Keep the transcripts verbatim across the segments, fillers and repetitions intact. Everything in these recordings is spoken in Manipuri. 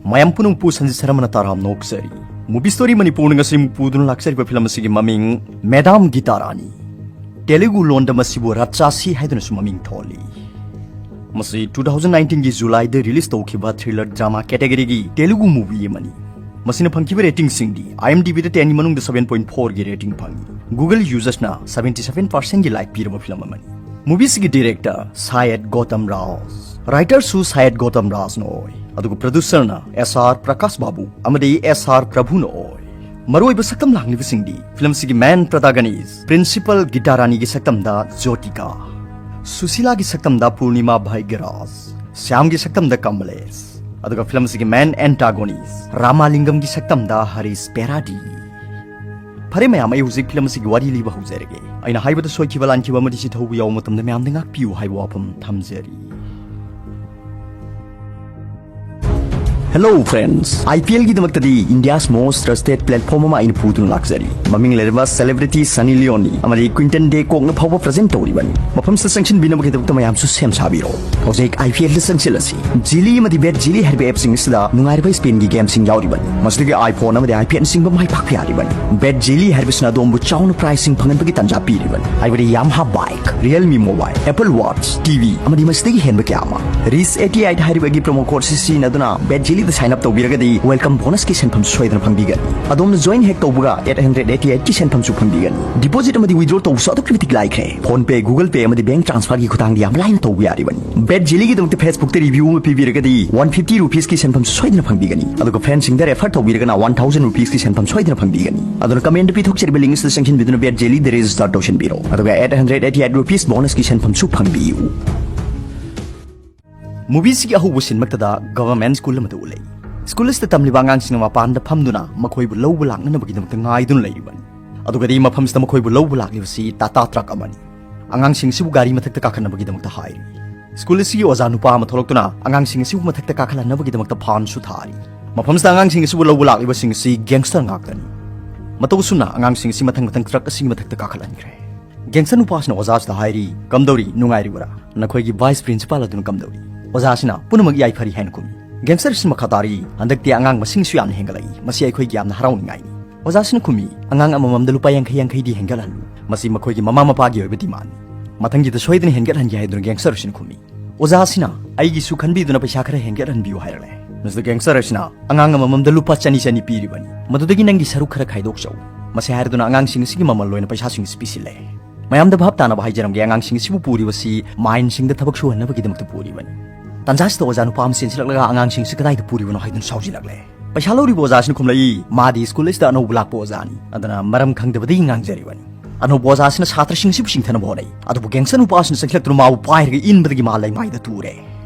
ꯃꯌꯥꯝ ꯄꯨꯝꯅꯃꯛꯄꯨ ꯁꯟꯖꯤꯠ ꯁꯔꯃꯅ ꯇꯔꯥꯝꯅ ꯑꯣꯛꯆꯔꯤ꯫ ꯃꯨꯚꯤ ꯁ꯭ꯇꯣꯔꯤ ꯃꯅꯤꯄꯨꯔꯅ ꯉꯁꯤ ꯑꯃꯨꯛ ꯄꯨꯗꯨꯅ ꯂꯥꯛꯆꯔꯤꯕ ꯐꯤꯂꯝ ꯑꯁꯤꯒꯤ ꯃꯃꯤꯡ ꯃꯦꯗꯥꯝ ꯒꯤꯇꯥ ꯔꯥꯅꯤ꯫ ꯇꯦꯂꯨꯒꯨ ꯂꯣꯟꯗ ꯃꯁꯤꯕꯨ ꯔꯠꯆꯥꯁꯤ ꯍꯥꯏꯗꯨꯅꯁꯨ ꯃꯃꯤꯡ ꯊꯣꯜꯂꯤ꯫ ꯃꯁꯤ two thousand nineteenꯒꯤ ꯖꯨꯂꯥꯏꯗ ꯔꯤꯂꯤꯖ ꯇꯧꯈꯤꯕ ꯊ꯭ꯔꯤꯂꯔ ꯗ꯭ꯔꯃꯥ ꯀꯦꯇꯦꯒꯣꯔꯤꯒꯤ ꯇꯦꯂꯨꯒꯨ ꯃꯨꯚꯤ ꯑꯃꯅꯤ꯫ ꯃꯁꯤꯅ ꯐꯪꯈꯤꯕ ꯔꯦꯇꯤꯡꯁꯤꯡꯗꯤ IMDbꯗ tenꯒꯤ ꯃꯅꯨꯡꯗ seven point fourꯒꯤ ꯔꯦꯇꯤꯡ ꯐꯪꯉꯤ꯫ Google ꯌꯨꯖꯔꯁꯅ seventy seven percentꯒꯤ ꯂꯥꯏꯛ ꯄꯤꯔꯕ ꯐꯤꯂꯝ ꯑꯃꯅꯤ꯫ ꯃꯨꯚꯤꯁꯤꯒꯤ ꯗꯤꯔꯦꯛꯇꯔ ꯁꯥꯌꯦꯗ ꯒꯣꯇꯝ ꯔꯥꯖ, ꯔꯥꯏꯇꯔꯁꯨ ꯁꯥꯌꯦꯗ ꯒꯣꯇꯝ ꯔꯥꯖꯅ ꯑꯣꯏ, ꯑꯗꯨꯒ ꯄ꯭ꯔꯣꯗ꯭ꯌꯨꯁꯔꯅ S R ꯄ꯭ꯔꯀꯥꯁ ꯕꯥꯕꯨ ꯑꯃꯗꯤ S R ꯄ꯭ꯔꯚꯨꯅ ꯑꯣꯏ꯫ ꯃꯔꯨꯑꯣꯏꯕ ꯁꯛꯇꯝ ꯂꯥꯡꯂꯤꯕꯁꯤꯡꯗꯤ ꯐꯤꯂꯝꯁꯤꯒꯤ ꯃꯦꯟ ꯄ꯭ꯔꯣꯇꯥꯒꯅꯤꯁ ꯄ꯭ꯔꯤꯟꯁꯤꯄꯜ ꯒꯤꯇꯥ ꯔꯥꯅꯤꯒꯤ ꯁꯛꯇꯝꯗ ꯖꯣꯇꯤꯀꯥ, ꯁꯨꯁꯤꯂꯥꯒꯤ ꯁꯛꯇꯝꯗ ꯄꯨꯔꯅꯤꯃꯥ ꯚꯥꯏꯒ꯭ꯌꯔꯥꯖ, ꯁ꯭ꯌꯥꯝꯒꯤ ꯁꯛꯇꯝꯗ ꯀꯃꯂꯦꯁ, ꯑꯗꯨꯒ ꯐꯤꯂꯝꯁꯤꯒꯤ ꯃꯦꯟ ꯑꯦꯟꯇꯥꯒꯣꯅꯤꯁ ꯔꯥꯃꯥꯂꯤꯡꯒꯝꯒꯤ ꯁꯛꯇꯝꯗ ꯍꯔꯤꯁ ꯄꯦꯔꯥꯗꯤ꯫ ꯐꯔꯦ ꯃꯌꯥꯝ, ꯑꯩ ꯍꯧꯖꯤꯛ ꯐꯤꯂꯝ ꯑꯁꯤꯒꯤ ꯋꯥꯔꯤ ꯂꯤꯕ ꯍꯧꯖꯔꯒꯦ꯫ ꯑꯩꯅ ꯍꯥꯏꯕꯗ ꯁꯣꯏꯈꯤꯕ ꯂꯥꯟꯈꯤꯕ ꯑꯃꯗꯤ ꯆꯤꯊꯍꯧꯕ ꯌꯥꯎꯕ ꯃꯇꯝꯗ ꯃꯌꯥꯝꯗ ꯉꯥꯛꯄꯤꯌꯨ ꯍꯥꯏꯕ ꯋꯥꯐꯝ ꯊꯝꯖꯔꯤ꯫ Hello friends, IPLꯒꯤꯗꯃꯛꯇꯗꯤ India's most trusted platform ꯑꯃ ꯑꯩꯅ ꯄꯨꯗꯨꯅ ꯂꯥꯛꯆꯔꯤ꯫ ꯃꯃꯤꯡ ꯂꯩꯔꯕ celebrity Sunny Leone ꯑꯃꯗꯤ Quinton de Kockꯅ ꯐꯥꯎꯕ present ꯇꯧꯔꯤꯕꯅꯤ꯫ ꯃꯐꯝꯁꯤꯗ ꯆꯪꯁꯤꯟꯕꯤꯅꯕꯒꯤꯗꯃꯛꯇ ꯃꯌꯥꯝꯁꯨ ꯁꯦꯝ ꯁꯥꯕꯤꯔꯣ꯫ ꯍꯧꯖꯤꯛ IPLꯗ ꯆꯪꯁꯤꯜꯂꯁꯤ꯫ ꯖꯤꯂꯤ ꯑꯃꯗꯤ ꯕꯦꯠ ꯖꯤꯂꯤ ꯍꯥꯏꯔꯤꯕ ꯑꯦꯞꯁꯤꯡ ꯑꯁꯤꯗ ꯅꯨꯡꯉꯥꯏꯔꯕ ꯁ꯭ꯄꯦꯟꯒꯤ ꯒꯦꯝꯁꯤꯡ ꯌꯥꯎꯔꯤꯕꯅꯤ꯫ ꯃꯁꯤꯗꯒꯤ iPhone ꯑꯃꯗꯤ iPadꯅꯆꯤꯡꯕ ꯃꯥꯏ ꯄꯥꯛꯄ ꯌꯥꯔꯤꯕꯅꯤ꯫ ꯕꯦꯠ ꯖꯤꯂꯤ ꯍꯥꯏꯔꯤꯕꯁꯤꯅ ꯑꯗꯣꯝꯕꯨ ꯆꯥꯎꯅ prizeꯁꯤꯡ ꯐꯪꯍꯟꯕꯒꯤ ꯇꯥꯟꯖꯥ ꯄꯤꯔꯤꯕꯅꯤ꯫ ꯍꯥꯏꯕꯗꯤ Yamaha bike, Realme mobile, Apple Watch, TV ꯑꯃꯗꯤ ꯃꯁꯤꯗꯒꯤ ꯍꯦꯟꯕ ꯀꯌꯥ ꯑꯃ꯫ Reach eighty eight ꯍꯥꯏꯔꯤꯕ ꯑꯩꯒꯤ promo codeꯁꯤ ꯁꯤꯖꯤꯟꯅꯗꯨꯅ ꯕꯦꯠ ꯖꯤꯂꯤꯗ sign up ꯇꯧꯕꯤꯔꯒꯗꯤ welcome bonusꯀꯤ ꯁꯦꯟꯐꯝ ꯁꯣꯏꯗꯅ ꯐꯪꯕꯤꯒꯅꯤ꯫ ꯑꯗꯣꯝꯅ join ꯍꯦꯛ ꯇꯧꯕꯒ eight hundred eighty eightꯀꯤ ꯁꯦꯟꯐꯝꯁꯨ ꯐꯪꯕꯤꯒꯅꯤ꯫ Deposit ꯑꯃꯗꯤ withdrawꯇꯧꯕꯁꯨ ꯑꯗꯨꯛꯀꯤ ꯃꯇꯤꯛ ꯂꯥꯏꯈ꯭ꯔꯦ꯫ PhonePe, Google Pay ꯑꯃꯗꯤ bank transferꯒꯤ ꯈꯨꯊꯥꯡꯗ ꯌꯥꯝ ꯂꯥꯏꯅ ꯇꯧꯕ ꯌꯥꯔꯤꯕꯅꯤ꯫ ꯕꯦꯠ ꯖꯤꯂꯤꯒꯤꯗꯃꯛꯇ Facebookꯇ review ꯑꯃ ꯄꯤꯕꯤꯔꯒꯗꯤ one fifty rupeesꯀꯤ ꯁꯦꯟꯐꯝꯁꯨ ꯁꯣꯏꯗꯅ ꯐꯪꯕꯤꯒꯅꯤ꯫ ꯑꯗꯨꯒ friendꯁꯤꯡꯗ refer ꯇꯧꯕꯤꯔꯒꯅ one thousand rupeesꯀꯤ ꯁꯦꯟꯐꯝ ꯁꯣꯏꯗꯅ ꯐꯪꯕꯤꯒꯅꯤ꯫ ꯑꯗꯨꯅ commentꯗ ꯄꯤꯊꯣꯛꯆꯔꯤꯕ link ꯑꯁꯤꯗ ꯆꯪꯁꯤꯟꯕꯤꯗꯨꯅ ꯕꯦꯠ ꯖꯤꯂꯤꯗ register ꯇꯧꯁꯤꯟꯕꯤꯔꯣ꯫ ꯑꯗꯨꯒ eight hundred eighty eight rupees bonusꯀꯤ ꯁꯦꯟꯐꯝꯁꯨ ꯐꯪꯕꯤꯌꯨ꯫ ꯃꯨꯚꯤꯁꯤꯒꯤ ꯑꯍꯧꯕ ꯁꯤꯟꯃꯛꯇꯗ government school ꯑꯃꯗ ꯎꯠꯂꯤ꯫ School ꯑꯁꯤꯗ ꯇꯝꯂꯤꯕ ꯑꯉꯥꯡꯁꯤꯡꯅ ꯃꯄꯥꯟꯗ ꯐꯝꯗꯨꯅ ꯃꯈꯣꯏꯕꯨ ꯂꯧꯕ ꯂꯥꯛꯅꯅꯕꯒꯤꯗꯃꯛꯇ ꯉꯥꯏꯗꯨꯅ ꯂꯩꯔꯤꯕꯅꯤ꯫ ꯑꯗꯨꯒꯗꯤ ꯃꯐꯝꯁꯤꯗ ꯃꯈꯣꯏꯕꯨ ꯂꯧꯕ ꯂꯥꯛꯂꯤꯕꯁꯤ Tata truck ꯑꯃꯅꯤ꯫ ꯑꯉꯥꯡꯁꯤꯡ ꯑꯁꯤꯕꯨ ꯒꯥꯔꯤ ꯃꯊꯛꯇ ꯀꯥꯈꯠꯅꯕꯒꯤꯗꯃꯛꯇ ꯍꯥꯏꯔꯤ꯫ School ꯑꯁꯤꯒꯤ ꯑꯣꯖꯥ ꯅꯨꯄꯥ ꯑꯃ ꯊꯣꯛꯂꯛꯇꯨꯅ ꯑꯉꯥꯡꯁꯤꯡ ꯑꯁꯤꯕꯨ ꯃꯊꯛꯇ ꯀꯥꯈꯠꯍꯟꯅꯕꯒꯤꯗꯃꯛꯇ fine ꯁꯨ ꯊꯥꯔꯤ꯫ ꯃꯐꯝꯁꯤꯗ ꯑꯉꯥꯡꯁꯤꯡ ꯑꯁꯤꯕꯨ ꯂꯧꯕ ꯂꯥꯛꯂꯤꯕꯁꯤꯡ ꯑꯁꯤ gangster ꯉꯥꯛꯇꯅꯤ꯫ ꯃꯇꯧ ꯑꯁꯨꯝꯅ ꯑꯉꯥꯡꯁꯤꯡ ꯑꯁꯤ ꯃꯊꯪ ꯃꯊꯪ truck ꯑꯁꯤꯒꯤ ꯃꯊꯛꯇ ꯀꯥꯈꯠꯍꯟꯈ꯭ꯔꯦ꯫ Gangster ꯅꯨꯄꯥꯁꯤꯅ ꯑꯣꯖꯥꯁꯤꯗ ꯍꯥꯏꯔꯤ, "ꯀꯝꯗꯧꯔꯤ, ꯅꯨꯡꯉꯥꯏꯔꯤꯕ꯭ꯔꯥ? ꯅꯈꯣꯏꯒꯤ vice principal ꯑꯗꯨꯅ ꯀꯝꯗꯧꯔꯤ?" ꯑꯣꯖꯥꯁꯤꯅ, "ꯄꯨꯝꯅꯃꯛ ꯌꯥꯏꯐꯔꯤ" ꯍꯥꯏꯅ ꯈꯨꯝꯃꯤ꯫ ꯒꯦꯡꯁꯇꯔꯁꯤꯅ ꯃꯈꯥ ꯇꯥꯔꯤ, "ꯍꯟꯗꯛꯇꯤ ꯑꯉꯥꯡ ꯃꯁꯤꯡꯁꯨ ꯌꯥꯝꯅ ꯍꯦꯟꯒꯠꯂꯛꯏ꯫ ꯃꯁꯤ ꯑꯩꯈꯣꯏꯒꯤ ꯌꯥꯝꯅ ꯍꯔꯥꯎꯅꯤꯡꯉꯥꯏꯅꯤ꯫" ꯑꯣꯖꯥꯁꯤꯅ ꯈꯨꯝꯃꯤ, "ꯑꯉꯥꯡ ꯑꯃꯃꯝꯗ ꯂꯨꯄꯥ ꯌꯥꯡꯈꯩ ꯌꯥꯡꯈꯩꯗꯤ ꯍꯦꯟꯒꯠꯍꯜꯂꯨ꯫ ꯃꯁꯤ ꯃꯈꯣꯏꯒꯤ ꯃꯃꯥ ꯃꯄꯥꯒꯤ ꯑꯣꯏꯕ ꯗꯤꯃꯥꯟꯅꯤ꯫" "ꯃꯊꯪꯒꯤꯗ ꯁꯣꯏꯗꯅ ꯍꯦꯟꯒꯠꯍꯟꯒꯦ" ꯍꯥꯏꯗꯨꯅ ꯒꯦꯡꯁꯇꯔꯁꯤꯅ ꯈꯨꯝꯃꯤ꯫ ꯑꯣꯖꯥꯁꯤꯅ, "ꯑꯩꯒꯤꯁꯨ ꯈꯟꯕꯤꯗꯨꯅ ꯄꯩꯁꯥ ꯈꯔ ꯍꯦꯟꯒꯠꯍꯟꯕꯤꯌꯨ" ꯍꯥꯏꯔꯛꯂꯦ꯫ ꯃꯁꯤꯗ ꯒꯦꯡꯁꯇꯔ ꯑꯁꯤꯅ, "ꯑꯉꯥꯡ ꯑꯃꯃꯝꯗ ꯂꯨꯄꯥ ꯆꯅꯤ ꯆꯅꯤ ꯄꯤꯔꯤꯕꯅꯤ, ꯃꯗꯨꯗꯒꯤ ꯅꯪꯒꯤ ꯁꯔꯨꯛ ꯈꯔ ꯈꯥꯏꯗꯣꯛꯆꯧ꯫" ꯃꯁꯤ ꯍꯥꯏꯔꯗꯨꯅ ꯑꯉꯥꯡꯁꯤꯡ ꯑꯁꯤꯒꯤ ꯃꯃꯜ ꯑꯣꯏꯅ ꯄꯩꯁꯥꯁꯤꯡ ꯑꯁꯤ ꯄꯤꯁꯤꯜꯂꯦ꯫ ꯃꯌꯥꯝꯗ ꯚꯥꯞ ꯇꯥꯅꯕ ꯍꯥꯏꯖꯔꯝꯒꯦ, ꯑꯉꯥꯡꯁꯤꯡ ꯑꯁꯤꯕꯨ ꯄꯨꯔꯤꯕꯁꯤ ꯃꯥꯏꯟꯁꯤꯡꯗ ꯊꯕꯛ ꯁꯨꯍꯟꯅꯕꯒꯤꯗꯃꯛꯇ ꯄꯨꯔꯤꯕꯅꯤ꯫ ꯇꯥꯟꯖꯥꯁꯤꯗ ꯑꯣꯖꯥ ꯅꯨꯄꯥ ꯑꯃ ꯆꯦꯟꯁꯤꯜꯂꯛꯂꯒ ꯑꯉꯥꯡꯁꯤꯡꯁꯤ ꯀꯗꯥꯏꯗ ꯄꯨꯔꯤꯕꯅꯣ ꯍꯥꯏꯗꯨꯅ ꯁꯥꯎꯖꯤꯜꯂꯛꯂꯦ꯫ ꯄꯩꯁꯥ ꯂꯧꯔꯤꯕ ꯑꯣꯖꯥꯁꯤꯅ ꯈꯨꯝꯂꯛꯏ, "ꯃꯥꯗꯤ ꯁ꯭ꯀꯨꯜ ꯑꯁꯤꯗ ꯑꯅꯧꯕ ꯂꯥꯛꯄ ꯑꯣꯖꯥꯅꯤ, ꯑꯗꯨꯅ ꯃꯔꯝ ꯈꯪꯗꯕꯗꯒꯤ ꯉꯥꯡꯖꯔꯤꯕꯅꯤ꯫" ꯑꯅꯧꯕ ꯑꯣꯖꯥꯁꯤꯅ ꯁꯥꯇ꯭ꯔꯁꯤꯡ ꯑꯁꯤꯕꯨ ꯆꯤꯡꯊꯅꯕ ꯍꯣꯠꯅꯩ, ꯑꯗꯨꯕꯨ ꯒꯦꯡꯁꯇꯔ ꯅꯨꯄꯥꯁꯤꯅ ꯆꯪꯁꯤꯜꯂꯛꯇꯨꯅ ꯃꯥꯕꯨ ꯄꯥꯏꯔꯒ ꯏꯟꯕꯗꯒꯤ ꯃꯥ ꯂꯩꯃꯥꯏꯗ ꯇꯨꯔꯦ꯫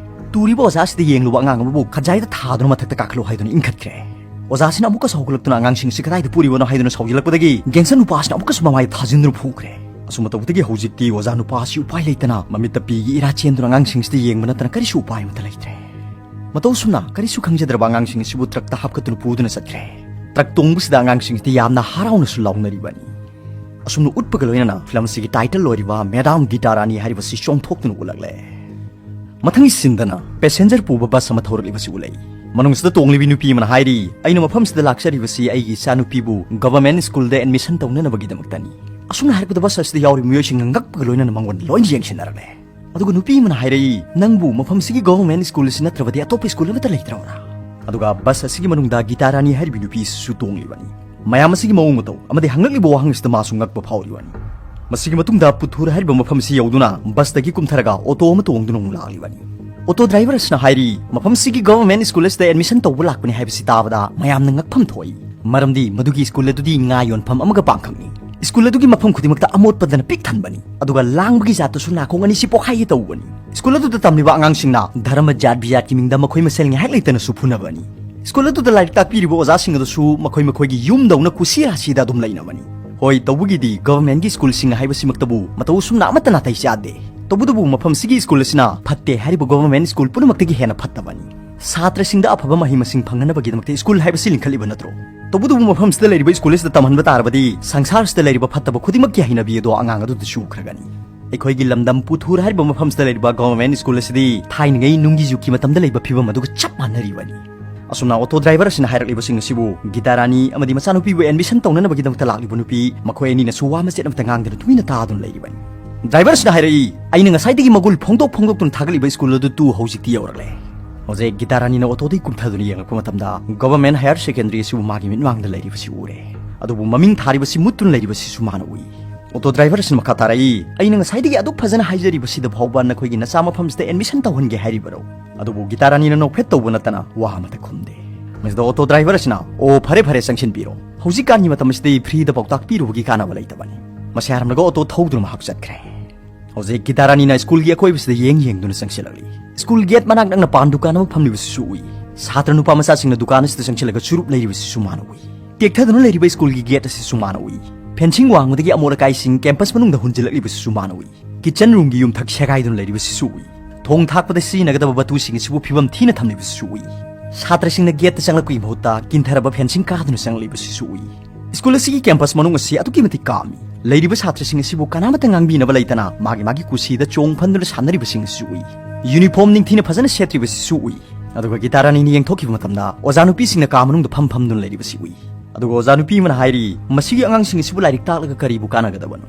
ꯇꯨꯔꯤꯕ ꯑꯣꯖꯥꯁꯤꯗ ꯌꯦꯡꯂꯨꯕ ꯑꯉꯥꯡ ꯑꯃꯕꯨ ꯈꯖꯥꯏꯗ ꯊꯥꯗꯨꯅ ꯃꯊꯛꯇ ꯀꯥꯈꯠꯂꯨ ꯍꯥꯏꯗꯨꯅ ꯏꯟꯈꯠꯈ꯭ꯔꯦ꯫ ꯑꯣꯖꯥꯁꯤꯅ ꯑꯃꯨꯛꯀꯁꯨ ꯍꯧꯒꯠꯂꯛꯇꯨꯅ ꯑꯉꯥꯡꯁꯤꯡ ꯑꯁꯤ ꯀꯗꯥꯏꯗ ꯄꯨꯔꯤꯕꯅꯣ ꯍꯥꯏꯗꯨꯅ ꯁꯥꯎꯖꯤꯜꯂꯛꯄꯗꯒꯤ ꯒꯦꯡꯁꯇꯔ ꯅꯨꯄꯥꯁꯤꯅ ꯑꯃꯨꯛꯀꯁꯨ ꯃꯃꯥꯏꯗ ꯊꯥꯖꯤꯟꯗꯨꯅ ꯐꯨꯈ꯭ꯔꯦ꯫ ꯑꯁꯨꯝꯅ ꯇꯧꯕꯗꯒꯤ ꯍꯧꯖꯤꯛꯇꯤ ꯑꯣꯖꯥ ꯅꯨꯄꯥ ꯑꯁꯤ ꯎꯄꯥꯏ ꯂꯩꯇꯅ ꯃꯃꯤꯠꯇ ꯄꯤꯒꯤ ꯏꯔꯥ ꯆꯦꯟꯗꯨꯅ ꯑꯉꯥꯡꯁꯤꯡꯁꯤꯗ ꯌꯦꯡꯕ ꯅꯠꯇꯅ ꯀꯔꯤꯁꯨ ꯎꯄꯥꯏ ꯑꯃꯠꯇ ꯂꯩꯇ꯭ꯔꯦ꯫ ꯃꯇꯧ ꯑꯁꯨꯝꯅ ꯀꯔꯤꯁꯨ ꯈꯪꯖꯗ꯭ꯔꯕ ꯑꯉꯥꯡꯁꯤꯡ ꯑꯁꯤꯕꯨ ꯇ꯭ꯔꯛꯇ ꯍꯥꯞꯀꯠꯇꯨꯅ ꯄꯨꯗꯨꯅ ꯆꯠꯈ꯭ꯔꯦ꯫ ꯇ꯭ꯔꯛ ꯇꯣꯡꯕꯁꯤꯗ ꯑꯉꯥꯡꯁꯤꯡꯁꯤꯗꯤ ꯌꯥꯝꯅ ꯍꯔꯥꯎꯅꯁꯨ ꯂꯥꯎꯅꯔꯤꯕꯅꯤ꯫ ꯑꯁꯨꯝꯅ ꯎꯠꯄꯒ ꯂꯣꯏꯅꯅ ꯐꯤꯂꯝ ꯑꯁꯤꯒꯤ ꯇꯥꯏꯇꯜ ꯑꯣꯏꯔꯤꯕ ꯃꯦꯗꯥꯝ ꯒꯤꯇꯥ ꯔꯥꯅꯤ ꯍꯥꯏꯔꯤꯕꯁꯤ ꯆꯣꯡꯊꯣꯛꯇꯨꯅ ꯎꯠꯂꯛꯂꯦ꯫ ꯃꯊꯪꯒꯤ ꯁꯤꯟꯗꯅ ꯄꯦꯁꯦꯟꯖꯔ ꯄꯨꯕ ꯕꯁ ꯑꯃ ꯊꯧꯔꯛꯂꯤꯕꯁꯤ ꯎꯠꯂꯛꯏ꯫ ꯃꯅꯨꯡꯁꯤꯗ ꯇꯣꯡꯂꯤꯕꯤ ꯅꯨꯄꯤ ꯑꯃꯅ ꯍꯥꯏꯔꯤ, "ꯑꯩꯅ ꯃꯐꯝꯁꯤꯗ ꯂꯥꯛꯆꯔꯤꯕꯁꯤ ꯑꯩꯒꯤ ꯏꯆꯥꯅꯨꯄꯤꯕꯨ ꯒꯚꯔꯟꯃꯦꯟꯠ ꯁ꯭ꯀꯨꯜꯗ ꯑꯦꯗꯃꯤꯁꯟ ꯇꯧꯅꯅꯕꯒꯤꯗꯃꯛꯇꯅꯤ꯫" ꯑꯁꯨꯝꯅ ꯍꯥꯏꯔꯛꯄꯗ ꯕꯁ ꯑꯁꯤꯗ ꯌꯥꯎꯔꯤꯕ ꯃꯤꯑꯣꯏꯁꯤꯡꯅ ꯉꯛꯄꯒ ꯂꯣꯏꯅꯅ ꯃꯉꯣꯟꯗ ꯂꯣꯏꯅ ꯌꯦꯡꯁꯤꯟꯅꯔꯛꯂꯦ꯫ ꯑꯗꯨꯒ ꯅꯨꯄꯤ ꯑꯃꯅ ꯍꯥꯏꯔꯛꯏ, "ꯅꯪꯕꯨ ꯃꯐꯝꯁꯤꯒꯤ ꯒꯚꯔꯟꯃꯦꯟꯠ ꯁ꯭ꯀꯨꯜ ꯑꯁꯤ ꯅꯠꯇ꯭ꯔꯕꯗꯤ ꯑꯇꯣꯞꯄ ꯁ꯭ꯀꯨꯜ ꯑꯃꯠꯇ ꯂꯩꯇ꯭ꯔꯕ꯭ꯔꯥ?" ꯑꯗꯨꯒ ꯕꯁ ꯑꯁꯤꯒꯤ ꯃꯅꯨꯡꯗ ꯒꯤꯇꯥ ꯔꯥꯅꯤ ꯍꯥꯏꯔꯤꯕꯤ ꯅꯨꯄꯤ ꯑꯁꯤꯁꯨ ꯇꯣꯡꯂꯤꯕꯅꯤ꯫ ꯃꯌꯥꯝ ꯑꯁꯤꯒꯤ ꯃꯑꯣꯡ ꯃꯇꯧ ꯑꯃꯗꯤ ꯍꯪꯂꯛꯂꯤꯕ ꯋꯥꯍꯪ ꯑꯁꯤꯗ ꯃꯥꯁꯨ ꯉꯛꯄ ꯐꯥꯎꯔꯤꯕꯅꯤ꯫ ꯃꯁꯤꯒꯤ ꯃꯇꯨꯡꯗ ꯄꯨꯊꯨꯔ ꯍꯥꯏꯔꯤꯕ ꯃꯐꯝ ꯑꯁꯤ ꯌꯧꯗꯨꯅ ꯕꯁꯇꯒꯤ ꯀꯨꯝꯊꯔꯒ ꯑꯣꯇꯣ ꯑꯃ ꯇꯣꯡꯗꯨꯅ ꯑꯃꯨꯛ ꯂꯥꯛꯂꯤꯕꯅꯤ꯫ ꯑꯣꯇꯣ ꯗ꯭ꯔꯥꯏꯚꯔ ꯑꯁꯤꯅ ꯍꯥꯏꯔꯤ, "ꯃꯐꯝꯁꯤꯒꯤ ꯒꯚꯔꯟꯃꯦꯟꯠ ꯁ꯭ꯀꯨꯜ ꯑꯁꯤꯗ ꯑꯦꯗꯃꯤꯁꯟ ꯇꯧꯕ ꯂꯥꯛꯄꯅꯤ ꯍꯥꯏꯕꯁꯤ ꯇꯥꯕꯗ ꯃꯌꯥꯝꯅ ꯉꯛꯐꯝ ꯊꯣꯛꯏ꯫ ꯃꯔꯝꯗꯤ ꯃꯗꯨꯒꯤ ꯁ꯭ꯀꯨꯜ ꯑꯗꯨꯗꯤ ꯉꯥ ꯌꯣꯟꯐꯝ ꯑꯃꯒ ꯄꯥꯡꯈꯛꯅꯤ꯫ ꯁ꯭ꯀꯨꯜ ꯑꯗꯨꯒꯤ ꯃꯐꯝ ꯈꯨꯗꯤꯡꯃꯛꯇ ꯑꯃꯣꯠꯄꯗꯅ ꯄꯤꯛ ꯊꯟꯕꯅꯤ꯫ ꯑꯗꯨꯒ ꯂꯥꯡꯕꯒꯤ ꯖꯥꯠꯇꯨꯁꯨ ꯅꯥꯀꯣꯡ ꯑꯅꯤꯁꯤ ꯄꯣꯛꯈꯥꯏꯒꯦ ꯇꯧꯕꯅꯤ꯫ ꯁ꯭ꯀꯨꯜ ꯑꯗꯨꯗ ꯇꯝꯂꯤꯕ ꯑꯉꯥꯡꯁꯤꯡꯅ ꯙꯔꯃ ꯖꯥꯠ ꯕꯤꯖꯥꯠꯀꯤ ꯃꯤꯡꯗ ꯃꯈꯣꯏ ꯃꯁꯦꯜ ꯉꯥꯏꯍꯥꯛ ꯂꯩꯇꯅꯁꯨ ꯐꯨꯅꯕꯅꯤ꯫ ꯁ꯭ꯀꯨꯜ ꯑꯗꯨꯗ ꯂꯥꯏꯔꯤꯛ ꯇꯥꯛꯄꯤꯔꯤꯕ ꯑꯣꯖꯥꯁꯤꯡ ꯑꯗꯨꯁꯨ ꯃꯈꯣꯏ ꯃꯈꯣꯏꯒꯤ ꯌꯨꯝꯗꯧꯅ ꯀꯨꯁꯤ ꯔꯥꯁꯤꯗ ꯑꯗꯨꯝ ꯂꯩꯅꯕꯅꯤ꯫ ꯍꯣꯏ, ꯇꯧꯕꯒꯤꯗꯤ ꯒꯚꯔꯟꯃꯦꯟꯠꯀꯤ ꯁ꯭ꯀꯨꯜꯁꯤꯡ ꯍꯥꯏꯕꯁꯤꯃꯛꯇꯕꯨ ꯃꯇꯧ ꯑꯁꯨꯝꯅ ꯑꯃꯠꯇ ꯅꯥꯇꯩ ꯆꯥꯗꯦ꯫ ꯇꯧꯕꯇꯕꯨ ꯃꯐꯝꯁꯤꯒꯤ ꯁ꯭ꯀꯨꯜ ꯑꯁꯤꯅ ꯐꯠꯇꯦ ꯍꯥꯏꯔꯤꯕ ꯒꯚꯔꯟꯃꯦꯟꯠ ꯁ꯭ꯀꯨꯜ ꯄꯨꯝꯅꯃꯛꯇꯒꯤ ꯍꯦꯟꯅ ꯐꯠꯇꯕꯅꯤ꯫ ꯁꯥꯇ꯭ꯔꯁꯤꯡꯗ ꯑꯐꯕ ꯃꯍꯩ ꯃꯁꯤꯡ ꯐꯪꯅꯅꯕꯒꯤꯗꯃꯛꯇ ꯁ꯭ꯀꯨꯜ ꯍꯥꯏꯕꯁꯤ ꯂꯤꯡꯈꯠꯂꯤꯕ ꯅꯠꯇ꯭ꯔꯣ? ꯇꯧꯕꯇꯕꯨ ꯃꯐꯝꯁꯤꯗ ꯂꯩꯔꯤꯕ ꯁ꯭ꯀꯨꯜ ꯑꯁꯤꯗ ꯇꯝꯍꯟꯕ ꯇꯥꯔꯕꯗꯤ ꯁꯪꯁꯥꯔꯁꯤꯗ ꯂꯩꯔꯤꯕ ꯐꯠꯇꯕ ꯈꯨꯗꯤꯡꯃꯛꯀꯤ ꯍꯩꯅꯕꯤ ꯑꯗꯣ ꯑꯉꯥꯡ ꯑꯗꯨꯗ ꯆꯨꯈ꯭ꯔꯒꯅꯤ꯫ ꯑꯩꯈꯣꯏꯒꯤ ꯂꯝꯗꯝ ꯄꯨꯊꯨꯔ ꯍꯥꯏꯔꯤꯕ ꯃꯐꯝꯁꯤꯗ ꯂꯩꯔꯤꯕ ꯒꯣꯚꯔꯟꯃꯦꯟꯠ ꯁ꯭ꯀꯨꯜ ꯑꯁꯤꯗꯤ ꯊꯥꯏꯅꯉꯩ ꯅꯨꯡꯒꯤ ꯖꯨꯒꯀꯤ ꯃꯇꯝꯗ ꯂꯩꯕ ꯐꯤꯕꯝ ꯑꯗꯨꯒ ꯆꯞ ꯃꯥꯟꯅꯔꯤꯕꯅꯤ꯫ ꯑꯁꯨꯝꯅ ꯑꯣꯇꯣ ꯗ꯭ꯔꯥꯏꯚꯔ ꯑꯁꯤꯅ ꯍꯥꯏꯔꯛꯂꯤꯕꯁꯤꯡ ꯑꯁꯤꯕꯨ ꯒꯤꯇꯥ ꯔꯥꯅꯤ ꯑꯃꯗꯤ ꯃꯆꯥꯅꯨꯄꯤꯕꯨ ꯑꯦꯗꯃꯤꯁꯟ ꯇꯧꯅꯅꯕꯒꯤꯗꯃꯛꯇ ꯂꯥꯛꯂꯤꯕ ꯅꯨꯄꯤ ꯃꯈꯣꯏ ꯑꯅꯤꯅꯁꯨ ꯋꯥ ꯃꯆꯦꯠ ꯑꯃꯠꯇ ꯉꯥꯡꯗꯅ ꯇꯨꯃꯤꯟꯅ ꯇꯥꯗꯨꯅ ꯂꯩꯔꯤꯕꯅꯤ꯫ ꯗ꯭ꯔꯥꯏꯚꯔ ꯑꯁꯤꯅ ꯍꯥꯏꯔꯛꯏ, "ꯑꯩꯅ ꯉꯁꯥꯏꯗꯒꯤ ꯃꯒꯨꯜ ꯐꯣꯡꯗꯣꯛ ꯐꯣꯡꯗꯣꯛꯇꯨꯅ ꯊꯥꯒꯠꯂꯤꯕ ꯁ꯭ꯀꯨꯜ ꯑꯗꯨ ꯇꯨ ꯍꯧꯖꯤꯛꯇꯤ ꯌꯧꯔꯛꯂꯦ꯫ ꯍꯧꯖꯤꯛ ꯒꯤꯇꯥ ꯔꯥꯅꯤꯅ ꯑꯣꯇꯣꯗꯒꯤ ꯀꯨꯝꯊꯗꯨꯅ ꯌꯦꯡꯂꯛꯄ ꯃꯇꯝꯗ ꯒꯣꯚꯔꯟꯃꯦꯟꯠ ꯍꯥꯌꯔ ꯁꯦꯀꯦꯟꯗꯔꯤ ꯑꯁꯤꯕꯨ ꯃꯥꯒꯤ ꯃꯤꯠꯃꯥꯡꯗ ꯂꯩꯔꯤꯕꯁꯤ ꯎꯔꯦ꯫ ꯑꯗꯨꯕꯨ ꯃꯃꯤꯡ ꯊꯥꯔꯤꯕꯁꯤ ꯃꯨꯠꯇꯨꯅ ꯂꯩꯔꯤꯕꯁꯤꯁꯨ ꯃꯥꯅ ꯎꯏ"꯫ ꯑꯣꯇꯣ ꯗ꯭ꯔꯥꯏꯚꯔ ꯑꯁꯤꯅ ꯃꯈꯥ ꯇꯥꯔꯛꯏ, "ꯑꯩꯅ ꯉꯁꯥꯏꯗꯒꯤ ꯑꯗꯨꯛ ꯐꯖꯅ ꯍꯥꯏꯖꯔꯤꯕꯁꯤꯗ ꯐꯥꯎꯕ ꯅꯈꯣꯏꯒꯤ ꯅꯆꯥ ꯃꯐꯝꯁꯤꯗ ꯑꯦꯗꯃꯤꯁꯟ ꯇꯧꯍꯟꯒꯦ ꯍꯥꯏꯔꯤꯕꯔꯣ?" ꯑꯗꯨꯕꯨ ꯒꯤꯇꯥ ꯔꯥꯅꯤꯅ ꯅꯣꯛꯐꯦꯠ ꯇꯧꯕ ꯅꯠꯇꯅ ꯋꯥ ꯑꯃꯠꯇ ꯈꯨꯝꯗꯦ꯫ ꯃꯁꯤꯗ ꯑꯣꯇꯣ ꯗ꯭ꯔꯥꯏꯚꯔ ꯑꯁꯤꯅ, "ꯑꯣ, ꯐꯔꯦ ꯐꯔꯦ, ꯆꯪꯁꯤꯟꯕꯤꯔꯣ꯫ ꯍꯧꯖꯤꯛꯀꯥꯟꯒꯤ ꯃꯇꯝ ꯑꯁꯤꯗꯤ ꯐ꯭ꯔꯤꯗ ꯄꯥꯎꯇꯥꯛ ꯄꯤꯔꯨꯕꯒꯤ ꯀꯥꯟꯅꯕ ꯂꯩꯇꯕꯅꯤ"꯫ ꯃꯁꯤ ꯍꯥꯏꯔꯝꯂꯒ ꯑꯣꯇꯣ ꯊꯧꯗꯨꯅ ꯃꯍꯥꯛ ꯆꯠꯈ꯭ꯔꯦ꯫ ꯍꯧꯖꯤꯛ ꯒꯤꯇꯥ ꯔꯥꯅꯤꯅ ꯁ꯭ꯀꯨꯜꯒꯤ ꯑꯀꯣꯏꯕꯁꯤꯗ ꯌꯦꯡ ꯌꯦꯡꯗꯨꯅ ꯆꯪꯁꯤꯜꯂꯛꯂꯤ꯫ ꯁ꯭ꯀꯨꯜ ꯒꯦꯠ ꯃꯅꯥꯛ ꯅꯛꯅ ꯄꯥꯟ ꯗꯨꯀꯥꯟ ꯑꯃ ꯐꯝꯂꯤꯕꯁꯤꯁꯨ ꯎꯏ꯫ ꯁꯥꯇ꯭ꯔ ꯅꯨꯄꯥ ꯃꯆꯥꯁꯤꯡꯅ ꯗꯨꯀꯥꯟ ꯑꯁꯤꯗ ꯆꯪꯁꯤꯜꯂꯒ ꯆꯨꯔꯨꯞ ꯂꯩꯔꯤꯕꯁꯤꯁꯨ ꯃꯥꯅ ꯎꯏ꯫ ꯇꯦꯛꯊꯗꯨꯅ ꯂꯩꯔꯤꯕ ꯁ꯭ꯀꯨꯜꯒꯤ ꯒꯦꯠ ꯑꯁꯤꯁꯨ ꯃꯥꯅ ꯎꯏ꯫ ꯐꯦꯟꯁꯤꯡ ꯋꯥꯡꯃꯗꯒꯤ ꯑꯃꯣꯠ ꯑꯀꯥꯏꯁꯤꯡ ꯀꯦꯝꯄꯁ ꯃꯅꯨꯡꯗ ꯍꯨꯟꯖꯤꯜꯂꯛꯂꯤꯕꯁꯤꯁꯨ ꯃꯥꯅ ꯎꯏ꯫ ꯀꯤꯆꯟ ꯔꯨꯝꯒꯤ ꯌꯨꯝꯊꯛ ꯁꯦꯒꯥꯏꯗꯨꯅ ꯂꯩꯔꯤꯕꯁꯤꯁꯨ ꯎꯏ꯫ ꯊꯣꯡ ꯊꯥꯛꯄꯗ ꯁꯤꯖꯤꯟꯅꯒꯗꯕ ꯕꯇꯨꯁꯤꯡ ꯑꯁꯤꯕꯨ ꯐꯤꯕꯝ ꯊꯤꯅ ꯊꯝꯂꯤꯕꯁꯤꯁꯨ ꯎꯏ꯫ ꯁꯥꯇ꯭ꯔꯁꯤꯡꯅ ꯒꯦꯠꯇ ꯆꯪꯂꯛꯄꯒꯤ ꯃꯍꯨꯠꯇ ꯀꯤꯟꯊꯔꯕ ꯐꯦꯟꯁꯤꯡ ꯀꯥꯗꯨꯅ ꯆꯪꯂꯛꯂꯤꯕꯁꯤꯁꯨ ꯎꯏ꯫ ꯁ꯭ꯀꯨꯜ ꯑꯁꯤꯒꯤ ꯀꯦꯝꯄꯁ ꯃꯅꯨꯡ ꯑꯁꯤ ꯑꯗꯨꯛꯀꯤ ꯃꯇꯤꯛ ꯀꯥꯝꯃꯤ꯫ ꯂꯩꯔꯤꯕ ꯁꯥꯇ꯭ꯔꯁꯤꯡ ꯑꯁꯤꯕꯨ ꯀꯅꯥꯃꯠꯇ ꯉꯥꯡꯕꯤꯅꯕ ꯂꯩꯇꯅ ꯃꯥꯒꯤ ꯃꯥꯒꯤ ꯀꯨꯁꯤꯗ ꯆꯣꯡ ꯐꯟꯗꯨꯅ ꯁꯥꯟꯅꯔꯤꯕꯁꯤꯡ ꯑꯁꯤꯁꯨ ꯎꯏ꯫ ꯌꯨꯅꯤꯐꯣꯔꯝ ꯅꯤꯡꯊꯤꯅ ꯐꯖꯅ ꯁꯦꯠꯇ꯭ꯔꯤꯕꯁꯤꯁꯨ ꯎꯏ꯫ ꯑꯗꯨꯒ ꯒꯤꯇꯥ ꯔꯥꯅꯤꯅ ꯌꯦꯡꯊꯣꯛꯈꯤꯕ ꯃꯇꯝꯗ ꯑꯣꯖꯥ ꯅꯨꯄꯤꯁꯤꯡꯅ ꯀꯥ ꯃꯅꯨꯡꯗ ꯐꯝ ꯐꯝꯗꯨꯅ ꯂꯩꯔꯤꯕꯁꯤ ꯎꯏ꯫ ꯑꯗꯨꯒ ꯑꯣꯖꯥ ꯅꯨꯄꯤ ꯑꯃꯅ ꯍꯥꯏꯔꯤ, "ꯃꯁꯤꯒꯤ ꯑꯉꯥꯡꯁꯤꯡ ꯑꯁꯤꯕꯨ ꯂꯥꯏꯔꯤꯛ ꯇꯥꯛꯂꯒ ꯀꯔꯤꯕꯨ ꯀꯥꯟꯅꯒꯗꯕꯅꯣ?"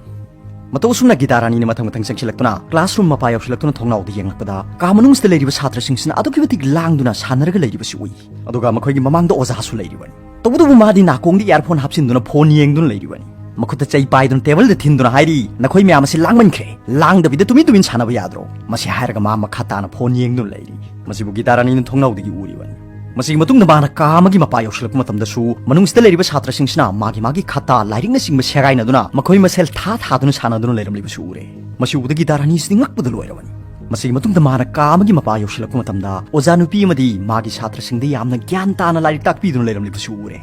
ꯃꯇꯧ ꯑꯁꯨꯝꯅ ꯒꯤꯇꯥ ꯔꯥꯅꯤꯅ ꯃꯊꯪ ꯃꯊꯪ ꯆꯪꯁꯤꯜꯂꯛꯇꯨꯅ ꯀ꯭ꯂꯥꯁꯔꯨꯝ ꯃꯄꯥ ꯌꯧꯁꯤꯜꯂꯛꯇꯨꯅ ꯊꯣꯡꯅꯥꯎꯗ ꯌꯦꯡꯂꯛꯄꯗ ꯀꯥ ꯃꯅꯨꯡꯁꯤꯗ ꯂꯩꯔꯤꯕ ꯁꯥꯇ꯭ꯔꯁꯤꯡꯁꯤꯅ ꯑꯗꯨꯛꯀꯤ ꯃꯇꯤꯛ ꯂꯥꯡꯗꯨꯅ ꯁꯥꯟꯅꯔꯒ ꯂꯩꯔꯤꯕꯁꯤ ꯎꯏ꯫ ꯑꯗꯨꯒ ꯃꯈꯣꯏꯒꯤ ꯃꯃꯥꯡꯗ ꯑꯣꯖꯥꯁꯨ ꯂꯩꯔꯤꯕꯅꯤ꯫ ꯇꯧꯕꯇꯕꯨ ꯃꯥꯗꯤ ꯅꯥꯀꯣꯡꯗ ꯏꯌꯥꯔꯐꯣꯟ ꯍꯥꯞꯆꯤꯟꯗꯨꯅ ꯐꯣꯟ ꯌꯦꯡꯗꯨꯅ ꯂꯩꯔꯤꯕꯅꯤ꯫ ꯃꯈꯨꯠꯇ ꯆꯩ ꯄꯥꯏꯗꯨꯅ ꯇꯦꯕꯜꯗ ꯊꯤꯟꯗꯨꯅ ꯍꯥꯏꯔꯤ, "ꯅꯈꯣꯏ ꯃꯌꯥꯝ ꯑꯁꯤ ꯂꯥꯡꯃꯟꯈ꯭ꯔꯦ꯫ ꯂꯥꯡꯗꯕꯤꯗ ꯇꯨꯃꯤꯟ ꯇꯨꯃꯤꯟ ꯁꯥꯟꯅꯕ ꯌꯥꯗ꯭ꯔꯣ?" ꯃꯁꯤ ꯍꯥꯏꯔꯒ ꯃꯥ ꯃꯈꯥ ꯇꯥꯅ ꯐꯣꯟ ꯌꯦꯡꯗꯨꯅ ꯂꯩꯔꯤ꯫ ꯃꯁꯤꯕꯨ ꯒꯤꯇꯥ ꯔꯥꯅꯤꯅ ꯊꯣꯡꯅꯥꯎꯗꯒꯤ ꯎꯔꯤꯕꯅꯤ꯫ ꯃꯁꯤꯒꯤ ꯃꯇꯨꯡꯗ ꯃꯥꯅ ꯀꯥ ꯑꯃꯒꯤ ꯃꯄꯥ ꯌꯧꯁꯤꯜꯂꯛꯄ ꯃꯇꯝꯗꯁꯨ ꯃꯅꯨꯡꯁꯤꯗ ꯂꯩꯔꯤꯕ ꯁꯥꯇ꯭ꯔꯁꯤꯡꯁꯤꯅ ꯃꯥꯒꯤ ꯃꯥꯒꯤ ꯈꯇꯥ, ꯂꯥꯏꯔꯤꯛꯅꯆꯤꯡꯕ ꯁꯦꯒꯥꯏꯅꯗꯨꯅ ꯃꯈꯣꯏ ꯃꯁꯦꯜ ꯊꯥ ꯊꯥꯗꯨꯅ ꯁꯥꯟꯅꯗꯨꯅ ꯂꯩꯔꯝꯂꯤꯕꯁꯨ ꯎꯔꯦ꯫ ꯃꯁꯤ ꯎꯕꯗ ꯒꯤꯇꯥ ꯔꯥꯅꯤꯁꯤꯗꯤ ꯉꯛꯄꯗ ꯂꯣꯏꯔꯕꯅꯤ꯫ ꯃꯁꯤꯒꯤ ꯃꯇꯨꯡꯗ ꯃꯥꯅ ꯀꯥ ꯑꯃꯒꯤ ꯃꯄꯥ ꯌꯧꯁꯤꯜꯂꯛꯄ ꯃꯇꯝꯗ ꯑꯣꯖꯥ ꯅꯨꯄꯤ ꯑꯃꯗꯤ ꯃꯥꯒꯤ ꯁꯥꯇ꯭ꯔꯁꯤꯡꯗ ꯌꯥꯝꯅ ꯒ꯭ꯌꯥꯟ ꯇꯥꯅ ꯂꯥꯏꯔꯤꯛ ꯇꯥꯛꯄꯤꯗꯨꯅ ꯂꯩꯔꯝꯂꯤꯕꯁꯨ ꯎꯔꯦ꯫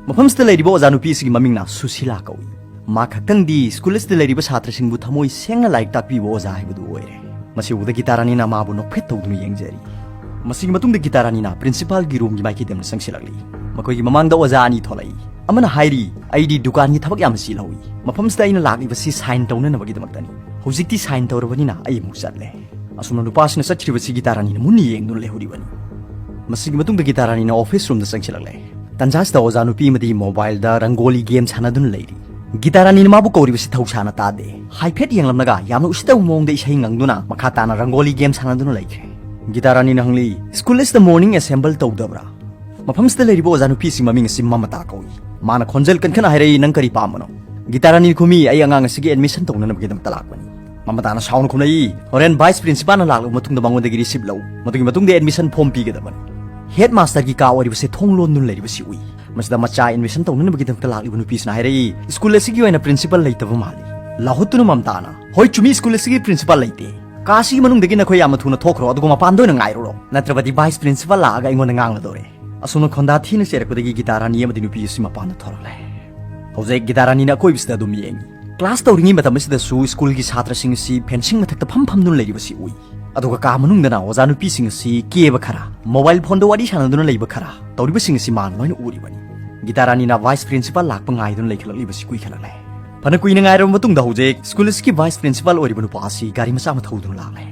ꯃꯐꯝꯁꯤꯗ ꯂꯩꯔꯤꯕ ꯑꯣꯖꯥ ꯅꯨꯄꯤ ꯑꯁꯤꯒꯤ ꯃꯃꯤꯡꯅ ꯁꯨꯁꯤꯂꯥ ꯀꯧꯏ꯫ ꯃꯥ ꯈꯛꯇꯪꯗꯤ ꯁ꯭ꯀꯨꯜ ꯑꯁꯤꯗ ꯂꯩꯔꯤꯕ ꯁꯥꯇ꯭ꯔꯁꯤꯡꯕꯨ ꯊꯃꯣꯏ ꯁꯦꯡꯅ ꯂꯥꯏꯔꯤꯛ ꯇꯥꯛꯄꯤꯕ ꯑꯣꯖꯥ ꯍꯥꯏꯕꯗꯨ ꯑꯣꯏꯔꯦ꯫ ꯃꯁꯤ ꯎꯕꯗ ꯒꯤꯇꯥ ꯔꯥꯅꯤꯅ ꯃꯥꯕꯨ ꯅꯣꯛꯐꯦꯠ ꯇꯧꯗꯨꯅ ꯌꯦꯡꯖꯔꯤ꯫ ꯃꯁꯤꯒꯤ ꯃꯇꯨꯡꯗ ꯒꯤꯇꯥ ꯔꯥꯅꯤꯅ ꯄ꯭ꯔꯤꯟꯁꯤꯄꯥꯜꯒꯤ ꯔꯨꯝꯒꯤ ꯃꯥꯏꯀꯩꯗ ꯑꯃꯨꯛ ꯆꯪꯁꯤꯜꯂꯛꯂꯤ꯫ ꯃꯈꯣꯏꯒꯤ ꯃꯃꯥꯡꯗ ꯑꯣꯖꯥ ꯑꯅꯤ ꯊꯣꯛꯂꯛꯏ꯫ ꯑꯃꯅ ꯍꯥꯏꯔꯤ, "ꯑꯩꯗꯤ ꯗꯨꯀꯥꯟꯒꯤ ꯊꯕꯛ ꯌꯥꯝꯅ ꯆꯤꯜꯍꯧꯏ꯫ ꯃꯐꯝꯁꯤꯗ ꯑꯩꯅ ꯂꯥꯛꯂꯤꯕꯁꯤ ꯁꯥꯏꯟ ꯇꯧꯅꯅꯕꯒꯤꯗꯃꯛꯇꯅꯤ"꯫ ꯍꯧꯖꯤꯛꯇꯤ ꯁꯥꯏꯟ ꯇꯧꯔꯕꯅꯤꯅ ꯑꯩ ꯑꯃꯨꯛ ꯆꯠꯂꯦ꯫ ꯑꯁꯨꯝꯅ ꯅꯨꯄꯥꯁꯤꯅ ꯆꯠꯈ꯭ꯔꯤꯕꯁꯤ ꯒꯤꯇꯥ ꯔꯥꯅꯤꯅ ꯃꯨꯟꯅ ꯌꯦꯡꯗꯨꯅ ꯂꯩꯍꯧꯔꯤꯕꯅꯤ꯫ ꯃꯁꯤꯒꯤ ꯃꯇꯨꯡꯗ ꯒꯤꯇꯥ ꯔꯥꯅꯤꯅ ꯑꯣꯐꯤꯁ ꯔꯨꯝꯗ ꯆꯪꯁꯤꯜꯂꯛꯂꯦ꯫ ꯇꯟꯖꯥꯁꯤꯗ ꯑꯣꯖꯥ ꯅꯨꯄꯤ ꯑꯃꯗꯤ ꯃꯣꯕꯥꯏꯜꯗ ꯔꯪꯒꯣꯂꯤ ꯒꯦꯝ ꯁꯥꯟꯅꯗꯨꯅ ꯂꯩꯔꯤ꯫ ꯒꯤꯇꯥ ꯔꯥꯅꯤꯅ ꯃꯥꯕꯨ ꯀꯧꯔꯤꯕꯁꯤ ꯊꯧꯁꯥꯅ ꯇꯥꯗꯦ꯫ ꯍꯥꯏꯐꯦꯠ ꯌꯦꯡꯂꯝꯂꯒ ꯌꯥꯝꯅ ꯎꯁꯤꯠꯇꯕ ꯃꯑꯣꯡꯗ ꯏꯁꯩ ꯉꯪꯗꯨꯅ ꯃꯈꯥ ꯇꯥꯅ ꯔꯪꯒꯣꯂꯤ ꯒꯦꯝ ꯁꯥꯟꯅꯗꯨꯅ ꯂꯩꯈ꯭ꯔꯦ꯫ ꯒꯤꯇꯥ ꯔꯥꯅꯤꯅ ꯍꯪꯂꯤ, "ꯁ꯭ꯀꯨꯜ ꯑꯁꯤꯗ ꯃꯣꯔꯅꯤꯡ ꯑꯦꯁꯦꯝꯕꯜ ꯇꯧꯗꯕ꯭ꯔꯥ?" ꯃꯐꯝꯁꯤꯗ ꯂꯩꯔꯤꯕ ꯑꯣꯖꯥ ꯅꯨꯄꯤꯁꯤ ꯃꯃꯤꯡ ꯑꯁꯤ ꯃꯃꯇꯥ ꯀꯧꯏ꯫ ꯃꯥꯅ ꯈꯣꯟꯖꯦꯜ ꯀꯟꯈꯠꯅ ꯍꯥꯏꯔꯛꯏ, "ꯅꯪ ꯀꯔꯤ ꯄꯥꯝꯕꯅꯣ?" ꯒꯤꯇꯥ ꯔꯥꯅꯤ ꯈꯨꯃꯤ, "ꯑꯩ ꯑꯉꯥꯡ ꯑꯁꯤꯒꯤ ꯑꯦꯗꯃꯤꯁꯟ ꯇꯧꯅꯅꯕꯒꯤꯗꯃꯛꯇ ꯂꯥꯛꯄꯅꯤ꯫" ꯃꯃꯇꯥꯅ ꯁꯥꯎꯅ ꯈꯨꯝꯂꯛꯏ, "ꯍꯣꯔꯦꯟ ꯚꯥꯏꯁ ꯄ꯭ꯔꯤꯟꯁꯤꯄꯥꯜꯅ ꯂꯥꯛꯂꯕ ꯃꯇꯨꯡꯗ ꯃꯉꯣꯟꯗꯒꯤ ꯔꯤꯁꯤꯞ ꯂꯧ, ꯃꯗꯨꯒꯤ ꯃꯇꯨꯡꯗ ꯑꯦꯗꯃꯤꯁꯟ ꯐꯣꯝ ꯄꯤꯒꯗꯕꯅꯤ꯫" ꯍꯦꯗ ꯃꯥꯁꯇꯔꯒꯤ ꯀꯥ ꯑꯣꯏꯔꯤꯕꯁꯦ ꯊꯣꯡ ꯂꯣꯟꯗꯨꯅ ꯂꯩꯔꯤꯕꯁꯤ ꯎꯏ꯫ ꯃꯁꯤꯗ ꯃꯆꯥ ꯑꯦꯗꯃꯤꯁꯟ ꯇꯧꯅꯅꯕꯒꯤꯗꯃꯛꯇ ꯂꯥꯛꯂꯤꯕ ꯅꯨꯄꯤꯁꯤꯅ ꯍꯥꯏꯔꯛꯏ, "ꯁ꯭ꯀꯨꯜ ꯑꯁꯤꯒꯤ ꯑꯣꯏꯅ ꯄ꯭ꯔꯤꯟꯁꯤꯄꯥꯜ ꯂꯩꯇꯕ ꯃꯥꯜꯂꯤ꯫" ꯂꯥꯎꯍꯨꯠꯇꯨꯅ ꯃꯃꯇꯥꯅ, "ꯍꯣꯏ ꯆꯨꯝꯃꯤ, ꯁ꯭ꯀꯨꯜ ꯑꯁꯤꯒꯤ ꯄ꯭ꯔꯤꯟꯁꯤꯄꯥꯜ ꯂꯩꯇꯦ꯫ ꯀꯥ ꯑꯁꯤꯒꯤ ꯃꯅꯨꯡꯗꯒꯤ ꯅꯈꯣꯏ ꯌꯥꯝꯅ ꯊꯨꯅ ꯊꯣꯛꯈ꯭ꯔꯣ, ꯑꯗꯨꯒ ꯃꯄꯥꯟꯗ ꯑꯣꯏꯅ ꯉꯥꯏꯔꯨꯔꯣ, ꯅꯠꯇ꯭ꯔꯕꯗꯤ ꯚꯥꯏꯁ ꯄ꯭ꯔꯤꯟꯁꯤꯄꯥꯜ ꯂꯥꯛꯑꯒ ꯑꯩꯉꯣꯟꯗ ꯉꯥꯡꯂꯗꯧꯔꯦ꯫" ꯑꯁꯨꯝꯅ ꯈꯣꯟꯗꯥ ꯊꯤꯅ ꯆꯩꯔꯛꯄꯗꯒꯤ ꯒꯤꯇꯥ ꯔꯥꯅꯤ ꯑꯃꯗꯤ ꯅꯨꯄꯤ ꯑꯁꯤ ꯃꯄꯥꯟꯗ ꯊꯣꯔꯛꯂꯦ꯫ ꯍꯧꯖꯤꯛ ꯒꯤꯇꯥ ꯔꯥꯅꯤꯅ ꯑꯀꯣꯏꯕꯁꯤꯗ ꯑꯗꯨꯝ ꯌꯦꯡꯉꯤ꯫ ꯀ꯭ꯂꯥꯁ ꯇꯧꯔꯤꯉꯩ ꯃꯇꯝ ꯑꯁꯤꯗꯁꯨ ꯁ꯭ꯀꯨꯜꯒꯤ ꯁꯥꯇ꯭ꯔꯁꯤꯡ ꯑꯁꯤ ꯐꯦꯟꯁꯤꯡ ꯃꯊꯛꯇ ꯐꯝ ꯐꯝꯗꯨꯅ ꯂꯩꯔꯤꯕꯁꯤ ꯎꯏ꯫ ꯑꯗꯨꯒ ꯀꯥ ꯃꯅꯨꯡꯗꯅ ꯑꯣꯖꯥ ꯅꯨꯄꯤꯁꯤꯡ ꯑꯁꯤ ꯀꯦꯕ ꯈꯔ, ꯃꯣꯕꯥꯏꯜ ꯐꯣꯟꯗ ꯋꯥꯔꯤ ꯁꯥꯟꯅꯗꯨꯅ ꯂꯩꯕ ꯈꯔ ꯇꯧꯔꯤꯕꯁꯤꯡ ꯑꯁꯤ ꯃꯥꯅ ꯂꯣꯏꯅ ꯎꯔꯤꯕꯅꯤ꯫ ꯒꯤꯇꯥ ꯔꯥꯅꯤꯅ ꯚꯥꯏꯁ ꯄ꯭ꯔꯤꯟꯁꯤꯄꯥꯜ ꯂꯥꯛꯄ ꯉꯥꯏꯗꯨꯅ ꯂꯩꯈꯠꯂꯛꯂꯤꯕꯁꯤ ꯀꯨꯏꯈꯠꯂꯛꯂꯦ꯫ ꯐꯅ ꯀꯨꯏꯅ ꯉꯥꯏꯔꯕ ꯃꯇꯨꯡꯗ ꯍꯧꯖꯤꯛ ꯁ꯭ꯀꯨꯜ ꯑꯁꯤꯒꯤ ꯚꯥꯏꯁ ꯄ꯭ꯔꯤꯟꯁꯤꯄꯥꯜ ꯑꯣꯏꯔꯤꯕ ꯅꯨꯄꯥ ꯑꯁꯤ ꯒꯥꯔꯤ ꯃꯆꯥ ꯑꯃ ꯊꯧꯗꯨꯅ ꯂꯥꯛꯂꯦ꯫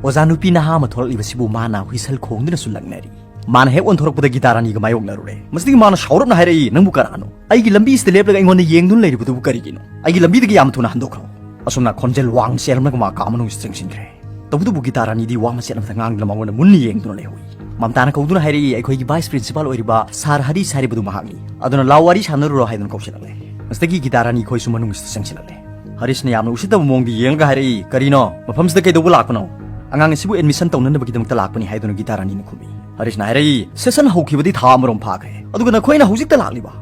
ꯑꯣꯖꯥ ꯅꯨꯄꯤ ꯅꯍꯥ ꯑꯃ ꯊꯣꯔꯛꯂꯤꯕꯁꯤꯕꯨ ꯃꯥꯅ ꯍꯨꯏꯁꯜ ꯈꯣꯡꯗꯨꯅꯁꯨ ꯂꯛꯅꯔꯤ꯫ ꯃꯥꯅ ꯍꯦꯛ ꯑꯣꯟꯊꯣꯔꯛꯄꯗ ꯒꯤꯇꯥ ꯔꯥꯅꯤꯒ ꯃꯥꯌꯣꯛꯅꯔꯨꯔꯦ꯫ ꯃꯁꯤꯗꯒꯤ ꯃꯥꯅ ꯁꯥꯎꯔꯞꯅ ꯍꯥꯏꯔꯛꯏ, "ꯅꯪꯕꯨ ꯀꯅꯥꯅꯣ? ꯑꯩꯒꯤ ꯂꯝꯕꯤꯁꯤꯗ ꯂꯦꯞꯂꯒ ꯑꯩꯉꯣꯟꯗ ꯌꯦꯡꯗꯨꯅ ꯂꯩꯔꯤꯕꯗꯨꯕꯨ ꯀꯔꯤꯒꯤꯅꯣ? ꯑꯩꯒꯤ ꯂꯝꯕꯤꯗꯒꯤ ꯌꯥꯝꯅ ꯊꯨꯅ ꯍꯟꯗꯣꯛꯈ꯭ꯔꯣ꯫" ꯑꯁꯨꯝꯅ ꯈꯣꯟꯖꯦꯜ ꯋꯥꯡꯅ ꯆꯦꯜꯂꯝꯂꯒ ꯃꯥ ꯀꯥ ꯃꯅꯨꯡꯁꯤꯗ ꯆꯪꯁꯤꯟꯈ꯭ꯔꯦ꯫ ꯇꯧꯕꯇꯕꯨ ꯒꯤꯇꯥ ꯔꯥꯅꯤꯗꯤ ꯋꯥ ꯃꯆꯦꯠ ꯑꯃꯠꯇ ꯉꯥꯡꯗꯅ ꯃꯉꯣꯟꯗ ꯃꯨꯟꯅ ꯌꯦꯡꯗꯨꯅ ꯂꯩꯍꯧꯏ꯫ ꯃꯃꯇꯥꯅ ꯀꯧꯗꯨꯅ ꯍꯥꯏꯔꯛꯏ, "ꯑꯩꯈꯣꯏꯒꯤ ꯚꯥꯏꯁ ꯄ꯭ꯔꯤꯟꯁꯤꯄꯥꯜ ꯑꯣꯏꯔꯤꯕ ꯁꯥꯔ ꯍꯔꯤꯁ ꯍꯥꯏꯔꯤꯕꯗꯨ ꯃꯍꯥꯛꯅꯤ꯫ ꯑꯗꯨꯅ ꯂꯥꯎ, ꯋꯥꯔꯤ ꯁꯥꯟꯅꯔꯨꯔꯣ" ꯍꯥꯏꯗꯨꯅ ꯀꯧꯁꯤꯜꯂꯛꯂꯦ꯫ ꯃꯁꯤꯗꯒꯤ ꯒꯤꯇꯥ ꯔꯥꯅꯤ ꯈꯣꯏꯁꯨ ꯃꯅꯨꯡꯁꯤꯗ ꯆꯪꯁꯤꯜꯂꯛꯂꯦ꯫ ꯍꯔꯤꯁꯅ ꯌꯥꯝꯅ ꯎꯁꯤꯠꯇꯕ ꯃꯑꯣꯡꯗ ꯌꯦꯡꯂꯒ ꯍꯥꯏꯔꯛꯏ, "ꯀꯔꯤꯅꯣ? ꯃꯐꯝꯁꯤꯗ ꯀꯩꯗꯧꯕ ꯂꯥꯛꯄꯅꯣ?" "ꯑꯉꯥꯡ ꯑꯁꯤꯕꯨ ꯑꯦꯗꯃꯤꯁꯟ ꯇꯧꯅꯅꯕꯒꯤꯗꯃꯛꯇ ꯂꯥꯛꯄꯅꯤ" ꯍꯥꯏꯗꯨꯅ ꯒꯤꯇꯥ ꯔꯥꯅꯤꯅ ꯈꯨꯝꯃꯤ꯫ ꯍꯔꯤꯁꯅ ꯍꯥꯏꯔꯛꯏ, "ꯁꯦꯁꯟ ꯍꯧꯈꯤꯕꯗꯤ ꯊꯥ ꯑꯃꯔꯣꯝ ꯐꯥꯈ꯭ꯔꯦ, ꯑꯗꯨꯒ ꯅꯈꯣꯏꯅ ꯍꯧꯖꯤꯛꯇ ꯂꯥꯛꯂꯤꯕ?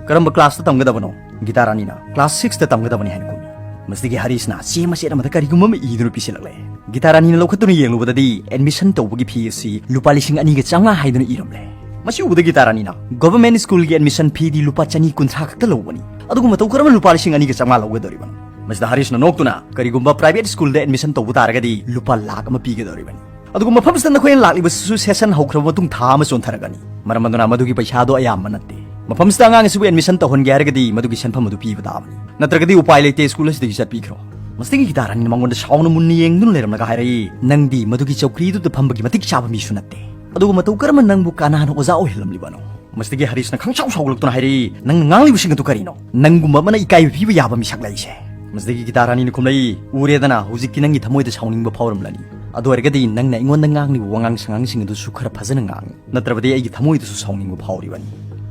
ꯀꯔꯝꯕ ꯀ꯭ꯂꯥꯁꯇ ꯇꯝꯒꯗꯕꯅꯣ?" ꯒꯤꯇꯥ ꯔꯥꯅꯤꯅ, "ꯀ꯭ꯂꯥꯁ ꯁꯤꯛꯁꯇ ꯇꯝꯒꯗꯕꯅꯤ" ꯍꯥꯏꯅ ꯈꯨꯝꯃꯤ꯫ ꯃꯁꯤꯗꯒꯤ ꯍꯔꯤꯁꯅ ꯆꯦ ꯃꯆꯦꯠ ꯑꯃꯗ ꯀꯔꯤꯒꯨꯝꯕ ꯑꯃ ꯏꯗꯨꯅ ꯄꯤꯁꯤꯜꯂꯛꯂꯦ꯫ ꯒꯤꯇꯥ ꯔꯥꯅꯤꯅ ꯂꯧꯈꯠꯇꯨꯅ ꯌꯦꯡꯂꯨꯕꯗꯗꯤ ꯑꯦꯗꯃꯤꯁꯟ ꯇꯧꯕꯒꯤ ꯐꯤ ꯑꯁꯤ ꯂꯨꯄꯥ ꯂꯤꯁꯤꯡ ꯑꯅꯤꯒ ꯆꯥꯝꯃꯉꯥ ꯍꯥꯏꯗꯨꯅ ꯏꯔꯝꯂꯦ꯫ ꯃꯁꯤ ꯎꯕꯗ ꯒꯤꯇꯥ ꯔꯥꯅꯤꯅ, "ꯒꯣꯚꯔꯟꯃꯦꯟꯠ ꯁ꯭ꯀꯨꯜꯒꯤ ꯑꯦꯗꯃꯤꯁꯟ ꯐꯤꯗꯤ ꯂꯨꯄꯥ ꯆꯅꯤ ꯀꯨꯟꯊ꯭ꯔꯥ ꯈꯛꯇ ꯂꯧꯕꯅꯤ, ꯑꯗꯨꯒ ꯃꯇꯧ ꯀꯔꯝꯅ ꯂꯨꯄꯥ ꯂꯤꯁꯤꯡ ꯑꯅꯤꯒ ꯆꯥꯝꯃꯉꯥ ꯂꯧꯒꯗꯧꯔꯤꯕꯅꯣ?" ꯃꯁꯤꯗ ꯍꯔꯤꯁꯅ ꯅꯣꯛꯇꯨꯅ, "ꯀꯔꯤꯒꯨꯝꯕ ꯄ꯭ꯔꯥꯏꯚꯦꯠ ꯁ꯭ꯀꯨꯜꯗ ꯑꯦꯗꯃꯤꯁꯟ ꯇꯧꯕ ꯇꯥꯔꯒꯗꯤ ꯂꯨꯄꯥ ꯂꯥꯈ ꯑꯃ ꯄꯤꯒꯗꯧꯔꯤꯕꯅꯤ꯫ ꯑꯗꯨꯒ ꯃꯐꯝꯁꯤꯗ ꯅꯈꯣꯏꯅ ꯂꯥꯛꯂꯤꯕꯁꯤꯁꯨ ꯁꯦꯁꯟ ꯍꯧꯈ꯭ꯔꯕ ꯃꯇꯨꯡ ꯊꯥ ꯑꯃ ꯆꯣꯟꯊꯔꯒꯅꯤ꯫ ꯃꯔꯝ ꯑꯗꯨꯅ ꯃꯗꯨꯒꯤ ꯄꯩꯁꯥꯗꯣ ꯑꯌꯥꯝꯕ ꯅꯠꯇꯦ꯫ ꯃꯐꯝꯁꯤꯗ ꯑꯉꯥꯡ ꯑꯁꯤꯕꯨ ꯑꯦꯗꯃꯤꯁꯟ ꯇꯧꯍꯟꯒꯦ ꯍꯥꯏꯔꯒꯗꯤ ꯃꯗꯨꯒꯤ ꯁꯦꯟꯐꯝ ꯑꯗꯨ ꯄꯤꯕ ꯇꯥꯕꯅꯤ꯫ ꯅꯠꯇ꯭ꯔꯒꯗꯤ ꯎꯄꯥꯏ ꯂꯩꯇꯦ, ꯁ꯭ꯀꯨꯜ ꯑꯁꯤꯗꯒꯤ ꯆꯠꯄꯤꯈ꯭ꯔꯣ꯫" ꯃꯁꯤꯗꯒꯤ ꯒꯤꯇꯥ ꯔꯥꯅꯤꯅ ꯃꯉꯣꯟꯗ ꯁꯥꯎꯅ ꯃꯨꯟꯅ ꯌꯦꯡꯗꯨꯅ ꯂꯩꯔꯝꯂꯒ ꯍꯥꯏꯔꯛꯏ, "ꯅꯪꯗꯤ ꯃꯗꯨꯒꯤ ꯆꯧꯀ꯭ꯔꯤꯗꯨꯗ ꯐꯝꯕꯒꯤ ꯃꯇꯤꯛ ꯆꯥꯕ ꯃꯤꯁꯨ ꯅꯠꯇꯦ꯫ ꯑꯗꯨꯒ ꯃꯇꯧ ꯀꯔꯝꯅ ꯅꯪꯕꯨ ꯀꯅꯥꯅ ꯑꯣꯖꯥ ꯑꯣꯏꯍꯜꯂꯝꯂꯤꯕꯅꯣ?" ꯃꯁꯤꯗꯒꯤ ꯍꯔꯤꯁꯅ ꯈꯪꯁꯥꯎ ꯁꯥꯎꯒꯠꯂꯛꯇꯨꯅ ꯍꯥꯏꯔꯛꯏ, "ꯅꯪꯅ ꯉꯥꯡꯂꯤꯕꯁꯤꯡ ꯑꯗꯨ ꯀꯔꯤꯅꯣ? ꯅꯪꯒꯨꯝꯕ ꯑꯃꯅ ꯏꯀꯥꯏꯕ ꯄꯤꯕ ꯌꯥꯕ ꯃꯤꯁꯛ ꯂꯩꯁꯦ?" ꯃꯁꯤꯗꯒꯤ ꯒꯤꯇꯥ ꯔꯥꯅꯤꯅ ꯈꯨꯝꯂꯛꯏ, "ꯎꯔꯦꯗꯅ, ꯍꯧꯖꯤꯛꯇꯤ ꯅꯪꯒꯤ ꯊꯃꯣꯏꯗ ꯁꯥꯎꯅꯤꯡꯕ ꯐꯥꯎꯔꯝꯂꯅꯤ꯫ ꯑꯗꯨ ꯑꯣꯏꯔꯒꯗꯤ ꯅꯪꯅ ꯑꯩꯉꯣꯟꯗ ꯉꯥꯡꯂꯤꯕ ꯋꯥꯉꯥꯡ ꯁꯉꯥꯡꯁꯤꯡ ꯑꯗꯨꯁꯨ ꯈꯔ ꯐꯖꯅ ꯉꯥꯡꯉꯨ, ꯅꯠꯇ꯭ꯔꯕꯗꯤ ꯑꯩꯒꯤ ꯊꯃꯣꯏꯗꯁꯨ ꯁꯥꯎꯅꯤꯡꯕ ꯐꯥꯎꯔꯤꯕꯅꯤ꯫"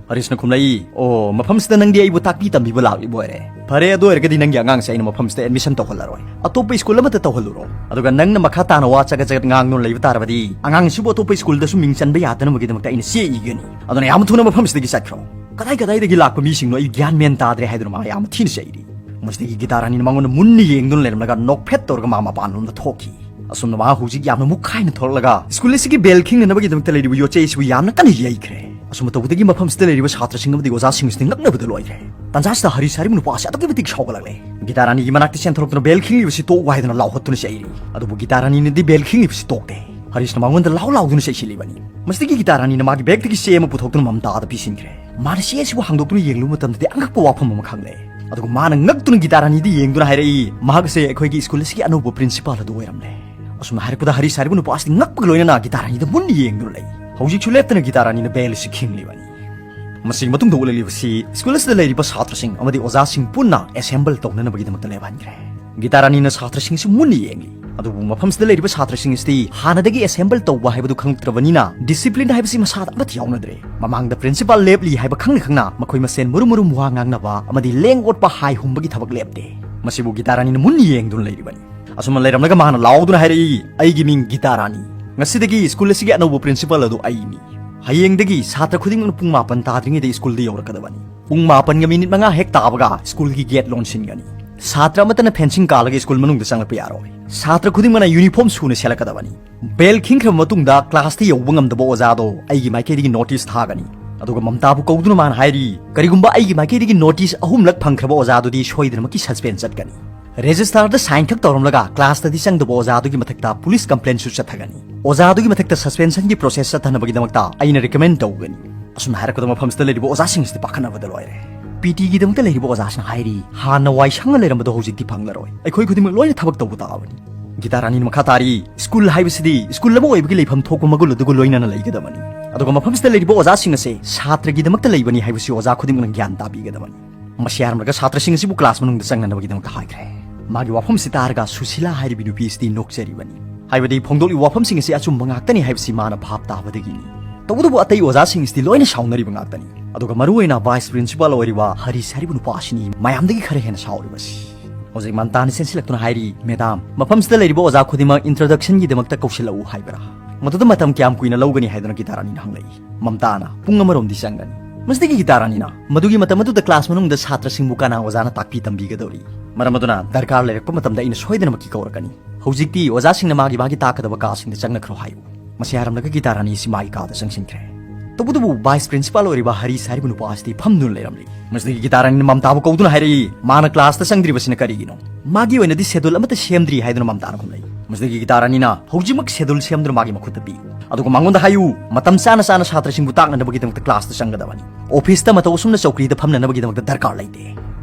ꯍꯔꯤꯁꯅ ꯈꯨꯝꯂꯛꯏ, "ꯑꯣ, ꯃꯐꯝꯁꯤꯗ ꯅꯪꯗꯤ ꯑꯩꯕꯨ ꯇꯥꯛꯄꯤ ꯇꯝꯕꯤꯕ ꯂꯥꯛꯂꯤꯕ ꯑꯣꯏꯔꯦ꯫ ꯐꯔꯦ, ꯑꯗꯨ ꯑꯣꯏꯔꯒꯗꯤ ꯅꯪꯒꯤ ꯑꯉꯥꯡꯁꯦ ꯑꯩꯅ ꯃꯐꯝꯁꯤꯗ ꯑꯦꯗꯃꯤꯁꯟ ꯇꯧꯍꯜꯂꯔꯣꯏ꯫ ꯑꯇꯣꯞꯄ ꯁ꯭ꯀꯨꯜ ꯑꯃꯗ ꯇꯧꯍꯜꯂꯨꯔꯣ꯫ ꯑꯗꯨꯒ ꯅꯪꯅ ꯃꯈꯥ ꯇꯥꯅ ꯋꯥ ꯆꯒꯠ ꯆꯒꯠ ꯉꯥꯡꯗꯨꯅ ꯂꯩꯕ ꯇꯥꯔꯕꯗꯤ ꯑꯉꯥꯡꯁꯤꯕꯨ ꯑꯇꯣꯞꯄ ꯁ꯭ꯀꯨꯜꯗꯁꯨ ꯃꯤꯡ ꯆꯟꯕ ꯌꯥꯗꯅꯕꯒꯤꯗꯃꯛꯇ ꯑꯩꯅ ꯆꯦ ꯏꯒꯅꯤ꯫ ꯑꯗꯨꯅ ꯌꯥꯝ ꯊꯨꯅ ꯃꯐꯝꯁꯤꯗꯒꯤ ꯆꯠꯈ꯭ꯔꯣ꯫ ꯀꯗꯥꯏ ꯀꯗꯥꯏꯗꯒꯤ ꯂꯥꯛꯄ ꯃꯤꯁꯤꯡꯅꯣ ꯑꯩ ꯒ꯭ꯌꯥꯟ ꯃꯦꯟ ꯇꯥꯗ꯭ꯔꯦ" ꯍꯥꯏꯗꯨꯅ ꯃꯥ ꯌꯥꯝꯅ ꯊꯤꯅ ꯆꯩꯔꯤ꯫ ꯃꯁꯤꯗꯒꯤ ꯒꯤꯇꯥ ꯔꯥꯅꯤꯅ ꯃꯉꯣꯟꯗ ꯃꯨꯟꯅ ꯌꯦꯡꯗꯨꯅ ꯂꯩꯔꯝꯂꯒ ꯅꯣꯛꯐꯦꯠ ꯇꯧꯔꯒ ꯃꯥ ꯃꯄꯥꯟꯂꯣꯝꯗ ꯊꯣꯛꯈꯤ꯫ ꯑꯁꯨꯝꯅ ꯃꯍꯥꯛ ꯍꯧꯖꯤꯛ ꯌꯥꯝꯅ ꯃꯨꯛꯈꯥꯏꯅ ꯊꯣꯛꯂꯛꯂꯒ ꯁ꯭ꯀꯨꯜ ꯑꯁꯤꯒꯤ ꯕꯦꯜ ꯈꯤꯡꯅꯅꯕꯒꯤꯗꯃꯛꯇ ꯂꯩꯔꯤꯕ ꯌꯣꯠꯆꯩ ꯑꯁꯤꯕꯨ ꯌꯥꯝꯅ ꯀꯟꯅ ꯌꯩꯈ꯭ꯔꯦ꯫ ꯑꯁꯨꯝꯅ ꯇꯧꯕꯗꯒꯤ ꯃꯐꯝꯁꯤꯗ ꯂꯩꯔꯤꯕ ꯁꯥꯇ꯭ꯔꯁꯤꯡ ꯑꯃꯗꯤ ꯑꯣꯖꯥꯁꯤꯡ ꯑꯁꯤꯗꯤ ꯉꯛꯅꯕꯗ ꯂꯣꯏꯈ꯭ꯔꯦ꯫ ꯇꯥꯟꯖꯥꯁꯤꯗ ꯍꯔꯤꯁ ꯍꯥꯏꯔꯤꯕ ꯅꯨꯄꯥ ꯑꯁꯤ ꯑꯗꯨꯛꯀꯤ ꯃꯇꯤꯛ ꯁꯥꯎꯒꯠꯂꯛꯂꯦ꯫ ꯒꯤꯇꯥ ꯔꯥꯅꯤꯒꯤ ꯃꯅꯥꯛꯇ ꯆꯦꯟꯊꯣꯔꯛꯇꯨꯅ ꯕꯦꯜ ꯈꯤꯡꯂꯤꯕꯁꯤ ꯇꯣꯛꯎ ꯍꯥꯏꯗꯨꯅ ꯂꯥꯎꯍꯠꯇꯨꯅ ꯆꯩꯔꯤ꯫ ꯑꯗꯨꯕꯨ ꯒꯤꯇꯥ ꯔꯥꯅꯤꯅꯗꯤ ꯕꯦꯜ ꯈꯤꯡꯂꯤꯕꯁꯤ ꯇꯣꯛꯇꯦ꯫ ꯍꯔꯤꯁꯅ ꯃꯉꯣꯟꯗ ꯂꯥꯎ ꯂꯥꯎꯗꯨꯅ ꯆꯩꯁꯤꯜꯂꯤꯕꯅꯤ꯫ ꯃꯁꯤꯗꯒꯤ ꯒꯤꯇꯥ ꯔꯥꯅꯤꯅ ꯃꯥꯒꯤ ꯕꯦꯒꯇꯒꯤ ꯆꯦ ꯑꯃ ꯄꯨꯊꯣꯛꯇꯨꯅ ꯃꯝꯇꯥꯗ ꯄꯤꯁꯤꯟꯈ꯭ꯔꯦ꯫ ꯃꯥꯅ ꯆꯦ ꯑꯁꯤꯕꯨ ꯍꯥꯡꯗꯣꯛꯇꯨꯅ ꯌꯦꯡꯂꯨꯕ ꯃꯇꯝꯗꯗꯤ ꯑꯉꯛꯄ ꯋꯥꯐꯝ ꯑꯃ ꯈꯪꯂꯦ꯫ ꯑꯗꯨꯒ ꯃꯥꯅ ꯉꯛꯇꯨꯅ ꯒꯤꯇꯥ ꯔꯥꯅꯤꯗ ꯌꯦꯡꯗꯨꯅ ꯍꯥꯏꯔꯛꯏ, "ꯃꯍꯥꯛ ꯑꯁꯦ ꯑꯩꯈꯣꯏꯒꯤ ꯁ꯭ꯀꯨꯜ ꯑꯁꯤꯒꯤ ꯑꯅꯧꯕ ꯄ꯭ꯔꯤꯟꯁꯤꯄꯥꯜ ꯑꯗꯨ ꯑꯣꯏꯔꯝꯂꯦ꯫" ꯑꯁꯨꯝꯅ ꯍꯥꯏꯔꯛꯄꯗ ꯍꯔꯤꯁ ꯍꯥꯏꯔꯤꯕ ꯅꯨꯄꯥ ꯑꯁꯤ ꯉꯛꯄꯒ ꯂꯣꯏꯅꯅ ꯒꯤꯇꯥ ꯔꯥꯅꯤꯗ ꯃꯨꯟꯅ ꯌꯦꯡꯗꯨꯅ ꯂꯩ꯫ ꯍꯧꯖꯤꯛꯁꯨ ꯂꯦꯞꯇꯅ ꯒꯤꯇꯥ ꯔꯥꯅꯤꯅ ꯕꯦꯜ ꯑꯁꯤ ꯈꯤꯡꯂꯤꯕꯅꯤ꯫ ꯃꯁꯤꯒꯤ ꯃꯇꯨꯡꯗ ꯎꯠꯂꯛꯂꯤꯕꯁꯤ ꯁ꯭ꯀꯨꯜ ꯑꯁꯤꯗ ꯂꯩꯔꯤꯕ ꯁꯥꯇ꯭ꯔꯁꯤꯡ ꯑꯃꯗꯤ ꯑꯣꯖꯥꯁꯤꯡ ꯄꯨꯟꯅ ꯑꯦꯁꯦꯝꯕꯜ ꯇꯧꯅꯅꯕꯒꯤꯗꯃꯛꯇ ꯂꯦꯞꯍꯟꯈ꯭ꯔꯦ꯫ ꯒꯤꯇꯥ ꯔꯥꯅꯤꯅ ꯁꯥꯇ꯭ꯔꯁꯤꯡꯁꯤ ꯃꯨꯟꯅ ꯌꯦꯡꯂꯤ꯫ ꯑꯗꯨꯕꯨ ꯃꯐꯝꯁꯤꯗ ꯂꯩꯔꯤꯕ ꯁꯥꯇ꯭ꯔꯁꯤꯡ ꯑꯁꯤꯗꯤ ꯍꯥꯟꯅꯗꯒꯤ ꯑꯦꯁꯦꯝꯕꯜ ꯇꯧꯕ ꯍꯥꯏꯕꯗꯨ ꯈꯪꯂꯛꯇ꯭ꯔꯕꯅꯤꯅ ꯗꯤꯁꯤꯄ꯭ꯂꯤꯟ ꯍꯥꯏꯕꯁꯤ ꯃꯁꯥꯗ ꯑꯃꯠꯇ ꯌꯥꯎꯅꯗ꯭ꯔꯦ꯫ ꯃꯃꯥꯡꯗ ꯄ꯭ꯔꯤꯟꯁꯤꯄꯥꯜ ꯂꯦꯞꯂꯤ ꯍꯥꯏꯕ ꯈꯪꯅ ꯈꯪꯅ ꯃꯈꯣꯏ ꯃꯁꯦꯟ ꯃꯔꯨꯝ ꯃꯔꯨꯝ ꯋꯥ ꯉꯥꯡꯅꯕ ꯑꯃꯗꯤ ꯂꯦꯡ ꯑꯣꯠꯄ ꯍꯥꯏ ꯍꯨꯝꯕꯒꯤ ꯊꯕꯛ ꯂꯦꯞꯇꯦ꯫ ꯃꯁꯤꯕꯨ ꯒꯤꯇꯥ ꯔꯥꯅꯤꯅ ꯃꯨꯟꯅ ꯌꯦꯡꯗꯨꯅ ꯂꯩꯔꯤꯕꯅꯤ꯫ ꯑꯁꯨꯝꯅ ꯂꯩꯔꯝꯂꯒ ꯃꯍꯥꯛꯅ ꯂꯥꯎꯗꯨꯅ ꯍꯥꯏꯔꯛꯏ, "ꯑꯩꯒꯤ ꯃꯤꯡ ꯒꯤꯇꯥ ꯔꯥꯅꯤ꯫ ꯉꯁꯤꯗꯒꯤ ꯁ꯭ꯀꯨꯜ ꯑꯁꯤꯒꯤ ꯑꯅꯧꯕ ꯄ꯭ꯔꯤꯟꯁꯤꯄꯥꯜ ꯑꯗꯨ ꯑꯩꯅꯤ꯫ ꯍꯌꯦꯡꯗꯒꯤ ꯁꯥꯇ꯭ꯔ ꯈꯨꯗꯤꯡꯃꯛꯅ ꯄꯨꯡ ꯃꯥꯄꯟ ꯇꯥꯗ꯭ꯔꯤꯉꯩꯗ ꯁ꯭ꯀꯨꯜꯗ ꯌꯧꯔꯛꯀꯗꯕꯅꯤ꯫ ꯄꯨꯡ ꯃꯥꯄꯟꯒ ꯃꯤꯅꯤꯠ ꯃꯉꯥ ꯍꯦꯛ ꯇꯥꯕꯒ ꯁ꯭ꯀꯨꯜꯒꯤ ꯒꯦꯠ ꯂꯣꯟꯁꯤꯟꯒꯅꯤ꯫ ꯁꯥꯇ꯭ꯔ ꯑꯃꯠꯇꯅ ꯐꯦꯟꯁꯤꯡ ꯀꯥꯜꯂꯒ ꯁ꯭ꯀꯨꯜ ꯃꯅꯨꯡꯗ ꯆꯪꯂꯛꯄ ꯌꯥꯔꯣꯏ꯫ ꯁꯥꯇ꯭ꯔ ꯈꯨꯗꯤꯡꯃꯛꯅ ꯌꯨꯅꯤꯐꯣꯔꯝ ꯁꯨꯅ ꯁꯦꯠꯂꯛꯀꯗꯕꯅꯤ꯫ ꯕꯦꯜ ꯈꯤꯡꯈ꯭ꯔꯕ ꯃꯇꯨꯡꯗ ꯀ꯭ꯂꯥꯁꯇ ꯌꯧꯕ ꯉꯝꯗꯕ ꯑꯣꯖꯥꯗꯣ ꯑꯩꯒꯤ ꯃꯥꯏꯀꯩꯗꯒꯤ ꯅꯣꯇꯤꯁ ꯊꯥꯒꯅꯤ꯫" ꯑꯗꯨꯒ ꯃꯝꯇꯥꯕꯨ ꯀꯧꯗꯨꯅ ꯃꯥꯅ ꯍꯥꯏꯔꯤ, "ꯀꯔꯤꯒꯨꯝꯕ ꯑꯩꯒꯤ ꯃꯥꯏꯀꯩꯗꯒꯤ ꯅꯣꯇꯤꯁ ꯑꯍꯨꯝꯂꯛ ꯐꯪꯈ꯭ꯔꯕ ꯑꯣꯖꯥꯗꯨꯗꯤ ꯁꯣꯏꯗꯅꯃꯛꯀꯤ ꯁꯁꯄꯦꯟ ꯆꯠꯀꯅꯤ꯫ ꯔꯦꯖꯤꯁꯇꯥꯔꯗ ꯁꯥꯏꯟ ꯈꯛ ꯇꯧꯔꯝꯂꯒ ꯀ꯭ꯂꯥꯁꯇꯗꯤ ꯆꯪꯗꯕ ꯑꯣꯖꯥꯗꯨꯒꯤ ꯃꯊꯛꯇ ꯄꯨꯂꯤꯁ ꯀꯝꯄ꯭ꯂꯦꯟꯁꯨ ꯆꯠꯊꯒꯅꯤ꯫ ꯑꯣꯖꯥꯗꯨꯒꯤ ꯃꯊꯛꯇ ꯁꯁꯄꯦꯟꯁꯟꯒꯤ ꯄ꯭ꯔꯣꯁꯦꯁ ꯆꯠꯊꯅꯕꯒꯤꯗꯃꯛꯇ ꯑꯩꯅ ꯔꯤꯀꯃꯦꯟ ꯇꯧꯒꯅꯤ꯫" ꯑꯁꯨꯝꯅ ꯍꯥꯏꯔꯛꯄꯗ ꯃꯐꯝꯁꯤꯗ ꯂꯩꯔꯤꯕ ꯑꯣꯖꯥꯁꯤꯡ ꯑꯁꯤꯗꯤ ꯄꯥꯈꯠꯅꯕꯗ ꯂꯣꯏꯔꯦ꯫ ꯄꯤ ꯇꯤꯒꯤꯗꯃꯛꯇ ꯂꯩꯔꯤꯕ ꯑꯣꯖꯥꯁꯤꯡꯅ ꯍꯥꯏꯔꯤ, ꯍꯥꯟꯅ ꯋꯥꯏ ꯁꯪꯅ ꯂꯩꯔꯝꯕꯗꯣ ꯍꯧꯖꯤꯛꯇꯤ ꯐꯪꯂꯔꯣꯏ, ꯑꯩꯈꯣꯏ ꯈꯨꯗꯤꯡꯃꯛ ꯂꯣꯏꯅ ꯊꯕꯛ ꯇꯧꯕ ꯇꯥꯕꯅꯤ꯫ ꯒꯤꯇꯥ ꯔꯥꯅꯤꯅ ꯃꯈꯥ ꯇꯥꯔꯤ, ꯁ꯭ꯀꯨꯜ ꯍꯥꯏꯕꯁꯤꯗꯤ ꯁ꯭ꯀꯨꯜ ꯑꯃ ꯑꯣꯏꯕꯒꯤ ꯂꯩꯐꯝ ꯊꯣꯛꯄ ꯃꯒꯨꯟ ꯑꯗꯨꯒ ꯂꯣꯏꯅꯅ ꯂꯩꯒꯗꯕꯅꯤ꯫ ꯑꯗꯨꯒ ꯃꯐꯝꯁꯤꯗ ꯂꯩꯔꯤꯕ ꯑꯣꯖꯥꯁꯤꯡ ꯑꯁꯦ ꯁꯥꯇ꯭ꯔꯒꯤꯗꯃꯛꯇ ꯂꯩꯕꯅꯤ ꯍꯥꯏꯕꯁꯤ ꯑꯣꯖꯥ ꯈꯨꯗꯤꯡꯃꯛꯅ ꯒ꯭ꯌꯥꯟ ꯇꯥꯕꯤꯒꯗꯕꯅꯤ꯫ ꯃꯁꯤ ꯍꯥꯏꯔꯝꯂꯒ ꯁꯥꯇ꯭ꯔꯁꯤꯡ ꯑꯁꯤꯕꯨ ꯀ꯭ꯂꯥꯁ ꯃꯅꯨꯡꯗ ꯆꯪꯅꯅꯕꯒꯤꯗꯃꯛꯇ ꯍꯥꯏꯈ꯭ꯔꯦ꯫ ꯃꯥꯒꯤ ꯋꯥꯐꯝꯁꯤ ꯇꯥꯔꯒ ꯁꯨꯁꯤꯂꯥ ꯍꯥꯏꯔꯤꯕꯤ ꯅꯨꯄꯤ ꯑꯁꯤꯗꯤ ꯅꯣꯛꯆꯔꯤꯕꯅꯤ꯫ ꯍꯥꯏꯕꯗꯤ ꯐꯣꯡꯗꯣꯛꯂꯤꯕ ꯋꯥꯐꯝꯁꯤꯡ ꯑꯁꯤ ꯑꯆꯨꯝꯕ ꯉꯥꯛꯇꯅꯤ ꯍꯥꯏꯕꯁꯤ ꯃꯥꯅ ꯚꯥꯞ ꯇꯥꯕꯗꯒꯤꯅꯤ꯫ ꯇꯧꯕꯇꯕꯨ ꯑꯇꯩ ꯑꯣꯖꯥꯁꯤꯡ ꯑꯁꯤꯗꯤ ꯂꯣꯏꯅ ꯁꯥꯎꯅꯔꯤꯕ ꯉꯥꯛꯇꯅꯤ꯫ ꯑꯗꯨꯒ ꯃꯔꯨꯑꯣꯏꯅ ꯚꯥꯏꯁ ꯄ꯭ꯔꯤꯟꯁꯤꯄꯥꯜ ꯑꯣꯏꯔꯤꯕ ꯍꯔꯤꯁ ꯍꯥꯏꯔꯤꯕ ꯅꯨꯄꯥ ꯑꯁꯤꯅꯤ ꯃꯌꯥꯝꯗꯒꯤ ꯈꯔ ꯍꯦꯟꯅ ꯁꯥꯎꯔꯤꯕꯁꯤ꯫ ꯍꯧꯖꯤꯛ ꯃꯝꯇꯥꯅ ꯆꯦꯟꯁꯤꯜꯂꯛꯇꯨꯅ ꯍꯥꯏꯔꯤ, "ꯃꯦꯗꯥꯝ, ꯃꯐꯝꯁꯤꯗ ꯂꯩꯔꯤꯕ ꯑꯣꯖꯥ ꯈꯨꯗꯤꯡꯃꯛ ꯏꯟꯇ꯭ꯔꯣꯗꯛꯁꯟꯒꯤꯗꯃꯛꯇ ꯀꯧꯁꯤꯜꯂꯛꯎ ꯍꯥꯏꯕ꯭ꯔꯥ? ꯃꯗꯨꯗ ꯃꯇꯝ ꯀꯌꯥꯝ ꯀꯨꯏꯅ ꯂꯧꯒꯅꯤ?" ꯍꯥꯏꯗꯨꯅ ꯒꯤꯇꯥ ꯔꯥꯅꯤꯅ ꯍꯪꯂꯛꯏ꯫ ꯃꯝꯇꯥꯅ, "ꯄꯨꯡ ꯑꯃꯔꯣꯝꯗꯤ ꯆꯪꯒꯅꯤ꯫" ꯃꯁꯤꯗꯒꯤ ꯒꯤꯇꯥ ꯔꯥꯅꯤꯅ, "ꯃꯗꯨꯒꯤ ꯃꯇꯝ ꯑꯗꯨꯗ ꯀ꯭ꯂꯥꯁ ꯃꯅꯨꯡꯗ ꯁꯥꯇ꯭ꯔꯁꯤꯡꯕꯨ ꯀꯅꯥ ꯑꯣꯖꯥꯅ ꯇꯥꯛꯄꯤ ꯇꯝꯕꯤꯒꯗꯧꯔꯤ? ꯃꯔꯝ ꯑꯗꯨꯅ ꯗꯔꯀꯥꯔ ꯂꯩꯔꯛꯄ ꯃꯇꯝꯗ ꯑꯩꯅ ꯁꯣꯏꯗꯅꯃꯛꯀꯤ ꯀꯧꯔꯛꯀꯅꯤ꯫ ꯍꯧꯖꯤꯛꯇꯤ ꯑꯣꯖꯥꯁꯤꯡꯅ ꯃꯥꯒꯤ ꯃꯥꯒꯤ ꯇꯥꯛꯀꯗꯕ ꯀꯥꯁꯤꯡꯗ ꯆꯪꯅꯈ꯭ꯔꯣ ꯍꯥꯏꯌꯨ꯫" ꯃꯁꯤ ꯍꯥꯏꯔꯝꯂꯒ ꯒꯤꯇꯥ ꯔꯥꯅꯤ ꯑꯁꯤ ꯃꯥꯒꯤ ꯀꯥꯗ ꯆꯪꯁꯤꯟꯈ꯭ꯔꯦ꯫ ꯇꯧꯕꯇꯕꯨ ꯚꯥꯏꯁ ꯄ꯭ꯔꯤꯟꯁꯤꯄꯥꯜ ꯑꯣꯏꯔꯤꯕ ꯍꯔꯤꯁ ꯍꯥꯏꯔꯤꯕ ꯅꯨꯄꯥ ꯑꯁꯤꯗꯤ ꯐꯝꯗꯨꯅ ꯂꯩꯔꯝꯂꯤ꯫ ꯃꯁꯤꯗꯒꯤ ꯒꯤꯇꯥ ꯔꯥꯅꯤꯅ ꯃꯝꯇꯥꯕꯨ ꯀꯧꯗꯨꯅ ꯍꯥꯏꯔꯛꯏ, "ꯃꯥꯅ ꯀ꯭ꯂꯥꯁꯇ ꯆꯪꯗ꯭ꯔꯤꯕꯁꯤꯅ ꯀꯔꯤꯒꯤꯅꯣ?" "ꯃꯥꯒꯤ ꯑꯣꯏꯅꯗꯤ ꯁꯦꯗꯨꯜ ꯑꯃꯠꯇ ꯁꯦꯝꯗ꯭ꯔꯤ," ꯍꯥꯏꯗꯨꯅ ꯃꯝꯇꯥꯅ ꯈꯨꯝꯂꯛꯏ꯫ ꯃꯁꯤꯗꯒꯤ ꯒꯤꯇꯥ ꯔꯥꯅꯤꯅ, "ꯍꯧꯖꯤꯛꯃꯛ ꯁꯦꯗꯨꯜ ꯁꯦꯝꯗꯨꯅ ꯃꯥꯒꯤ ꯃꯈꯨꯠꯇ ꯄꯤꯌꯨ꯫ ꯑꯗꯨꯒ ꯃꯉꯣꯟꯗ ꯍꯥꯏꯌꯨ, ꯃꯇꯝ ꯆꯥꯅ ꯆꯥꯅ ꯁꯥꯇ꯭ꯔꯁꯤꯡꯕꯨ ꯇꯥꯛꯅꯅꯕꯒꯤꯗꯃꯛꯇ ꯀ꯭ꯂꯥꯁꯇ ꯆꯪꯒꯗꯕꯅꯤ꯫ ꯑꯣꯐꯤꯁꯇ ꯃꯇꯧ ꯑꯁꯨꯝꯅ ꯆꯧꯀ꯭ꯔꯤꯗ ꯐꯝꯅꯅꯕꯒꯤꯗꯃꯛꯇ ꯗꯔꯀꯥꯔ ꯂꯩꯇꯦ꯫"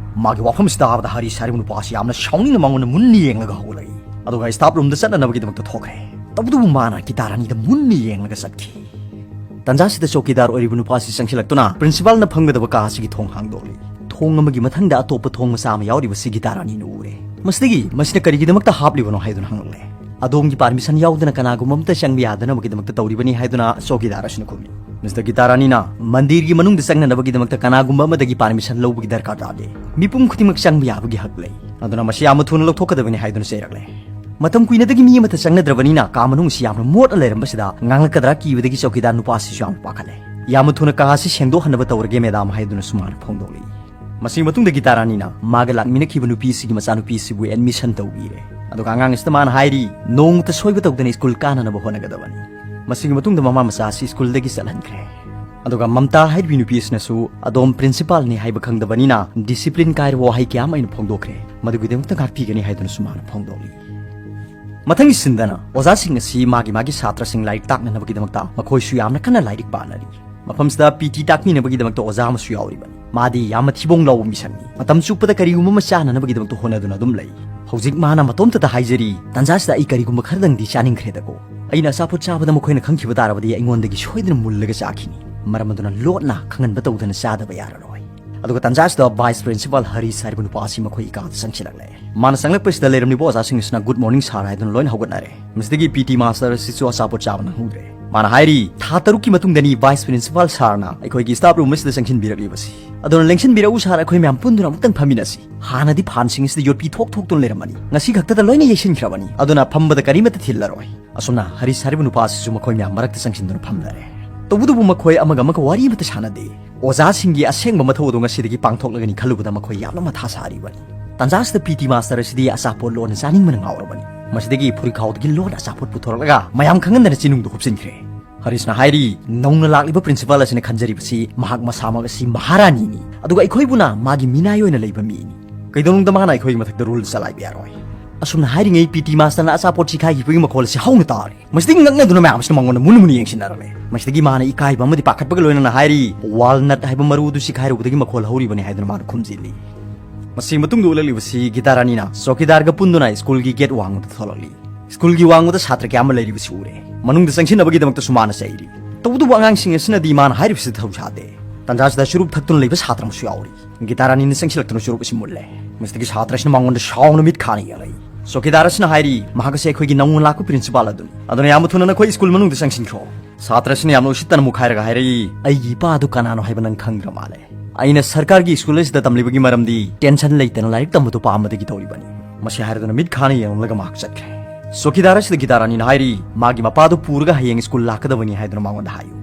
ꯃꯥꯒꯤ ꯋꯥꯐꯝꯁꯤ ꯇꯥꯕꯗ ꯍꯔꯤꯁ ꯍꯥꯏꯔꯤꯕ ꯅꯨꯄꯥ ꯑꯁꯤ ꯌꯥꯝꯅ ꯁꯥꯎꯅꯤꯡꯅ ꯃꯉꯣꯟꯗ ꯃꯨꯟꯅ ꯌꯦꯡꯂꯒ ꯍꯧꯒꯠꯂꯛꯏ꯫ ꯑꯗꯨꯒ ꯁ꯭ꯇꯥꯐ ꯔꯨꯝꯗ ꯆꯠꯅꯅꯕꯒꯤꯗꯃꯛꯇ ꯊꯣꯛꯈ꯭ꯔꯦ꯫ ꯇꯧꯕꯇꯕꯨ ꯃꯥꯅ ꯒꯤꯇꯥ ꯔꯥꯅꯤꯗ ꯃꯨꯟꯅ ꯌꯦꯡꯂꯒ ꯆꯠꯈꯤ꯫ ꯇꯟꯖꯥ ꯑꯁꯤꯗ ꯆꯧꯀꯤꯗꯥꯔ ꯑꯣꯏꯔꯤꯕ ꯅꯨꯄꯥ ꯑꯁꯤ ꯆꯪꯁꯤꯜꯂꯛꯇꯨꯅ ꯄ꯭ꯔꯤꯟꯁꯤꯄꯥꯜꯅ ꯐꯝꯒꯗꯕ ꯀꯥ ꯑꯁꯤꯒꯤ ꯊꯣꯡ ꯍꯥꯡꯗꯣꯛꯂꯤ꯫ ꯊꯣꯡ ꯑꯃꯒꯤ ꯃꯊꯪꯗ ꯑꯇꯣꯞꯄ ꯊꯣꯡ ꯃꯆꯥ ꯑꯃ ꯌꯥꯎꯔꯤꯕꯁꯤ ꯒꯤꯇꯥ ꯔꯥꯅꯤꯅ ꯎꯔꯦ꯫ ꯃꯁꯤꯗꯒꯤ, "ꯃꯁꯤꯅ ꯀꯔꯤꯒꯤꯗꯃꯛꯇ ꯍꯥꯞꯂꯤꯕꯅꯣ?" ꯍꯥꯏꯗꯨꯅ ꯍꯪꯂꯛꯂꯦ꯫ "ꯑꯗꯣꯝꯒꯤ ꯄꯥꯔꯃꯤꯁꯟ ꯌꯥꯎꯗꯅ ꯀꯅꯥꯒꯨꯝꯕ ꯑꯃꯠꯇ ꯆꯪꯕ ꯌꯥꯗꯅꯕꯒꯤꯗꯃꯛꯇ ꯇꯧꯔꯤꯕꯅꯤ," ꯍꯥꯏꯗꯨꯅ ꯆꯧꯀꯤꯗꯥꯔ ꯑꯁꯤꯅ ꯈꯨꯝꯃꯤ꯫ ꯃꯤꯁꯇꯔ ꯒꯤꯇꯥ ꯔꯥꯅꯤꯅ, "ꯃꯟꯗꯤꯔꯒꯤ ꯃꯅꯨꯡꯗ ꯆꯪꯅꯅꯕꯒꯤꯗꯃꯛꯇ ꯀꯅꯥꯒꯨꯝꯕ ꯑꯃꯗꯒꯤ ꯄꯥꯔꯃꯤꯁꯟ ꯂꯧꯕꯒꯤ ꯗꯔꯀꯥꯔ ꯇꯥꯗꯦ꯫ ꯃꯤꯄꯨꯝ ꯈꯨꯗꯤꯡꯃꯛ ꯆꯪꯕ ꯌꯥꯕꯒꯤ ꯍꯛ ꯂꯩ꯫ ꯑꯗꯨꯅ ꯃꯁꯤ ꯌꯥꯝꯅ ꯊꯨꯅ ꯂꯧꯊꯣꯛꯀꯗꯕꯅꯤ," ꯍꯥꯏꯗꯨꯅ ꯆꯩꯔꯛꯂꯦ꯫ ꯃꯇꯝ ꯀꯨꯏꯅꯗꯒꯤ ꯃꯤ ꯑꯃꯠꯇ ꯆꯪꯅꯗ꯭ꯔꯕꯅꯤꯅ ꯀꯥ ꯃꯅꯨꯡ ꯑꯁꯤ ꯌꯥꯝꯅ ꯃꯣꯠꯅ ꯂꯩꯔꯝꯕꯁꯤꯗ ꯉꯥꯡꯂꯛꯀꯗ꯭ꯔꯥ ꯀꯤꯕꯗꯒꯤ ꯆꯧꯀꯤꯗꯥꯔ ꯅꯨꯄꯥ ꯑꯁꯤꯁꯨ ꯌꯥꯝꯅ ꯄꯥꯈꯠꯂꯦ꯫ "ꯌꯥꯝꯅ ꯊꯨꯅ ꯀꯥ ꯑꯁꯤ ꯁꯦꯡꯗꯣꯛꯍꯟꯅꯕ ꯇꯧꯔꯒꯦ, ꯃꯦꯗꯥꯝ," ꯍꯥꯏꯗꯨꯅ ꯁꯨꯃꯥꯏꯅ ꯐꯣꯡꯗꯣꯛꯂꯤ꯫ ꯃꯁꯤꯒꯤ ꯃꯇꯨꯡꯗ ꯒꯤꯇꯥ ꯔꯥꯅꯤꯅ ꯃꯥꯒ ꯂꯥꯛꯃꯤꯟꯅꯈꯤꯕ ꯅꯨꯄꯤ ꯑꯁꯤꯒꯤ ꯃꯆꯥꯅꯨꯄꯤ ꯑꯁꯤꯕꯨ ꯑꯦꯗꯃꯤꯁꯟ ꯇꯧꯕꯤꯔꯦ꯫ ꯑꯗꯨꯒ ꯑꯉꯥꯡ ꯑꯁꯤꯗ ꯃꯥꯅ ꯍꯥꯏꯔꯤ, "ꯅꯣꯡꯃꯇ ꯁꯣꯏꯕ ꯇꯧꯗꯅ ꯁ꯭ꯀꯨꯜ ꯀꯥꯅꯅꯕ ꯍꯣꯠꯅꯒꯗꯕꯅꯤ꯫" ꯃꯁꯤꯒꯤ ꯃꯇꯨꯡꯗ ꯃꯃꯥ ꯃꯆꯥ ꯑꯁꯤ ꯁ꯭ꯀꯨꯜꯗꯒꯤ ꯆꯠꯍꯟꯈ꯭ꯔꯦ꯫ ꯑꯗꯨꯒ ꯃꯝꯇꯥ ꯍꯥꯏꯔꯤꯕꯤ ꯅꯨꯄꯤ ꯑꯁꯤꯅꯁꯨ ꯑꯗꯣꯝ ꯄ꯭ꯔꯤꯟꯁꯤꯄꯥꯜꯅꯤ ꯍꯥꯏꯕ ꯈꯪꯗꯕꯅꯤꯅ ꯗꯤꯁꯤꯄ꯭ꯂꯤꯟ ꯀꯥꯏꯔꯕ ꯋꯥꯍꯩ ꯀꯌꯥ ꯑꯃ ꯑꯩꯅ ꯐꯣꯡꯗꯣꯛꯈ꯭ꯔꯦ, ꯃꯗꯨꯒꯤꯗꯃꯛꯇ ꯉꯥꯛꯄꯤꯒꯅꯤ ꯍꯥꯏꯗꯨꯅꯁꯨ ꯃꯥꯅ ꯐꯣꯡꯗꯣꯛꯂꯤ꯫ ꯃꯊꯪꯒꯤ ꯁꯤꯟꯗꯅ ꯑꯣꯖꯥꯁꯤꯡ ꯑꯁꯤ ꯃꯥꯒꯤ ꯃꯥꯒꯤ ꯁꯥꯇ꯭ꯔꯁꯤꯡ ꯂꯥꯏꯔꯤꯛ ꯇꯥꯛꯅꯅꯕꯒꯤꯗꯃꯛꯇ ꯃꯈꯣꯏꯁꯨ ꯌꯥꯝꯅ ꯀꯟꯅ ꯂꯥꯏꯔꯤꯛ ꯄꯥꯅꯔꯤ꯫ ꯃꯐꯝꯁꯤꯗ ꯄꯤ ꯇꯤ ꯇꯥꯛꯄꯤꯅꯕꯒꯤꯗꯃꯛꯇ ꯑꯣꯖꯥ ꯑꯃꯁꯨ ꯌꯥꯎꯔꯤꯕꯅꯤ꯫ ꯃꯥꯗꯤ ꯌꯥꯝꯅ ꯊꯤꯕꯣꯡ ꯂꯥꯎꯕ ꯃꯤꯁꯛꯅꯤ꯫ ꯃꯇꯝ ꯆꯨꯞꯄꯗ ꯀꯔꯤꯒꯨꯝꯕ ꯑꯃ ꯆꯥꯅꯅꯕꯒꯤꯗꯃꯛꯇ ꯍꯣꯠꯅꯗꯨꯅ ꯑꯗꯨꯝ ꯂꯩ꯫ ꯍꯧꯖꯤꯛ ꯃꯥꯅ ꯃꯇꯣꯝꯇꯗ ꯍꯥꯏꯖꯔꯤ, "ꯇꯥꯟꯖꯥꯁꯤꯗ ꯑꯩ ꯀꯔꯤꯒꯨꯝꯕ ꯈꯔꯗꯪꯗꯤ ꯆꯥꯅꯤꯡꯈ꯭ꯔꯦꯗꯀꯣ꯫ ꯑꯩꯅ ꯑꯆꯥꯄꯣꯠ ꯆꯥꯕꯗ ꯃꯈꯣꯏꯅ ꯈꯪꯈꯤꯕ ꯇꯥꯔꯕꯗꯤ ꯑꯩꯉꯣꯟꯗꯒꯤ ꯁꯣꯏꯗꯅ ꯃꯨꯜꯂꯒ ꯆꯥꯈꯤꯅꯤ꯫ ꯃꯔꯝ ꯑꯗꯨꯅ ꯂꯣꯠꯅ ꯈꯪꯍꯟꯕ ꯇꯧꯗꯅ ꯆꯥꯗꯕ ꯌꯥꯔꯔꯣꯏ"꯫ ꯑꯗꯨꯒ ꯇꯥꯟꯖꯥꯁꯤꯗ ꯚꯥꯏꯁ ꯄ꯭ꯔꯤꯟꯁꯤꯄꯥꯜ ꯍꯔꯤꯁ ꯍꯥꯏꯔꯤꯕ ꯅꯨꯄꯥ ꯑꯁꯤ ꯃꯈꯣꯏꯒꯤ ꯀꯥꯗ ꯆꯪꯁꯤꯜꯂꯛꯂꯦ꯫ ꯃꯥꯅ ꯆꯪꯂꯛꯄꯁꯤꯗ ꯂꯩꯔꯝꯂꯤꯕ ꯑꯣꯖꯥꯁꯤꯡ ꯑꯁꯤꯅ "ꯒꯨꯗ ꯃꯣꯔꯅꯤꯡ ꯁꯥꯔ" ꯍꯥꯏꯗꯨꯅ ꯂꯣꯏꯅ ꯍꯧꯒꯠꯅꯔꯦ꯫ ꯃꯁꯤꯗꯒꯤ ꯄꯤ ꯇꯤ ꯃꯥꯁꯇꯔ ꯑꯁꯤꯁꯨ ꯑꯆꯥꯄꯣꯠ ꯆꯥꯕ ꯅꯪꯍꯧꯗ꯭ꯔꯦ꯫ ꯃꯥꯅ ꯍꯥꯏꯔꯤ, "ꯊꯥ ꯇꯔꯨꯛꯀꯤ ꯃꯇꯨꯡꯗꯅꯤ ꯚꯥꯏꯁ ꯄ꯭ꯔꯤꯟꯁꯤꯄꯥꯜ ꯁꯥꯔꯅ ꯑꯩꯈꯣꯏꯒꯤ ꯁ꯭ꯇꯥꯐ ꯔꯨꯝ ꯑꯁꯤꯗ ꯆꯪꯁꯤꯟꯕꯤꯔꯛꯂꯤꯕꯁꯤ꯫ ꯑꯗꯨꯅ ꯂꯦꯡꯁꯤꯟꯕꯤꯔꯛꯎ ꯁꯥꯔ, ꯑꯩꯈꯣꯏ ꯃꯌꯥꯝ ꯄꯨꯟꯗꯨꯅ ꯑꯃꯨꯛꯇꯪ ꯐꯝꯃꯤꯟꯅꯁꯤ꯫ ꯍꯥꯟꯅꯗꯤ ꯐꯥꯟꯁꯤꯡ ꯑꯁꯤꯗ ꯌꯣꯠꯄꯤ ꯊꯣꯛ ꯊꯣꯛꯇꯨꯅ ꯂꯩꯔꯝꯕꯅꯤ, ꯉꯁꯤ ꯈꯛꯇꯗ ꯂꯣꯏꯅ ꯌꯩꯁꯤꯟꯈ꯭ꯔꯕꯅꯤ꯫ ꯑꯗꯨꯅ ꯐꯝꯕꯗ ꯀꯔꯤꯃꯠꯇ ꯊꯤꯜꯂꯔꯣꯏ"꯫ ꯑꯁꯨꯝꯅ ꯍꯔꯤꯁ ꯍꯥꯏꯔꯤꯕ ꯅꯨꯄꯥ ꯑꯁꯤꯁꯨ ꯃꯈꯣꯏ ꯃꯌꯥꯝ ꯃꯔꯛꯇ ꯆꯪꯁꯤꯟꯗꯨꯅ ꯐꯝꯂꯔꯦ꯫ ꯇꯧꯕꯇꯕꯨ ꯃꯈꯣꯏ ꯑꯃꯒ ꯑꯃꯒ ꯋꯥꯔꯤ ꯑꯃꯠꯇ ꯁꯥꯟꯅꯗꯦ꯫ ꯑꯣꯖꯥꯁꯤꯡꯒꯤ ꯑꯁꯦꯡꯕ ꯃꯊꯧ ꯑꯗꯨ ꯉꯁꯤꯗꯒꯤ ꯄꯥꯡꯊꯣꯛꯂꯒꯅꯤ ꯈꯜꯂꯨꯕꯗ ꯃꯈꯣꯏ ꯌꯥꯝꯅ ꯃꯊꯥ ꯁꯥꯔꯤꯕꯅꯤ꯫ ꯇꯥꯟꯖꯥꯁꯤꯗ ꯄꯤ ꯇꯤ ꯃꯥꯁꯇꯔ ꯑꯁꯤꯗꯤ ꯑꯆꯥꯄꯣꯠ ꯂꯣꯟꯅ ꯆꯥꯅꯤꯡꯕꯅ ꯉꯥꯎꯔꯕꯅꯤ꯫ ꯃꯁꯤꯗꯒꯤ ꯐꯨꯔꯤꯈꯥꯎꯗꯒꯤ ꯂꯣꯟꯅ ꯑꯆꯥꯄꯣꯠ ꯄꯨꯊꯣꯔꯛꯂꯒ ꯃꯌꯥꯝ ꯈꯪꯍꯟꯗꯅ ꯆꯤꯅꯨꯡꯗ ꯍꯨꯞꯆꯤꯟꯈ꯭ꯔꯦ꯫ ꯍꯔꯤꯁꯅ ꯍꯥꯏꯔꯤ, "ꯅꯧꯅ ꯂꯥꯛꯂꯤꯕ ꯄ꯭ꯔꯤꯟꯁꯤꯄꯥꯜ ꯑꯁꯤꯅ ꯈꯟꯖꯔꯤꯕꯁꯤ ꯃꯍꯥꯛ ꯃꯁꯥꯃꯛ ꯑꯁꯤ ꯃꯍꯥꯔꯥꯅꯤꯅꯤ, ꯑꯗꯨꯒ ꯑꯩꯈꯣꯏꯕꯨꯅ ꯃꯥꯒꯤ ꯃꯤꯅꯥꯏ ꯑꯣꯏꯅ ꯂꯩꯕ ꯃꯤꯅꯤ꯫ ꯀꯩꯗꯧꯅꯨꯡꯗ ꯃꯥꯅ ꯑꯩꯈꯣꯏꯒꯤ ꯃꯊꯛꯇ ꯔꯨꯜ ꯆꯂꯥꯏꯕ ꯌꯥꯔꯣꯏ"꯫ ꯑꯁꯨꯝꯅ ꯍꯥꯏꯔꯤꯉꯩ ꯄꯤ ꯇꯤ ꯃꯥꯁꯇꯔꯅ ꯑꯆꯥꯄꯣꯠ ꯆꯤꯈꯥꯏꯈꯤꯕꯒꯤ ꯃꯈꯣꯜ ꯑꯁꯤ ꯍꯧꯅ ꯇꯥꯔꯦ꯫ ꯃꯁꯤꯗꯒꯤ ꯉꯛꯅꯗꯨꯅ ꯃꯌꯥꯝ ꯑꯁꯤꯅ ꯃꯉꯣꯟꯗ ꯃꯨꯟꯅ ꯃꯨꯟꯅ ꯌꯦꯡꯁꯤꯟꯅꯔꯝꯃꯤ꯫ ꯃꯁꯤꯗꯒꯤ ꯃꯥꯅ ꯏꯀꯥꯏꯕ ꯑꯃꯗꯤ ꯄꯥꯈꯠꯄꯒ ꯂꯣꯏꯅꯅ ꯍꯥꯏꯔꯤ, "ꯋꯥꯜꯅꯠ ꯍꯥꯏꯕ ꯃꯔꯨ ꯑꯗꯨ ꯆꯤꯈꯥꯏꯔꯨꯕꯗꯒꯤ ꯃꯈꯣꯜ ꯍꯧꯔꯤꯕꯅꯤ" ꯍꯥꯏꯗꯨꯅ ꯃꯥꯅ ꯈꯨꯝꯖꯤꯜꯂꯤ꯫ ꯃꯁꯤꯒꯤ ꯃꯇꯨꯡꯗ ꯎꯠꯂꯛꯂꯤꯕꯁꯤ ꯒꯤꯇꯥ ꯔꯥꯅꯤꯅ ꯆꯧꯀꯤꯗꯥꯔꯒ ꯄꯨꯟꯗꯨꯅ ꯁ꯭ꯀꯨꯜꯒꯤ ꯒꯦꯠ ꯋꯥꯡꯃꯗ ꯊꯣꯛꯂꯛꯂꯤ꯫ ꯁ꯭ꯀꯨꯜꯒꯤ ꯋꯥꯡꯃꯗ ꯁꯥꯇ꯭ꯔ ꯀꯌꯥ ꯑꯃ ꯂꯩꯔꯤꯕꯁꯤ ꯎꯔꯦ꯫ ꯃꯅꯨꯡꯗ ꯆꯪꯁꯤꯟꯅꯕꯒꯤꯗꯃꯛꯇꯁꯨ ꯃꯥꯅ ꯆꯩꯔꯤ꯫ ꯇꯧꯕꯇꯕꯨ ꯑꯉꯥꯡꯁꯤꯡ ꯑꯁꯤꯅꯗꯤ ꯃꯥꯅ ꯍꯥꯏꯔꯤꯕꯁꯤꯗ ꯊꯧꯁꯥꯗꯦ꯫ ꯇꯥꯟꯖꯥꯁꯤꯗ ꯆꯨꯔꯨꯞ ꯊꯛꯇꯨꯅ ꯂꯩꯕ ꯁꯥꯇ꯭ꯔ ꯑꯃꯁꯨ ꯌꯥꯎꯔꯤ꯫ ꯒꯤꯇꯥ ꯔꯥꯅꯤꯅ ꯆꯪꯁꯤꯜꯂꯛꯇꯨꯅ ꯆꯨꯔꯨꯞ ꯑꯁꯤ ꯃꯨꯜꯂꯦ꯫ ꯃꯁꯤꯗꯒꯤ ꯁꯥꯇ꯭ꯔ ꯑꯁꯤꯅ ꯃꯉꯣꯟꯗ ꯁꯥꯎꯅ ꯃꯤꯠ ꯈꯥꯅ ꯌꯦꯡꯂꯛꯏ꯫ ꯆꯧꯀꯤꯗꯥꯔ ꯑꯁꯤꯅ ꯍꯥꯏꯔꯤ, "ꯃꯍꯥꯛ ꯑꯁꯤ ꯑꯩꯈꯣꯏꯒꯤ ꯅꯧꯅ ꯂꯥꯛꯄ ꯄ꯭ꯔꯤꯟꯁꯤꯄꯥꯜ ꯑꯗꯨꯅꯤ꯫ ꯑꯗꯨꯅ ꯌꯥꯝꯅ ꯊꯨꯅ ꯅꯈꯣꯏ ꯁ꯭ꯀꯨꯜ ꯃꯅꯨꯡꯗ ꯆꯪꯁꯤꯟꯈ꯭ꯔꯣ"꯫ ꯁꯥꯇ꯭ꯔ ꯑꯁꯤꯅ ꯌꯥꯝꯅ ꯎꯁꯤꯠꯇꯅ ꯑꯃꯨꯛ ꯍꯥꯏꯔꯒ ꯍꯥꯏꯔꯛꯏ, "ꯑꯩꯒꯤ ꯏꯄꯥ ꯑꯗꯨ ꯀꯅꯥꯅꯣ ꯍꯥꯏꯕ ꯅꯪ ꯈꯪꯗ꯭ꯔ ꯃꯥꯜꯂꯦ꯫ ꯑꯩꯅ ꯁꯔꯀꯥꯔꯒꯤ ꯁ꯭ꯀꯨꯜ ꯑꯁꯤꯗ ꯇꯝꯂꯤꯕꯒꯤ ꯃꯔꯝꯗꯤ ꯇꯦꯟꯁꯟ ꯂꯩꯇꯅ ꯂꯥꯏꯔꯤꯛ ꯇꯝꯕꯗꯨ ꯄꯥꯝꯕꯗꯒꯤ ꯇꯧꯔꯤꯕꯅꯤ"꯫ ꯃꯁꯤ ꯍꯥꯏꯔꯗꯨꯅ ꯃꯤꯠ ꯈꯥꯅ ꯌꯦꯡꯂꯝꯂꯒ ꯃꯍꯥꯛ ꯆꯠꯈ꯭ꯔꯦ꯫ ꯆꯧꯀꯤꯗꯥꯔ ꯑꯁꯤꯗ ꯒꯤꯇꯥ ꯔꯥꯅꯤꯅ ꯍꯥꯏꯔꯤ, "ꯃꯥꯒꯤ ꯃꯄꯥꯗꯨ ꯄꯨꯔꯒ ꯍꯌꯦꯡ ꯁ꯭ꯀꯨꯜ ꯂꯥꯛꯀꯗꯕꯅꯤ ꯍꯥꯏꯗꯨꯅ ꯃꯉꯣꯟꯗ ꯍꯥꯏꯌꯨ"꯫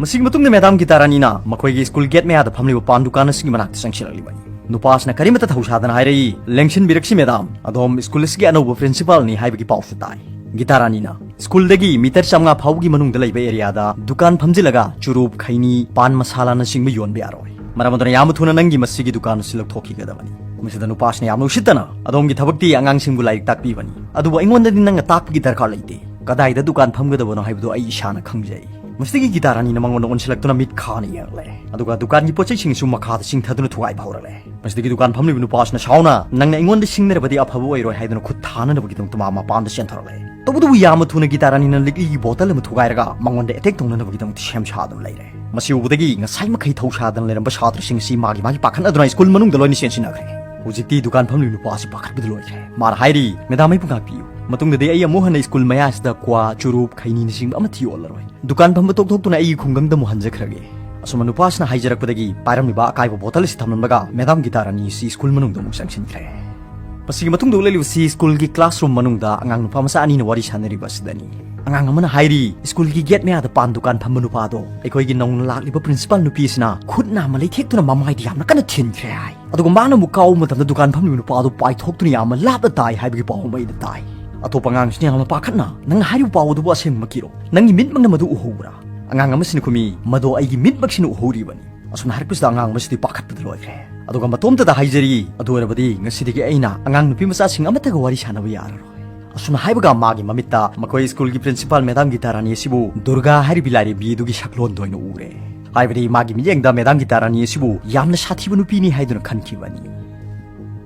ꯃꯁꯤꯒꯤ ꯃꯇꯨꯡꯗ ꯃꯦꯗꯥꯝ ꯒꯤꯇꯥ ꯔꯥꯅꯤꯅ ꯃꯈꯣꯏꯒꯤ ꯁ꯭ꯀꯨꯜ ꯒꯦꯠ ꯃꯌꯥꯗ ꯐꯝꯂꯤꯕ ꯄꯥꯟ ꯗꯨꯀꯥꯟ ꯑꯁꯤꯒꯤ ꯃꯅꯥꯛꯇ ꯆꯪꯁꯤꯜꯂꯛꯂꯤꯕꯅꯤ꯫ ꯅꯨꯄꯥ ꯑꯁꯤꯅ ꯀꯔꯤꯃꯠꯇ ꯊꯧꯁꯥꯗꯅ ꯍꯥꯏꯔꯛꯏ, "ꯂꯦꯡꯁꯤꯟꯕꯤꯔꯛꯁꯤ ꯃꯦꯗꯥꯝ, ꯑꯗꯣꯝ ꯁ꯭ꯀꯨꯜ ꯑꯁꯤꯒꯤ ꯑꯅꯧꯕ ꯄ꯭ꯔꯤꯟꯁꯤꯄꯥꯜꯅꯤ ꯍꯥꯏꯕꯒꯤ ꯄꯥꯎꯁꯨ ꯇꯥꯏ"꯫ ꯒꯤꯇꯥ ꯔꯥꯅꯤꯅ, "ꯁ꯭ꯀꯨꯜꯗꯒꯤ ꯃꯤꯇꯔ ꯆꯥꯝꯃꯉꯥ ꯐꯥꯎꯕꯒꯤ ꯃꯅꯨꯡꯗ ꯂꯩꯕ ꯑꯦꯔꯤꯌꯥꯗ ꯗꯨꯀꯥꯟ ꯐꯝꯖꯤꯜꯂꯒ ꯆꯨꯔꯨꯞ, ꯈꯩꯅꯤ, ꯄꯥꯟ ꯃꯁꯥꯂꯥꯅꯆꯤꯡꯕ ꯌꯣꯟꯕ ꯌꯥꯔꯣꯏ꯫ ꯃꯔꯝ ꯑꯗꯨꯅ ꯌꯥꯝꯅ ꯊꯨꯅ ꯅꯪꯒꯤ ꯃꯁꯤꯒꯤ ꯗꯨꯀꯥꯟ ꯑꯁꯤ ꯂꯧꯊꯣꯛꯈꯤꯒꯗꯕꯅꯤ"꯫ ꯃꯁꯤꯗ ꯅꯨꯄꯥꯁꯤꯅ ꯌꯥꯝꯅ ꯎꯁꯤꯠꯇꯅ, "ꯑꯗꯣꯝꯒꯤ ꯊꯕꯛꯇꯤ ꯑꯉꯥꯡꯁꯤꯡꯕꯨ ꯂꯥꯏꯔꯤꯛ ꯇꯥꯛꯄꯤꯕꯅꯤ, ꯑꯗꯨꯕꯨ ꯑꯩꯉꯣꯟꯗꯗꯤ ꯅꯪꯅ ꯇꯥꯛꯄꯒꯤ ꯗꯔꯀꯥꯔ ꯂꯩꯇꯦ꯫ ꯀꯗꯥꯏꯗ ꯗꯨꯀꯥꯟ ꯐꯝꯒꯗꯕꯅꯣ ꯍꯥꯏꯕꯗꯨ ꯑꯩ ꯏꯁꯥꯅ ꯈꯪꯖꯩ"꯫ ꯃꯁꯤꯗꯒꯤ ꯒꯤꯇꯥ ꯔꯥꯅꯤꯅ ꯃꯉꯣꯟꯗ ꯑꯣꯟꯁꯤꯜꯂꯛꯇꯨꯅ ꯃꯤꯠ ꯈꯥꯅ ꯌꯦꯡꯂꯦ꯫ ꯑꯗꯨꯒ ꯗꯨꯀꯥꯟꯒꯤ ꯄꯣꯠꯆꯩꯁꯤꯡꯁꯨ ꯃꯈꯥꯗ ꯆꯤꯡꯊꯗꯨꯅ ꯊꯨꯒꯥꯏꯕ ꯍꯧꯔꯛꯂꯦ꯫ ꯃꯁꯤꯗꯒꯤ ꯗꯨꯀꯥꯟ ꯐꯝꯂꯤꯕ ꯅꯨꯄꯥꯁꯤꯅ ꯁꯥꯎꯅ, "ꯅꯪꯅ ꯑꯩꯉꯣꯟꯗ ꯁꯤꯡꯅꯔꯕꯗꯤ ꯑꯐꯕ ꯑꯣꯏꯔꯣꯏ" ꯍꯥꯏꯗꯨꯅ ꯈꯨꯠ ꯊꯥꯅꯅꯕꯒꯤꯗꯃꯛꯇ ꯃꯥ ꯃꯄꯥꯟꯗ ꯆꯦꯟꯊꯣꯔꯛꯂꯦ꯫ ꯇꯧꯕꯇꯕꯨ ꯌꯥꯝꯅ ꯊꯨꯅ ꯒꯤꯇꯥ ꯔꯥꯅꯤꯅ ꯂꯤꯛꯂꯤꯒꯤ ꯕꯣꯇꯜ ꯑꯃ ꯊꯨꯒꯥꯏꯔꯒ ꯃꯉꯣꯟꯗ ꯑꯦꯇꯦꯛ ꯇꯧꯅꯅꯕꯒꯤꯗꯃꯛꯇ ꯁꯦꯝ ꯁꯥꯗꯨꯅ ꯂꯩꯔꯦ꯫ ꯃꯁꯤ ꯎꯕꯗꯒꯤ ꯉꯁꯥꯏ ꯃꯈꯩ ꯊꯧꯁꯥꯗꯅ ꯂꯩꯔꯝꯕ ꯁꯥꯇ꯭ꯔꯁꯤꯡ ꯑꯁꯤ ꯃꯥꯒꯤ ꯃꯥꯒꯤ ꯄꯥꯈꯠꯅꯗꯨꯅ ꯁ꯭ꯀꯨꯜ ꯃꯅꯨꯡꯗ ꯂꯣꯏꯅ ꯆꯦꯟꯁꯤꯟꯅꯈ꯭ꯔꯦ꯫ ꯍꯧꯖꯤꯛꯇꯤ ꯗꯨꯀꯥꯟ ꯐꯝꯂꯤꯕ ꯅꯨꯄꯥ ꯑꯁꯤ ꯄꯥꯈꯠꯄꯗ ꯂꯣꯏꯈ꯭ꯔꯦ꯫ ꯃꯥꯅ ꯍꯥꯏꯔꯤ, "ꯃꯦꯗꯥꯝ, ꯑꯩꯕꯨ ꯉꯥꯛꯄꯤꯌꯨ꯫ ꯃꯇꯨꯡꯗꯗꯤ ꯑꯩ ꯑꯃꯨꯛ ꯍꯟꯅ ꯁ꯭ꯀꯨꯜ ꯃꯌꯥ ꯑꯁꯤꯗ ꯀ꯭ꯋꯥ, ꯆꯨꯔꯨꯞ, ꯈꯩꯅꯤꯅꯆꯤꯡꯕ ꯑꯃꯠꯇ ꯌꯣꯜꯂꯔꯣꯏ꯫ ꯗꯨꯀꯥꯟ ꯐꯝꯕ ꯇꯣꯛꯊꯣꯛꯇꯨꯅ ꯑꯩꯒꯤ ꯈꯨꯡꯒꯪꯗ ꯑꯃꯨꯛ ꯍꯟꯖꯈ꯭ꯔꯒꯦ"꯫ ꯑꯁꯨꯝꯅ ꯅꯨꯄꯥꯁꯤꯅ ꯍꯥꯏꯖꯔꯛꯄꯗꯒꯤ ꯄꯥꯏꯔꯝꯂꯤꯕ ꯑꯀꯥꯏꯕ ꯕꯣꯇꯜ ꯑꯁꯤ ꯊꯝꯂꯝꯂꯒ ꯃꯦꯗꯥꯝ ꯒꯤꯇꯥ ꯔꯥꯅꯤ ꯑꯁꯤ ꯁ꯭ꯀꯨꯜ ꯃꯅꯨꯡꯗ ꯑꯃꯨꯛ ꯆꯪꯁꯤꯟꯈ꯭ꯔꯦ꯫ ꯃꯁꯤꯒꯤ ꯃꯇꯨꯡꯗ ꯎꯠꯂꯛꯂꯤꯕꯁꯤ ꯁ꯭ꯀꯨꯜꯒꯤ ꯀ꯭ꯂꯥꯁꯔꯨꯝ ꯃꯅꯨꯡꯗ ꯑꯉꯥꯡ ꯅꯨꯄꯥ ꯃꯆꯥ ꯑꯅꯤꯅ ꯋꯥꯔꯤ ꯁꯥꯟꯅꯔꯤꯕ ꯑꯁꯤꯗꯅꯤ꯫ ꯑꯉꯥꯡ ꯑꯃꯅ ꯍꯥꯏꯔꯤ, "ꯁ꯭ꯀꯨꯜꯒꯤ ꯒꯦꯠ ꯃꯌꯥꯗ ꯄꯥꯟ ꯗꯨꯀꯥꯟ ꯐꯝꯕ ꯅꯨꯄꯥꯗꯣ ꯑꯩꯈꯣꯏꯒꯤ ꯅꯧꯅ ꯂꯥꯛꯂꯤꯕ ꯄ꯭ꯔꯤꯟꯁꯤꯄꯥꯜ ꯅꯨꯄꯤ ꯑꯁꯤꯅ ꯈꯨꯠ ꯅꯥꯝꯃ ꯂꯩꯊꯦꯛꯇꯨꯅ ꯃꯃꯥꯏꯗ ꯌꯥꯝꯅ ꯀꯟꯅ ꯊꯤꯟꯈ꯭ꯔꯦ" ꯍꯥꯏ꯫ ꯑꯗꯨꯒ ꯃꯥꯅ ꯑꯃꯨꯛ ꯀꯥꯎꯕ ꯃꯇꯝꯗ ꯗꯨꯀꯥꯟ ꯐꯝꯂꯤꯕ ꯅꯨꯄꯥ ꯑꯗꯨ ꯄꯥꯏꯊꯣꯛꯇꯨꯅ ꯌꯥꯝꯅ ꯂꯥꯞꯅ ꯇꯥꯏ ꯍꯥꯏꯕꯒꯤ ꯄꯥꯎ ꯑꯃ ꯑꯩꯅ ꯇꯥꯏ꯫ ꯑꯇꯣꯞꯄ ꯑꯉꯥꯡꯁꯤꯅ ꯌꯥꯝꯅ ꯄꯥꯈꯠꯅ, "ꯅꯪꯅ ꯍꯥꯏꯔꯤꯕ ꯄꯥꯎ ꯑꯗꯨꯕꯨ ꯑꯁꯦꯡꯕꯃꯛꯀꯤꯔꯣ? ꯅꯪꯒꯤ ꯃꯤꯠꯃꯛꯅ ꯃꯗꯨ ꯎꯍꯧꯕ꯭ꯔꯥ?" ꯑꯉꯥꯡ ꯑꯃꯁꯤꯅ ꯈꯨꯝꯃꯤ, "ꯃꯗꯣ ꯑꯩꯒꯤ ꯃꯤꯠꯃꯛꯁꯤꯅ ꯎꯍꯧꯔꯤꯕꯅꯤ"꯫ ꯑꯁꯨꯝꯅ ꯍꯥꯏꯔꯛꯄꯁꯤꯗ ꯑꯉꯥꯡ ꯑꯃꯁꯤꯗꯤ ꯄꯥꯈꯠꯄꯗ ꯂꯣꯏꯈ꯭ꯔꯦ꯫ ꯑꯗꯨꯒ ꯃꯇꯣꯝꯇꯗ ꯍꯥꯏꯖꯔꯤ, "ꯑꯗꯨ ꯑꯣꯏꯔꯕꯗꯤ ꯉꯁꯤꯗꯒꯤ ꯑꯩꯅ ꯑꯉꯥꯡ ꯅꯨꯄꯤ ꯃꯆꯥꯁꯤꯡ ꯑꯃꯠꯇꯒ ꯋꯥꯔꯤ ꯁꯥꯟꯅꯕ ꯌꯥꯔꯔꯣꯏ"꯫ ꯑꯁꯨꯝꯅ ꯍꯥꯏꯕꯒ ꯃꯥꯒꯤ ꯃꯃꯤꯠꯇ ꯃꯈꯣꯏ ꯁ꯭ꯀꯨꯜꯒꯤ ꯄ꯭ꯔꯤꯟꯁꯤꯄꯥꯜ ꯃꯦꯗꯥꯝ ꯒꯤꯇꯥ ꯔꯥꯅꯤ ꯑꯁꯤꯕꯨ ꯗꯨꯔꯒꯥ ꯍꯥꯏꯔꯤꯕ ꯂꯥꯏꯔꯦꯝꯕꯤ ꯑꯗꯨꯒꯤ ꯁꯛꯂꯣꯟꯗ ꯑꯣꯏꯅ ꯎꯔꯦ꯫ ꯍꯥꯏꯕꯗꯤ ꯃꯥꯒꯤ ꯃꯤꯠꯌꯦꯡꯗ ꯃꯦꯗꯥꯝ ꯒꯤꯇꯥ ꯔꯥꯅꯤ ꯑꯁꯤꯕꯨ ꯌꯥꯝꯅ ꯁꯥꯊꯤꯕ ꯅꯨꯄꯤꯅꯤ ꯍꯥꯏꯗꯨꯅ ꯈꯟꯈꯤꯕꯅꯤ꯫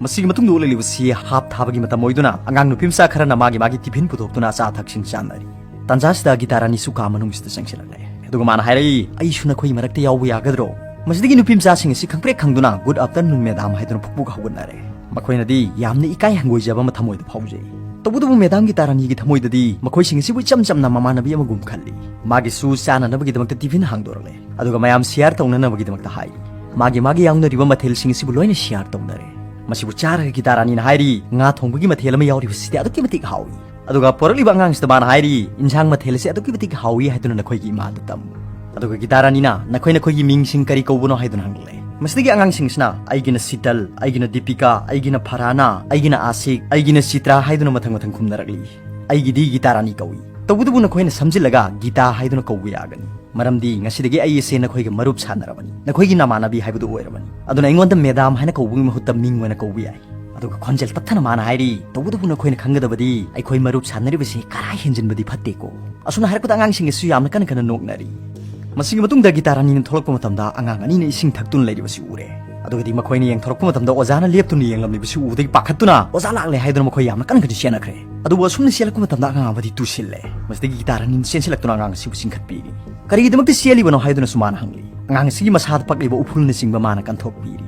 ꯃꯁꯤꯒꯤ ꯃꯇꯨꯡꯗ ꯎꯠꯂꯛꯂꯤꯕꯁꯤ ꯍꯥꯞ ꯊꯥꯕꯒꯤ ꯃꯇꯝ ꯑꯣꯏꯗꯨꯅ ꯑꯉꯥꯡ ꯅꯨꯄꯤ ꯃꯆꯥ ꯈꯔꯅ ꯃꯥꯒꯤ ꯃꯥꯒꯤ ꯇꯤꯐꯤꯟ ꯄꯨꯊꯣꯛꯇꯨꯅ ꯑꯆꯥ ꯑꯊꯛꯁꯤꯡ ꯆꯥꯅꯔꯤ꯫ ꯇꯥꯟꯖꯥꯁꯤꯗ ꯒꯤꯇꯥ ꯔꯥꯅꯤꯁꯨ ꯀꯥ ꯃꯅꯨꯡꯁꯤꯗ ꯆꯪꯁꯤꯜꯂꯛꯂꯦ꯫ ꯑꯗꯨꯒ ꯃꯥꯅ ꯍꯥꯏꯔꯛꯏ, "ꯑꯩꯁꯨ ꯅꯈꯣꯏ ꯃꯔꯛꯇ ꯌꯥꯎꯕ ꯌꯥꯒꯗ꯭ꯔꯣ?" ꯃꯁꯤꯗꯒꯤ ꯅꯨꯄꯤ ꯃꯆꯥꯁꯤꯡ ꯑꯁꯤ ꯈꯪꯄ꯭ꯔꯦꯛ ꯈꯪꯗꯨꯅ "Good afternoon, madam" ꯍꯥꯏꯗꯨꯅ ꯄꯨꯛꯄꯨꯛ ꯍꯧꯒꯠꯅꯔꯦ꯫ ꯃꯈꯣꯏꯅꯗꯤ ꯌꯥꯝꯅ ꯏꯀꯥꯏ ꯍꯪꯒꯣꯏꯖꯕ ꯑꯃ ꯊꯃꯣꯏꯗ ꯐꯥꯎꯖꯩ꯫ ꯇꯧꯕꯇꯕꯨ ꯃꯦꯗꯥꯝ ꯒꯤꯇꯥ ꯔꯥꯅꯤꯒꯤ ꯊꯃꯣꯏꯗꯗꯤ ꯃꯈꯣꯏꯁꯤꯡ ꯑꯁꯤꯕꯨ ꯏꯆꯝ ꯆꯝꯅ ꯃꯃꯥꯟꯅꯕꯤ ꯑꯃꯒꯨꯝ ꯈꯜꯂꯤ꯫ ꯃꯥꯒꯤꯁꯨ ꯆꯥꯅꯅꯕꯒꯤꯗꯃꯛꯇ ꯇꯤꯐꯤꯟ ꯍꯥꯡꯗꯣꯔꯛꯂꯦ꯫ ꯑꯗꯨꯒ ꯃꯌꯥꯝ ꯁꯤꯌꯥꯔ ꯇꯧꯅꯅꯕꯒꯤꯗꯃꯛꯇ ꯍꯥꯏ꯫ ꯃꯥꯒꯤ ꯃꯥꯒꯤ ꯌꯥꯎꯅꯔꯤꯕ ꯃꯊꯦꯜꯁꯤꯡ ꯑꯁꯤꯕꯨ ꯂꯣꯏꯅ ꯁꯤꯌꯥꯔ ꯇꯧꯅꯔꯦ꯫ ꯃꯁꯤꯕꯨ ꯆꯥꯔꯒ ꯒꯤꯇꯥ ꯔꯥꯅꯤꯅ ꯍꯥꯏꯔꯤ, "ꯉꯥ ꯊꯣꯡꯕꯒꯤ ꯃꯊꯦꯜ ꯑꯃ ꯌꯥꯎꯔꯤꯕꯁꯤꯗꯤ ꯑꯗꯨꯛꯀꯤ ꯃꯇꯤꯛ ꯍꯥꯎꯏ"꯫ ꯑꯗꯨꯒ ꯄꯣꯔꯛꯂꯤꯕ ꯑꯉꯥꯡꯁꯤꯗ ꯃꯥꯅ ꯍꯥꯏꯔꯤ, "ꯏꯟꯁꯥꯡ ꯃꯊꯦꯜ ꯑꯁꯤ ꯑꯗꯨꯛꯀꯤ ꯃꯇꯤꯛ ꯍꯥꯎꯏ" ꯍꯥꯏꯗꯨꯅ ꯅꯈꯣꯏꯒꯤ ꯏꯃꯥꯗ ꯇꯝꯃꯨ꯫ ꯑꯗꯨꯒ ꯒꯤꯇꯥ ꯔꯥꯅꯤꯅ, "ꯅꯈꯣꯏ ꯅꯈꯣꯏꯒꯤ ꯃꯤꯡꯁꯤꯡ ꯀꯔꯤ ꯀꯧꯕꯅꯣ?" ꯍꯥꯏꯗꯨꯅ ꯍꯪꯂꯛꯂꯦ꯫ ꯃꯁꯤꯗꯒꯤ ꯑꯉꯥꯡꯁꯤꯡꯁꯤꯅ, "ꯑꯩꯒꯤꯅ ꯁꯤꯇꯜ, ꯑꯩꯒꯤꯅ ꯗꯤꯄꯤꯀꯥ, ꯑꯩꯒꯤꯅ ꯐꯔꯍꯥꯅꯥ, ꯑꯩꯒꯤꯅ ꯑꯥꯁꯤꯛ, ꯑꯩꯒꯤꯅ ꯆꯤꯇ꯭ꯔꯥ" ꯍꯥꯏꯗꯨꯅ ꯃꯊꯪ ꯃꯊꯪ ꯈꯨꯝꯅꯔꯛꯂꯤ꯫ "ꯑꯩꯒꯤꯗꯤ ꯒꯤꯇꯥ ꯔꯥꯅꯤ ꯀꯧꯏ꯫ ꯇꯧꯕꯇꯕꯨ ꯅꯈꯣꯏꯅ ꯁꯝꯖꯤꯜꯂꯒ ꯒꯤꯇꯥ ꯍꯥꯏꯗꯨꯅ ꯀꯧꯕ ꯌꯥꯒꯅꯤ꯫ ꯃꯔꯝꯗꯤ ꯉꯁꯤꯗꯒꯤ ꯑꯩ ꯑꯁꯦ ꯅꯈꯣꯏꯒ ꯃꯔꯨꯞ ꯁꯥꯟꯅꯔꯕꯅꯤ, ꯅꯈꯣꯏꯒꯤ ꯅꯃꯥꯟꯅꯕꯤ ꯍꯥꯏꯕꯗꯨ ꯑꯣꯏꯔꯕꯅꯤ꯫ ꯑꯗꯨꯅ ꯑꯩꯉꯣꯟꯗ ꯃꯦꯗꯥꯝ ꯍꯥꯏꯅ ꯀꯧꯕꯒꯤ ꯃꯍꯨꯠꯇ ꯃꯤꯡ ꯑꯣꯏꯅ ꯀꯧꯕ ꯌꯥꯏ"꯫ ꯑꯗꯨꯒ ꯈꯣꯟꯖꯦꯜ ꯇꯞꯊꯅ ꯃꯥꯅ ꯍꯥꯏꯔꯤ, "ꯇꯧꯕꯇꯕꯨ ꯅꯈꯣꯏꯅ ꯈꯪꯒꯗꯕꯗꯤ, ꯑꯩꯈꯣꯏ ꯃꯔꯨꯞ ꯁꯥꯟꯅꯔꯤꯕꯁꯤ ꯀꯔꯥꯏ ꯍꯦꯟꯖꯤꯟꯕꯗꯤ ꯐꯠꯇꯦꯀꯣ꯫" ꯑꯁꯨꯝꯅ ꯍꯥꯏꯔꯛꯄꯗ ꯑꯉꯥꯡꯁꯤꯡ ꯑꯁꯤꯁꯨ ꯌꯥꯝꯅ ꯀꯟꯅ ꯀꯟꯅ ꯅꯣꯛꯅꯔꯤ꯫ ꯃꯁꯤꯒꯤ ꯃꯇꯨꯡꯗ ꯒꯤꯇꯥ ꯔꯥꯅꯤꯅ ꯊꯣꯛꯂꯛꯄ ꯃꯇꯝꯗ ꯑꯉꯥꯡ ꯑꯅꯤꯅ ꯏꯁꯤꯡ ꯊꯛꯇꯨꯅ ꯂꯩꯔꯤꯕꯁꯤ ꯎꯔꯦ꯫ ꯑꯗꯨꯒꯗꯤ ꯃꯈꯣꯏꯅ ꯌꯦꯡꯊꯣꯔꯛꯄ ꯃꯇꯝꯗ ꯑꯣꯖꯥꯅ ꯂꯦꯞꯇꯨꯅ ꯌꯦꯡꯂꯝꯂꯤꯕꯁꯤ ꯎꯕꯗꯒꯤ ꯄꯥꯈꯠꯇꯨꯅ ꯑꯣꯖꯥ ꯂꯥꯛꯂꯦ ꯍꯥꯏꯗꯨꯅ ꯃꯈꯣꯏ ꯌꯥꯝꯅ ꯀꯟꯅ ꯀꯟꯅ ꯆꯦꯟꯅꯈ꯭ꯔꯦ꯫ ꯑꯗꯨꯕꯨ ꯑꯁꯨꯝꯅ ꯆꯦꯜꯂꯛꯄ ꯃꯇꯝꯗ ꯑꯉꯥꯡ ꯑꯃꯗꯤ ꯇꯨꯁꯤꯜꯂꯦ꯫ ꯃꯁꯤꯗꯒꯤ ꯒꯤꯇꯥ ꯔꯥꯅꯤꯅ ꯆꯦꯟꯁꯤꯜꯂꯛꯇꯨꯅ ꯑꯉꯥꯡ ꯑꯁꯤꯕꯨ ꯆꯤꯡꯈꯠꯄꯤꯔꯤ꯫ "ꯀꯔꯤꯒꯤꯗꯃꯛꯇ ꯆꯦꯜꯂꯤꯕꯅꯣ?" ꯍꯥꯏꯗꯨꯅꯁꯨ ꯃꯥꯅ ꯍꯪꯂꯤ꯫ ꯑꯉꯥꯡ ꯑꯁꯤꯒꯤ ꯃꯁꯥꯗ ꯄꯛꯂꯤꯕ ꯎꯐꯨꯜꯅꯆꯤꯡꯕ ꯃꯥꯅ ꯀꯟꯊꯣꯛꯄꯤꯔꯤ꯫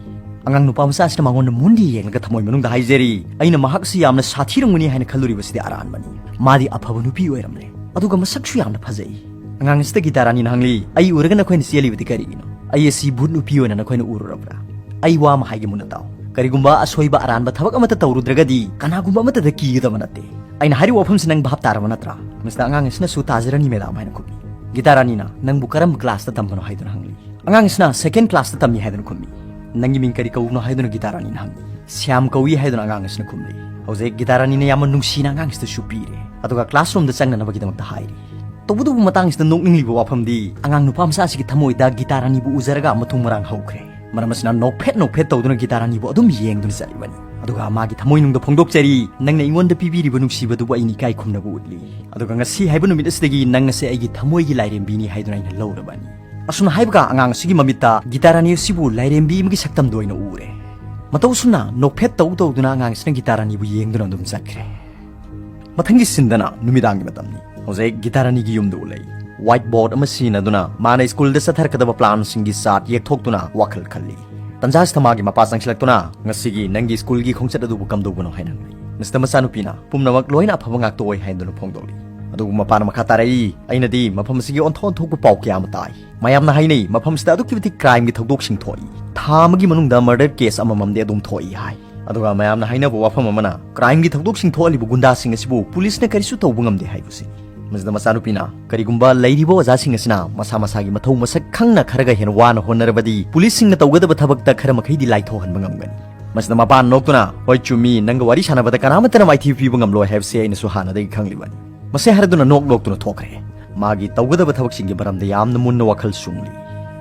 ꯑꯉꯥꯡ ꯅꯨꯄꯥ ꯃꯆꯥ ꯑꯁꯤꯅ ꯃꯉꯣꯟꯗ ꯃꯨꯟꯗꯤ ꯌꯦꯡꯂꯒ ꯊꯃꯣꯏ ꯃꯅꯨꯡꯗ ꯍꯥꯏꯖꯔꯤ, "ꯑꯩꯅ ꯃꯍꯥꯛ ꯑꯁꯤ ꯌꯥꯝꯅ ꯁꯥꯊꯤꯔꯝꯒꯅꯤ ꯍꯥꯏꯅ ꯈꯜꯂꯨꯔꯤꯕꯁꯤꯗꯤ ꯑꯔꯥꯟꯕꯅꯤ꯫ ꯃꯥꯗꯤ ꯑꯐꯕ ꯅꯨꯄꯤ ꯑꯣꯏꯔꯝꯂꯦ꯫ ꯑꯗꯨꯒ ꯃꯁꯛꯁꯨ ꯌꯥꯝꯅ ꯐꯖꯩ꯫" ꯑꯉꯥꯡ ꯑꯁꯤꯗ ꯒꯤꯇꯥ ꯔꯥꯅꯤꯅ ꯍꯪꯂꯤ, "ꯑꯩ ꯎꯔꯒ ꯅꯈꯣꯏꯅ ꯆꯦꯜꯂꯤꯕꯗꯤ ꯀꯔꯤꯒꯤꯅꯣ? ꯑꯩ ꯑꯁꯤ ꯚꯨꯠ ꯅꯨꯄꯤ ꯑꯣꯏꯅ ꯅꯈꯣꯏꯅ ꯎꯔꯨꯔꯕ꯭ꯔꯥ? ꯑꯩ ꯋꯥ ꯑꯃ ꯍꯥꯏꯒꯦ ꯃꯨꯟꯅ ꯇꯥꯎ꯫ ꯀꯔꯤꯒꯨꯝꯕ ꯑꯁꯣꯏꯕ ꯑꯔꯥꯟꯕ ꯊꯕꯛ ꯑꯃꯠꯇ ꯇꯧꯔꯨꯗ꯭ꯔꯒꯗꯤ ꯀꯅꯥꯒꯨꯝꯕ ꯑꯃꯠꯇꯗ ꯀꯤꯒꯗꯕ ꯅꯠꯇꯦ꯫ ꯑꯩꯅ ꯍꯥꯏꯔꯤꯕ ꯋꯥꯐꯝꯁꯤ ꯅꯪ ꯚꯥꯞ ꯇꯥꯔꯕ ꯅꯠꯇ꯭ꯔꯥ?" ꯃꯁꯤꯗ ꯑꯉꯥꯡ ꯑꯁꯤꯅꯁꯨ, "ꯇꯥꯖꯔꯅꯤ ꯃꯦꯗꯥꯝ" ꯍꯥꯏꯅ ꯈꯨꯝꯃꯤ꯫ ꯒꯤꯇꯥ ꯔꯥꯅꯤꯅ, "ꯅꯪꯕꯨ ꯀꯔꯝꯕ ꯀ꯭ꯂꯥꯁꯇ ꯇꯝꯕꯅꯣ?" ꯍꯥꯏꯗꯨꯅ ꯍꯪꯂꯤ꯫ ꯑꯉꯥꯡ ꯑꯁꯤꯅ, "ꯁꯦꯀꯦꯟ ꯀ꯭ꯂꯥꯁꯇ ꯇꯝꯃꯤ" ꯍꯥꯏꯗꯨꯅ ꯈꯨꯝꯃꯤ꯫ "ꯅꯪꯒꯤ ꯃꯤꯡ ꯀꯔꯤ ꯀꯧꯕꯅꯣ?" ꯍꯥꯏꯗꯨꯅ ꯒꯤꯇꯥ ꯔꯥꯅꯤꯅ ꯍꯪꯉꯤ꯫ "ꯁ꯭ꯌꯥꯝ ꯀꯧꯏ" ꯍꯥꯏꯗꯨꯅ ꯑꯉꯥꯡ ꯑꯁꯤꯅ ꯈꯨꯝꯂꯤ꯫ ꯍꯧꯖꯤꯛ ꯒꯤꯇꯥ ꯔꯥꯅꯤꯅ ꯌꯥꯝꯅ ꯅꯨꯡꯁꯤꯅ ꯑꯉꯥꯡ ꯑꯁꯤꯗꯁꯨ ꯄꯤꯔꯦ꯫ ꯑꯗꯨꯒ ꯀ꯭ꯂꯥꯁꯔꯨꯝꯗ ꯆꯪꯅꯅꯕꯒꯤꯗꯃꯛꯇ ꯍꯥꯏꯔꯤ꯫ ꯇꯧꯕꯇꯕꯨ ꯃꯇꯥꯡ ꯑꯁꯤꯗ ꯅꯣꯛꯅꯤꯡꯂꯤꯕ ꯋꯥꯐꯝꯗꯤ, ꯑꯉꯥꯡ ꯅꯨꯄꯥ ꯃꯆꯥ ꯑꯁꯤꯒꯤ ꯊꯃꯣꯏꯗ ꯒꯤꯇꯥ ꯔꯥꯅꯤꯕꯨ ꯎꯖꯔꯒ ꯃꯊꯨꯝ ꯃꯔꯥꯡ ꯍꯧꯈ꯭ꯔꯦ꯫ ꯃꯔꯝ ꯑꯁꯤꯅ ꯅꯣꯛꯐꯦꯠ ꯅꯣꯛꯐꯦꯠ ꯇꯧꯗꯨꯅ ꯒꯤꯇꯥ ꯔꯥꯅꯤꯕꯨ ꯑꯗꯨꯝ ꯌꯦꯡꯗꯨꯅ ꯆꯠꯂꯤꯕꯅꯤ꯫ ꯑꯗꯨꯒ ꯃꯥꯒꯤ ꯊꯃꯣꯏꯅꯨꯡꯗ ꯐꯣꯡꯗꯣꯛꯆꯔꯤ, "ꯅꯪꯅ ꯑꯩꯉꯣꯟꯗ ꯄꯤꯕꯤꯔꯤꯕ ꯅꯨꯡꯁꯤꯕꯗꯨꯕꯨ ꯑꯩꯅ ꯏꯀꯥꯏ ꯈꯨꯝꯅꯕ ꯎꯠꯂꯤ꯫ ꯑꯗꯨꯒ ꯉꯁꯤ ꯍꯥꯏꯕ ꯅꯨꯃꯤꯠ ꯑꯁꯤꯗꯒꯤ ꯅꯪ ꯑꯁꯦ ꯑꯩꯒꯤ ꯊꯃꯣꯏꯒꯤ ꯂꯥꯏꯔꯦꯝꯕꯤꯅꯤ ꯍꯥꯏꯗꯨꯅ ꯑꯩꯅ ꯂꯧꯔꯕꯅꯤ꯫" ꯑꯁꯨꯝꯅ ꯍꯥꯏꯕꯒ ꯑꯉꯥꯡ ꯑꯁꯤꯒꯤ ꯃꯃꯤꯠꯇ ꯒꯤꯇꯥ ꯔꯥꯅꯤ ꯑꯁꯤꯕꯨ ꯂꯥꯏꯔꯦꯝꯕꯤ ꯑꯃꯒꯤ ꯁꯛꯇꯝꯗ ꯑꯣꯏꯅ ꯎꯔꯦ꯫ ꯃꯇꯧ ꯑꯁꯨꯝꯅ ꯅꯣꯛꯐꯦꯠ ꯇꯧ ꯇꯧꯗꯨꯅ ꯑꯉꯥꯡ ꯑꯁꯤꯅ ꯒꯤꯇꯥ ꯔꯥꯅꯤꯕꯨ ꯌꯦꯡꯗꯨꯅ ꯑꯗꯨꯝ ꯆꯠꯈ꯭ꯔꯦ꯫ ꯃꯊꯪꯒꯤ ꯁꯤꯟꯗꯅ ꯅꯨꯃꯤꯗꯥꯡꯒꯤ ꯃꯇꯝꯅꯤ꯫ ꯍꯧꯖꯤꯛ ꯒꯤꯇꯥ ꯔꯥꯅꯤꯒꯤ ꯌꯨꯝꯗ ꯎꯠꯂꯛꯏ꯫ ꯋꯥꯏꯠ ꯕꯣꯔꯗ ꯑꯃ ꯁꯤꯖꯤꯟꯅꯗꯨꯅ ꯃꯥꯅ ꯁ꯭ꯀꯨꯜꯗ ꯆꯠꯊꯔꯛꯀꯗꯕ ꯄ꯭ꯂꯥꯟꯁꯤꯡꯒꯤ ꯆꯥꯔꯠ ꯌꯦꯛꯊꯣꯛꯇꯨꯅ ꯋꯥꯈꯜ ꯈꯜꯂꯤ꯫ ꯇꯟꯖꯥ ꯑꯁꯤꯗ ꯃꯥꯒꯤ ꯃꯄꯥ ꯆꯪꯁꯤꯜꯂꯛꯇꯨꯅ, "ꯉꯁꯤꯒꯤ ꯅꯪꯒꯤ ꯁ꯭ꯀꯨꯜꯒꯤ ꯈꯣꯡꯆꯠ ꯑꯗꯨꯕꯨ ꯀꯝꯗꯧꯕꯅꯣ?" ꯍꯥꯏꯅ ꯍꯪꯂꯤ꯫ ꯃꯁꯤꯗ ꯃꯆꯥꯅꯨꯄꯤꯅ, "ꯄꯨꯝꯅꯃꯛ ꯂꯣꯏꯅ ꯑꯐꯕ ꯉꯥꯛꯇ ꯑꯣꯏ" ꯍꯥꯏꯗꯨꯅ ꯐꯣꯡꯗꯣꯛꯂꯤ꯫ ꯑꯗꯨꯕꯨ ꯃꯄꯥꯅ ꯃꯈꯥ ꯇꯥꯔꯛꯏ, "ꯑꯩꯅꯗꯤ ꯃꯐꯝ ꯑꯁꯤꯒꯤ ꯑꯣꯟꯊꯣꯛ ꯑꯣꯟꯊꯣꯛꯄ ꯄꯥꯎ ꯀꯌꯥ ꯑꯃ ꯇꯥꯏ꯫ ꯃꯌꯥꯝꯅ ꯍꯥꯏꯅꯩ, ꯃꯐꯝꯁꯤꯗ ꯑꯗꯨꯛꯀꯤ ꯃꯇꯤꯛ ꯀ꯭ꯔꯥꯏꯝꯒꯤ ꯊꯧꯗꯣꯛꯁꯤꯡ ꯊꯣꯛꯏ꯫ ꯊꯥ ꯑꯃꯒꯤ ꯃꯅꯨꯡꯗ ꯃꯔꯗꯔ ꯀꯦꯁ ꯑꯃꯃꯝꯗꯤ ꯑꯗꯨꯝ ꯊꯣꯛꯏ ꯍꯥꯏ꯫ ꯑꯗꯨꯒ ꯃꯌꯥꯝꯅ ꯍꯥꯏꯅꯕ ꯋꯥꯐꯝ ꯑꯃꯅ, ꯀ꯭ꯔꯥꯏꯝꯒꯤ ꯊꯧꯗꯣꯛꯁꯤꯡ ꯊꯣꯛꯍꯜꯂꯤꯕ ꯒꯨꯟꯗꯥꯁꯤꯡ ꯑꯁꯤꯕꯨ ꯄꯨꯂꯤꯁꯅ ꯀꯔꯤꯁꯨ ꯇꯧꯕ ꯉꯝꯗꯦ ꯍꯥꯏꯕꯁꯤꯅꯤ꯫" ꯃꯁꯤꯗ ꯃꯆꯥꯅꯨꯄꯤꯅ, "ꯀꯔꯤꯒꯨꯝꯕ ꯂꯩꯔꯤꯕ ꯑꯣꯖꯥꯁꯤꯡ ꯑꯁꯤꯅ ꯃꯁꯥ ꯃꯁꯥꯒꯤ ꯃꯊꯧ ꯃꯁꯛ ꯈꯪꯅ ꯈꯔꯒ ꯍꯦꯟꯅ ꯋꯥꯅ ꯍꯣꯠꯅꯔꯕꯗꯤ, ꯄꯨꯂꯤꯁꯁꯤꯡꯅ ꯇꯧꯒꯗꯕ ꯊꯕꯛꯇ ꯈꯔ ꯃꯈꯩꯗꯤ ꯂꯥꯏꯊꯣꯛꯍꯟꯕ ꯉꯝꯒꯅꯤ꯫" ꯃꯁꯤꯗ ꯃꯄꯥꯅ ꯅꯣꯛꯇꯨꯅ, "ꯍꯣꯏ, ꯆꯨꯝꯃꯤ, ꯅꯪꯒ ꯋꯥꯔꯤ ꯁꯥꯟꯅꯕꯗ ꯀꯅꯥꯃꯠꯇꯅ ꯃꯥꯏꯊꯤꯕ ꯄꯤꯕ ꯉꯝꯂꯣꯏ ꯍꯥꯏꯕꯁꯤ ꯑꯩꯅꯁꯨ ꯍꯥꯟꯅꯗꯒꯤ ꯈꯪꯂꯤꯕꯅꯤ꯫" ꯃꯁꯤ ꯍꯥꯏꯔꯗꯨꯅ ꯅꯣꯛ ꯅꯣꯛꯇꯨꯅ ꯊꯣꯛꯈ꯭ꯔꯦ꯫ ꯃꯥꯒꯤ ꯇꯧꯒꯗꯕ ꯊꯕꯛꯁꯤꯡꯒꯤ ꯃꯔꯝꯗ ꯌꯥꯝꯅ ꯃꯨꯟꯅ ꯋꯥꯈꯜ ꯁꯨꯡꯂꯤ꯫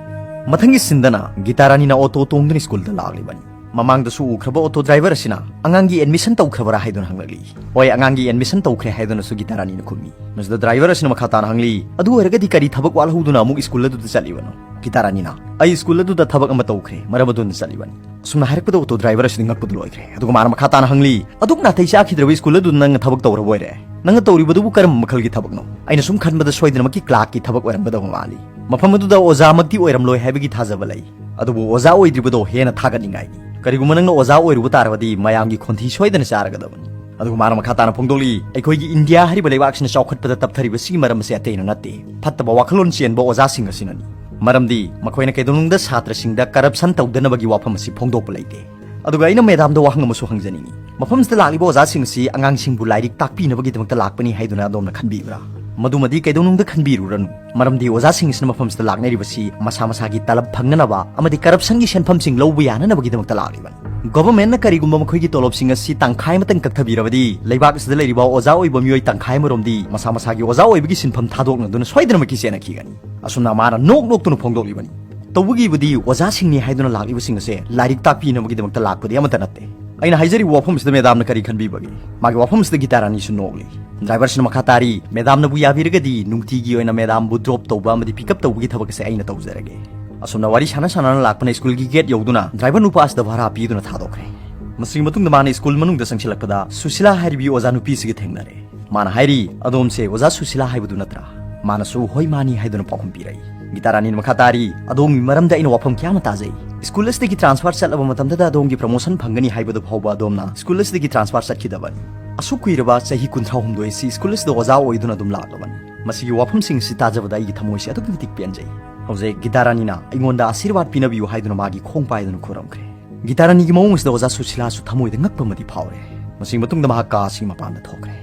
ꯃꯊꯪꯒꯤ ꯁꯤꯟꯗꯅ ꯒꯤꯇꯥ ꯔꯥꯅꯤꯅ ꯑꯣꯇꯣ ꯇꯣꯡꯗꯨꯅ ꯁ꯭ꯀꯨꯜꯗ ꯂꯥꯛꯂꯤꯕꯅꯤ꯫ ꯃꯃꯥꯡꯗꯁꯨ ꯎꯈ꯭ꯔꯕ ꯑꯣꯇꯣ ꯗ꯭ꯔꯥꯏꯚꯔ ꯑꯁꯤꯅ ꯑꯉꯥꯡꯒꯤ ꯑꯦꯗꯃꯤꯁꯟ ꯇꯧꯈ꯭ꯔꯕꯔꯥ ꯍꯥꯏꯗꯨꯅ ꯍꯪꯂꯛꯂꯤ꯫ "ꯍꯣꯏ, ꯑꯉꯥꯡꯒꯤ ꯑꯦꯗꯃꯤꯁꯟ ꯇꯧꯈ꯭ꯔꯦ" ꯍꯥꯏꯗꯨꯅꯁꯨ ꯒꯤꯇꯥ ꯔꯥꯅꯤꯅ ꯈꯨꯝꯃꯤ꯫ ꯃꯁꯤꯗ ꯗ꯭ꯔꯥꯏꯚꯔ ꯑꯁꯤꯅ ꯃꯈꯥ ꯇꯥꯅ ꯍꯪꯂꯤ, "ꯑꯗꯨ ꯑꯣꯏꯔꯒꯗꯤ ꯀꯔꯤ ꯊꯕꯛ ꯋꯥꯠꯍꯧꯗꯨꯅ ꯑꯃꯨꯛ ꯁ꯭ꯀꯨꯜ ꯑꯗꯨꯗ ꯆꯠꯂꯤꯕꯅꯣ?" ꯒꯤꯇꯥ ꯔꯥꯅꯤꯅ, "ꯑꯩ ꯁ꯭ꯀꯨꯜ ꯑꯗꯨꯗ ꯊꯕꯛ ꯑꯃ ꯇꯧꯈ꯭ꯔꯦ, ꯃꯔꯝ ꯑꯗꯨꯅ ꯆꯠꯂꯤꯕꯅꯤ"꯫ ꯑꯁꯨꯝꯅ ꯍꯥꯏꯔꯛꯄꯗ ꯑꯣꯇꯣ ꯗ꯭ꯔꯥꯏꯚꯔ ꯑꯁꯤꯗꯤ ꯉꯛꯄꯗꯨ ꯂꯣꯏꯈ꯭ꯔꯦ꯫ ꯑꯗꯨꯒ ꯃꯥꯅ ꯃꯈꯥ ꯇꯥꯅ ꯍꯪꯂꯤ, "ꯑꯗꯨꯛ ꯅꯥꯇꯩ ꯆꯥꯈꯤꯗ꯭ꯔꯕ ꯁ꯭ꯀꯨꯜ ꯑꯗꯨꯗ ꯅꯪꯅ ꯊꯕꯛ ꯇꯧꯔꯕ ꯑꯣꯏꯔꯦ? ꯅꯪꯅ ꯇꯧꯔꯤꯕꯗꯨꯕꯨ ꯀꯔꯝꯕ ꯃꯈꯜꯒꯤ ꯊꯕꯛꯅꯣ?" ꯑꯩꯅ ꯁꯨꯝ ꯈꯟꯕꯗ ꯁꯣꯏꯗꯅꯃꯛꯀꯤ ꯀ꯭ꯂꯥꯔꯛꯀꯤ ꯊꯕꯛ ꯑꯣꯏꯔꯝꯒꯗꯕ ꯃꯥꯜꯂꯤ꯫ ꯃꯐꯝ ꯑꯗꯨꯗ ꯑꯣꯖꯥꯃꯛꯇꯤ ꯑꯣꯏꯔꯝꯂꯣꯏ ꯍꯥꯏꯕꯒꯤ ꯊꯥꯖꯕ ꯂꯩ, ꯑꯗꯨꯕꯨ ꯑꯣꯖꯥ ꯑꯣꯏꯗ꯭ꯔꯤꯕꯗꯣ ꯍꯦꯟꯅ ꯊꯥꯒꯠꯅꯤꯡꯉꯥꯏꯅꯤ꯫ ꯀꯔꯤꯒꯨꯝꯕ ꯅꯪꯅ ꯑꯣꯖꯥ ꯑꯣꯏꯔꯨꯕ ꯇꯥꯔꯕꯗꯤ ꯃꯌꯥꯝꯒꯤ ꯈꯣꯟꯊꯤ ꯁꯣꯏꯗꯅ ꯆꯥꯔꯒꯗꯕꯅꯤ꯫ ꯑꯗꯨꯒ ꯃꯥꯅ ꯃꯈꯥ ꯇꯥꯅ ꯐꯣꯡꯗꯣꯛꯂꯤ, "ꯑꯩꯈꯣꯏꯒꯤ ꯏꯟꯗꯤꯌꯥ ꯍꯥꯏꯔꯤꯕ ꯂꯩꯕꯥꯛꯁꯤꯅ ꯆꯥꯎꯈꯠꯄꯗ ꯇꯞꯊꯔꯤꯕꯁꯤꯒꯤ ꯃꯔꯝ ꯑꯁꯤ ꯑꯇꯩꯅ ꯅꯠꯇꯦ, ꯐꯠꯇꯕ ꯋꯥꯈꯜꯂꯣꯟ ꯆꯦꯟꯕ ꯑꯣꯖꯥꯁꯤꯡ ꯑꯁꯤꯅꯅꯤ꯫ ꯃꯔꯝꯗꯤ ꯃꯈꯣꯏꯅ ꯀꯩꯗꯧꯅꯨꯡꯗ ꯁꯥꯇ꯭ꯔꯁꯤꯡꯗ ꯀꯔꯞꯁꯟ ꯇꯧꯗꯅꯕꯒꯤ ꯋꯥꯐꯝ ꯑꯁꯤ ꯐꯣꯡꯗꯣꯛꯄ ꯂꯩꯇꯦ"꯫ ꯑꯗꯨꯒ ꯑꯩꯅ ꯃꯦꯗꯥꯝꯗ ꯋꯥꯍꯪ ꯑꯃꯁꯨ ꯍꯪꯖꯅꯤꯡꯏ꯫ ꯃꯐꯝꯁꯤꯗ ꯂꯥꯛꯂꯤꯕ ꯑꯣꯖꯥꯁꯤꯡ ꯑꯁꯤ ꯑꯉꯥꯡꯁꯤꯡꯕꯨ ꯂꯥꯏꯔꯤꯛ ꯇꯥꯛꯄꯤꯅꯕꯒꯤꯗꯃꯛꯇ ꯂꯥꯛꯄꯅꯤ ꯍꯥꯏꯗꯨꯅ ꯑꯗꯣꯝꯅ ꯈꯟꯕꯤꯕ꯭ꯔꯥ? ꯃꯗꯨꯃꯗꯤ ꯀꯩꯗꯧꯅꯨꯡꯗ ꯈꯟꯕꯤꯔꯨꯔꯅꯨ, ꯃꯔꯝꯗꯤ ꯑꯣꯖꯥꯁꯤꯡ ꯑꯁꯤꯅ ꯃꯐꯝꯁꯤꯗ ꯂꯥꯛꯅꯔꯤꯕꯁꯤ ꯃꯁꯥ ꯃꯁꯥꯒꯤ ꯇꯂꯕ ꯐꯪꯅꯅꯕ ꯑꯃꯗꯤ ꯀꯔꯞꯁꯟꯒꯤ ꯁꯦꯟꯐꯝꯁꯤꯡ ꯂꯧꯕ ꯌꯥꯅꯅꯕꯒꯤꯗꯃꯛꯇ ꯂꯥꯛꯂꯤꯕꯅꯤ꯫ ꯒꯣꯚꯔꯟꯃꯦꯟꯠꯅ ꯀꯔꯤꯒꯨꯝꯕ ꯃꯈꯣꯏꯒꯤ ꯇꯣꯂꯣꯞꯁꯤꯡ ꯑꯁꯤ ꯇꯪꯈꯥꯏ ꯑꯃꯇꯪ ꯀꯛꯊꯕꯤꯔꯕꯗꯤ, ꯂꯩꯕꯥꯛ ꯑꯁꯤꯗ ꯂꯩꯔꯤꯕ ꯑꯣꯖꯥ ꯑꯣꯏꯕ ꯃꯤꯑꯣꯏ ꯇꯪꯈꯥꯏ ꯑꯃꯔꯣꯝꯗꯤ ꯃꯁꯥ ꯃꯁꯥꯒꯤ ꯑꯣꯖꯥ ꯑꯣꯏꯕꯒꯤ ꯁꯤꯟꯐꯝ ꯊꯥꯗꯣꯛꯅꯗꯨꯅ ꯁꯣꯏꯗꯅꯃꯛꯀꯤ ꯆꯦꯟꯅꯈꯤꯒꯅꯤ꯫ ꯑꯁꯨꯝꯅ ꯃꯥꯅ ꯅꯣꯛ ꯅꯣꯛꯇꯨꯅ ꯐꯣꯡꯗꯣꯛꯂꯤꯕꯅꯤ꯫ ꯇꯧꯕꯒꯤꯕꯨꯗꯤ ꯑꯣꯖꯥꯁꯤꯡꯅꯤ ꯍꯥꯏꯗꯨꯅ ꯂꯥꯛꯂꯤꯕꯁꯤꯡ ꯑꯁꯦ ꯂꯥꯏꯔꯤꯛ ꯇꯥꯛꯄꯤꯅꯕꯒꯤꯗꯃꯛꯇ ꯂꯥꯛꯄꯗꯤ ꯑꯃꯠꯇ ꯅꯠꯇꯦ꯫ ꯑꯩꯅ ꯍꯥꯏꯖꯔꯤꯕ ꯋꯥꯐꯝꯁꯤꯗ ꯃꯦꯗꯥꯝꯅ ꯀꯔꯤ ꯈꯟꯕꯤꯕꯒꯦ? ꯃꯥꯒꯤ ꯋꯥꯐꯝꯁꯤꯗ ꯒꯤꯇꯥ ꯔꯥꯅꯤꯁꯨ ꯅꯣꯛꯂꯤ꯫ ꯗ꯭ꯔꯥꯏꯚꯔꯁꯤꯅ ꯃꯈꯥ ꯇꯥꯔꯤ, "ꯃꯦꯗꯥꯝꯅꯕꯨ ꯌꯥꯕꯤꯔꯒꯗꯤ ꯅꯨꯡꯇꯤꯒꯤ ꯑꯣꯏꯅ ꯃꯦꯗꯥꯝꯕꯨ ꯗ꯭ꯔꯣꯞ ꯇꯧꯕ ꯑꯃꯗꯤ ꯄꯤꯛ ꯑꯞ ꯇꯧꯕꯒꯤ ꯊꯕꯛ ꯑꯁꯦ ꯑꯩꯅ ꯇꯧꯖꯔꯒꯦ"꯫ ꯑꯁꯨꯝꯅ ꯋꯥꯔꯤ ꯁꯥꯟꯅ ꯁꯥꯟꯅꯅ ꯂꯥꯛꯄꯅ ꯁ꯭ꯀꯨꯜꯒꯤ ꯒꯦꯠ ꯌꯧꯗꯨꯅ ꯗ꯭ꯔꯥꯏꯚꯔ ꯅꯨꯄꯥ ꯑꯁꯤꯗ ꯚꯔꯥ ꯄꯤꯗꯨꯅ ꯊꯥꯗꯣꯛꯈ꯭ꯔꯦ꯫ ꯃꯁꯤꯒꯤ ꯃꯇꯨꯡꯗ ꯃꯥꯅ ꯁ꯭ꯀꯨꯜ ꯃꯅꯨꯡꯗ ꯆꯪꯁꯤꯜꯂꯛꯄꯗ ꯁꯨꯁꯤꯂꯥ ꯍꯥꯏꯔꯤꯕꯤ ꯑꯣꯖꯥ ꯅꯨꯄꯤꯁꯤꯒ ꯊꯦꯡꯅꯔꯦ꯫ ꯃꯥꯅ ꯍꯥꯏꯔꯤ, "ꯑꯗꯣꯝꯁꯦ ꯑꯣꯖꯥ ꯁꯨꯁꯤꯂꯥ ꯍꯥꯏꯕꯗꯨ ꯅꯠꯇ꯭ꯔꯥ?" ꯃꯥꯅꯁꯨ, "ꯍꯣꯏ, ꯃꯥꯅꯤ" ꯍꯥꯏꯗꯨꯅ ꯄꯥꯎꯈꯨꯝ ꯄꯤꯔꯛꯏ꯫ ꯒꯤꯇꯥ ꯔꯥꯅꯤꯅ ꯃꯈꯥ ꯇꯥꯔꯤ, "ꯑꯗꯣꯝꯒꯤ ꯃꯔꯝꯗ ꯑꯩꯅ ꯋꯥꯐꯝ ꯀꯌꯥ ꯑꯃ ꯇꯥꯖꯩ꯫ ꯁ꯭ꯀꯨꯜ ꯑꯁꯤꯗꯒꯤ ꯇ꯭ꯔꯥꯟꯁꯐꯔ ꯆꯠꯂꯕ ꯃꯇꯝꯗꯗ ꯑꯗꯣꯝꯒꯤ ꯄ꯭ꯔꯃꯣꯁꯟ ꯐꯪꯒꯅꯤ ꯍꯥꯏꯕꯗꯨ ꯐꯥꯎꯕ ꯑꯗꯣꯝꯅ ꯁ꯭ꯀꯨꯜ ꯑꯁꯤꯗꯒꯤ ꯇ꯭ꯔꯥꯟꯁꯐꯔ ꯆꯠꯈꯤꯗꯕꯅꯤ꯫ ꯑꯁꯨꯛ ꯀꯨꯏꯔꯕ ꯆꯍꯤ ꯀꯨꯟꯊ꯭ꯔꯥ ꯍꯨꯝꯗꯣꯏ ꯑꯁꯤ ꯁ꯭ꯀꯨꯜ ꯑꯁꯤꯗ ꯑꯣꯖꯥ ꯑꯣꯏꯗꯨꯅ ꯑꯗꯨꯝ ꯂꯥꯛꯂꯕꯅꯤ꯫ ꯃꯁꯤꯒꯤ ꯋꯥꯐꯝꯁꯤꯡ ꯑꯁꯤ ꯇꯥꯖꯕꯗ ꯑꯩꯒꯤ ꯊꯃꯣꯏꯁꯤ ꯑꯗꯨꯛꯀꯤ ꯃꯇꯤꯛ ꯄꯦꯟꯖꯩ"꯫ ꯍꯧꯖꯤꯛ ꯒꯤꯇꯥ ꯔꯥꯅꯤꯅ ꯑꯩꯉꯣꯟꯗ ꯑꯥꯁꯤꯔꯕꯥꯗ ꯄꯤꯅꯕꯤꯌꯨ ꯍꯥꯏꯗꯨꯅ ꯃꯥꯒꯤ ꯈꯣꯡ ꯄꯥꯏꯗꯨꯅ ꯈꯨꯔꯨꯝꯈ꯭ꯔꯦ꯫ ꯒꯤꯇꯥ ꯔꯥꯅꯤꯒꯤ ꯃꯑꯣꯡ ꯑꯁꯤꯗ ꯑꯣꯖꯥ ꯁꯨꯁꯤꯂꯥꯁꯨ ꯊꯃꯣꯏꯗ ꯉꯛꯄ ꯑꯃꯗꯤ ꯐꯥꯎꯔꯦ꯫ ꯃꯁꯤꯒꯤ ꯃꯇꯨꯡꯗ ꯃꯍꯥꯛ ꯀꯥ ꯑꯁꯤꯒꯤ ꯃꯄꯥꯟꯗ ꯊꯣꯛꯈ꯭ꯔꯦ꯫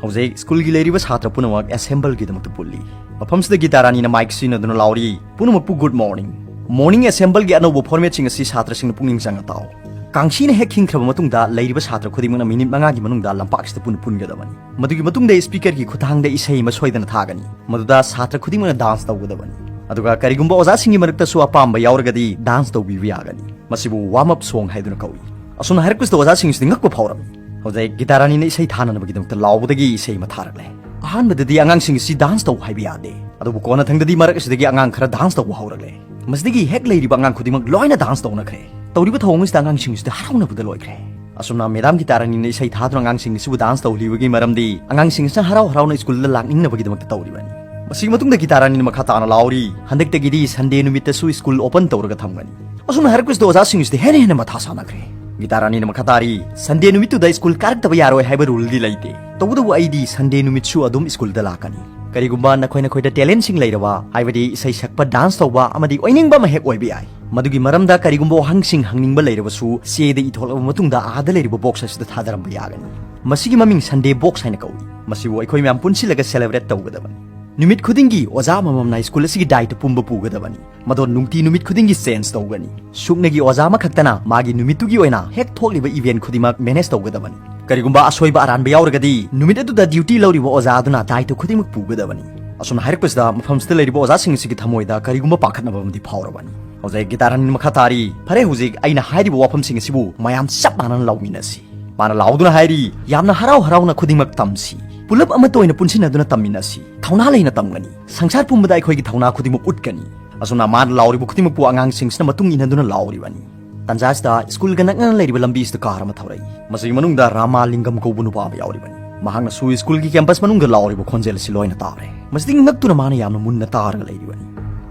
ꯍꯧꯖꯤꯛ ꯁ꯭ꯀꯨꯜꯒꯤ ꯂꯩꯔꯤꯕ ꯁꯥꯇ꯭ꯔ ꯄꯨꯝꯅꯃꯛ ꯑꯦꯁꯦꯝꯕꯜꯒꯤꯗꯃꯛꯇ ꯄꯨꯜꯂꯤ꯫ ꯃꯐꯝꯁꯤꯗ ꯒꯤꯇꯥ ꯔꯥꯅꯤꯅ ꯃꯥꯏꯛ ꯁꯤꯖꯤꯟꯅꯗꯨꯅ ꯂꯥꯎꯔꯤ, "ꯄꯨꯝꯅꯃꯛꯄꯨ ꯒꯨꯗ ꯃꯣꯔꯅꯤꯡ꯫ ꯃꯣꯔꯅꯤꯡ ꯑꯦꯁꯦꯝꯕꯜꯒꯤ ꯑꯅꯧꯕ ꯐꯣꯔꯃꯦꯠꯁꯤꯡ ꯑꯁꯤ ꯁꯥꯇ꯭ꯔꯁꯤꯡꯅ ꯄꯨꯛꯅꯤꯡ ꯆꯪꯅ ꯇꯥꯎ꯫ ꯀꯥꯡꯁꯤꯅ ꯍꯦꯛ ꯈꯤꯡꯈ꯭ꯔꯕ ꯃꯇꯨꯡꯗ ꯂꯩꯔꯤꯕ ꯁꯥꯇ꯭ꯔ ꯈꯨꯗꯤꯡꯃꯛꯅ ꯃꯤꯅꯤꯠ ꯃꯉꯥꯒꯤ ꯃꯅꯨꯡꯗ ꯂꯝꯄꯥꯛꯁꯤꯗ ꯄꯨꯟꯅ ꯄꯨꯟꯒꯗꯕꯅꯤ꯫ ꯃꯗꯨꯒꯤ ꯃꯇꯨꯡꯗ ꯁ꯭ꯄꯤꯀꯔꯒꯤ ꯈꯨꯠꯊꯥꯡꯗ ꯏꯁꯩ ꯑꯃ ꯁꯣꯏꯗꯅ ꯊꯥꯒꯅꯤ꯫ ꯃꯗꯨꯗ ꯁꯥꯇ꯭ꯔ ꯈꯨꯗꯤꯡꯃꯛꯅ ꯗꯥꯟꯁ ꯇꯧꯒꯗꯕꯅꯤ꯫ ꯑꯗꯨꯒ ꯀꯔꯤꯒꯨꯝꯕ ꯑꯣꯖꯥꯁꯤꯡꯒꯤ ꯃꯔꯛꯇꯁꯨ ꯑꯄꯥꯝꯕ ꯌꯥꯎꯔꯒꯗꯤ dance ꯇꯧꯕꯤꯕ ꯌꯥꯒꯅꯤ꯫ ꯃꯁꯤꯕꯨ warm up song ꯍꯥꯏꯗꯨꯅ ꯀꯧꯏ꯫ ꯑꯁꯨꯝꯅ ꯍꯥꯏꯔꯛꯄꯁꯤꯗ ꯑꯣꯖꯥꯁꯤꯡꯁꯤꯗꯤ ꯉꯛꯄ ꯐꯥꯎꯔꯝꯃꯤ꯫ ꯍꯧꯖꯤꯛ ꯒꯤꯇꯥ ꯔꯥꯅꯤꯅ ꯏꯁꯩ ꯊꯥꯅꯅꯕꯒꯤꯗꯃꯛꯇ ꯂꯥꯎꯕꯗꯒꯤ ꯏꯁꯩ ꯑꯃ ꯊꯥꯔꯛꯂꯦ꯫ ꯑꯍꯥꯟꯕꯗꯗꯤ ꯑꯉꯥꯡꯁꯤꯡ ꯑꯁꯤ dance ꯇꯧ ꯍꯥꯏꯕ ꯌꯥꯗꯦ, ꯑꯗꯨꯕꯨ ꯀꯣꯟꯅꯊꯪꯗꯗꯤ ꯃꯔꯛ ꯑꯁꯤꯗꯒꯤ ꯑꯉꯥꯡ ꯈꯔ dance ꯇꯧꯕ ꯍꯧꯔꯛꯂꯦ꯫ ꯃꯁꯤꯗꯒꯤ ꯍꯦꯛ ꯂꯩꯔꯤꯕ ꯑꯉꯥꯡ ꯈꯨꯗꯤꯡꯃꯛ ꯂꯣꯏꯅ dance ꯇꯧꯅꯈ꯭ꯔꯦ꯫ ꯇꯧꯔꯤꯕ ꯊꯧꯑꯣꯡ ꯑꯁꯤꯗ ꯑꯉꯥꯡꯁꯤꯡ ꯑꯁꯤꯗ ꯍꯔꯥꯎꯅꯕꯗ ꯂꯣꯏꯈ꯭ꯔꯦ꯫ ꯑꯁꯨꯝꯅ ꯃꯦꯗꯥꯝ ꯒꯤꯇꯥ ꯔꯥꯅꯤꯅ ꯏꯁꯩ ꯊꯥꯗꯨꯅ ꯑꯉꯥꯡꯁꯤꯡ ꯑꯁꯤꯕꯨ dance ꯇꯧꯍꯜꯂꯤꯕꯒꯤ ꯃꯔꯝꯗꯤ ꯑꯉꯥꯡꯁꯤꯡ ꯑꯁꯤꯅ ꯍꯔꯥꯎ ꯍꯔꯥꯎꯅ ꯁ꯭ꯀꯨꯜꯗ ꯂꯥꯛꯅꯤꯡꯅꯕꯒꯤꯗꯃꯛꯇ ꯇꯧꯔꯤꯕꯅꯤ꯫ ꯃꯁꯤꯒꯤ ꯃꯇꯨꯡꯗ ꯒꯤꯇꯥ ꯔꯥꯅꯤꯅ ꯃꯈꯥ ꯇꯥꯅ ꯂꯥꯎꯔꯤ, "ꯍꯟꯗꯛꯇꯒꯤꯗꯤ Sunday ꯅꯨꯃꯤꯠꯇꯁꯨ ꯁ꯭ꯀꯨꯜ open ꯇꯧꯔꯒ ꯊꯝꯒꯅꯤ"꯫ ꯑꯁꯨꯝꯅ ꯍꯥꯏꯔꯛꯄꯁꯤꯗ ꯑꯣꯖꯥꯁꯤꯡ ꯑꯁꯤꯗꯤ ꯍꯦꯟꯅ ꯍꯦꯟꯅ ꯃꯊꯥ ꯁꯥꯅꯈ꯭ꯔꯦ꯫ ꯒꯤꯇꯥ ꯔꯥꯅꯤꯅ ꯃꯈꯥ ꯇꯥꯔꯤ, "Sunday ꯅꯨꯃꯤꯠꯇꯨꯗ ꯁ꯭ꯀꯨꯜ ꯀꯥꯔꯛꯇꯕ ꯌꯥꯔꯣꯏ ꯍꯥꯏꯕ ruleꯗꯤ ꯂꯩꯇꯦ, ꯇꯧꯕꯇꯕꯨ ꯑꯩꯗꯤ Sunday ꯅꯨꯃꯤꯠꯁꯨ ꯑꯗꯨꯝ ꯁ꯭ꯀꯨꯜꯗ ꯂꯥꯛꯀꯅꯤ꯫ ꯀꯔꯤꯒꯨꯝꯕ ꯅꯈꯣꯏ ꯅꯈꯣꯏꯗ talentꯁꯤꯡ ꯂꯩꯔꯕ, ꯍꯥꯏꯕꯗꯤ ꯏꯁꯩ ꯁꯛꯄ, dance ꯇꯧꯕ ꯑꯃꯗꯤ ꯑꯣꯏꯅꯤꯡꯕ ꯑꯃ ꯍꯦꯛ ꯑꯣꯏꯕ ꯌꯥꯏ꯫ ꯃꯗꯨꯒꯤ ꯃꯔꯝꯗ ꯀꯔꯤꯒꯨꯝꯕ ꯋꯥꯍꯪꯁꯤꯡ ꯍꯪꯅꯤꯡꯕ ꯂꯩꯔꯕꯁꯨ ꯆꯦꯗ ꯏꯊꯣꯛꯂꯕ ꯃꯇꯨꯡꯗ ꯑꯥꯗ ꯂꯩꯔꯤꯕ box ꯑꯁꯤꯗ ꯊꯥꯗꯔꯝꯕ ꯌꯥꯒꯅꯤ꯫ ꯃꯁꯤꯒꯤ ꯃꯃꯤꯡ Sunday box ꯍꯥꯏꯅ ꯀꯧꯏ꯫ ꯃꯁꯤꯕꯨ ꯑꯩꯈꯣꯏ ꯃꯌꯥꯝ ꯄꯨꯟꯁꯤꯜꯂꯒ celebrate ꯇꯧꯒꯗꯕꯅꯤ꯫ ꯅꯨꯃꯤꯠ ꯈꯨꯗꯤꯡꯒꯤ ꯑꯣꯖꯥ ꯑꯃꯃꯝꯅ ꯁ꯭ꯀꯨꯜ ꯑꯁꯤꯒꯤ ꯗꯥꯏꯇ ꯄꯨꯝꯕ ꯄꯨꯒꯗꯕꯅꯤ꯫ ꯃꯗꯣ ꯅꯨꯡꯇꯤ ꯅꯨꯃꯤꯠ ꯈꯨꯗꯤꯡꯒꯤ change ꯇꯧꯒꯅꯤ꯫ ꯁꯨꯞꯅꯒꯤ ꯑꯣꯖꯥ ꯑꯃꯈꯛꯇꯅ ꯃꯥꯒꯤ ꯅꯨꯃꯤꯠꯇꯨꯒꯤ ꯑꯣꯏꯅ ꯍꯦꯛ ꯊꯣꯛꯂꯤꯕ event ꯈꯨꯗꯤꯡꯃꯛ manage ꯇꯧꯒꯗꯕꯅꯤ꯫ ꯀꯔꯤꯒꯨꯝꯕ ꯑꯁꯣꯏꯕ ꯑꯔꯥꯟꯕ ꯌꯥꯎꯔꯒꯗꯤ ꯅꯨꯃꯤꯠ ꯑꯗꯨꯗ duty ꯂꯧꯔꯤꯕ ꯑꯣꯖꯥ ꯑꯗꯨꯅ ꯗꯥꯏꯇ ꯈꯨꯗꯤꯡꯃꯛ ꯄꯨꯒꯗꯕꯅꯤ꯫ ꯑꯁꯨꯝꯅ ꯍꯥꯏꯔꯛꯄꯁꯤꯗ ꯃꯐꯝꯁꯤꯗ ꯂꯩꯔꯤꯕ ꯑꯣꯖꯥꯁꯤꯡ ꯑꯁꯤꯒꯤ ꯊꯃꯣꯏꯗ ꯀꯔꯤꯒꯨꯝꯕ ꯄꯥꯈꯠꯅꯕ ꯑꯃꯗꯤ ꯐꯥꯎꯔꯕꯅꯤ꯫ ꯍꯧꯖꯤꯛ ꯒꯤꯇꯥ ꯔꯥꯅꯤꯅ ꯃꯈꯥ ꯇꯥꯔꯤ, "ꯐꯔꯦ, ꯍꯧꯖꯤꯛ ꯑꯩꯅ ꯍꯥꯏꯔꯤꯕ ꯋꯥꯐꯝꯁꯤꯡ ꯑꯁꯤꯕꯨ ꯃꯌꯥꯝ ꯆꯞ ꯃꯥꯟꯅꯅ ꯂꯥꯎꯃꯤꯟꯅꯁꯤ"꯫ ꯃꯥꯅ ꯂꯥꯎꯗꯨꯅ ꯍꯥꯏꯔꯤ, "ꯌꯥꯝꯅ ꯍꯔꯥꯎ ꯍꯔꯥꯎꯅ ꯈꯨꯗꯤꯡꯃꯛ ꯇꯝꯁꯤ꯫ ꯄꯨꯂꯞ ꯑꯃꯠꯇ ꯑꯣꯏꯅ ꯄꯨꯟꯁꯤꯟꯅꯗꯨꯅ ꯇꯝꯃꯤꯟꯅꯁꯤ꯫ ꯊꯧꯅꯥ ꯂꯩꯅ ꯇꯝꯒꯅꯤ꯫ ꯁꯪꯁꯥꯔ ꯄꯨꯝꯕꯗ ꯑꯩꯈꯣꯏꯒꯤ ꯊꯧꯅꯥ ꯈꯨꯗꯤꯡꯃꯛ ꯎꯠꯀꯅꯤ"꯫ ꯑꯁꯨꯝꯅ ꯃꯥꯅ ꯂꯥꯎꯔꯤꯕ ꯈꯨꯗꯤꯡꯃꯛꯄꯨ ꯑꯉꯥꯡꯁꯤꯡꯁꯤꯅ ꯃꯇꯨꯡ ꯏꯟꯅꯗꯨꯅ ꯂꯥꯎꯔꯤꯕꯅꯤ꯫ ꯇꯟꯖꯥꯁꯤꯗ ꯁ꯭ꯀꯨꯜꯒ ꯅꯛꯅꯅ ꯂꯩꯔꯤꯕ ꯂꯝꯕꯤ ꯑꯁꯤꯗ ꯀꯥꯔ ꯑꯃ ꯊꯧꯔꯛꯏ꯫ ꯃꯁꯤꯒꯤ ꯃꯅꯨꯡꯗ ꯔꯥꯃꯥꯂꯤꯡꯒꯝ ꯀꯧꯕ ꯅꯨꯄꯥ ꯑꯃ ꯌꯥꯎꯔꯤꯕꯅꯤ꯫ ꯃꯍꯥꯛꯅꯁꯨ ꯁ꯭ꯀꯨꯜꯒꯤ campus ꯃꯅꯨꯡꯗ ꯂꯥꯎꯔꯤꯕ ꯈꯣꯟꯖꯦꯜ ꯑꯁꯤ ꯂꯣꯏꯅ ꯇꯥꯔꯦ꯫ ꯃꯁꯤꯗꯒꯤ ꯉꯛꯇꯨꯅ ꯃꯥꯅ ꯌꯥꯝꯅ ꯃꯨꯟꯅ ꯇꯥꯔꯒ ꯂꯩꯔꯤꯕꯅꯤ꯫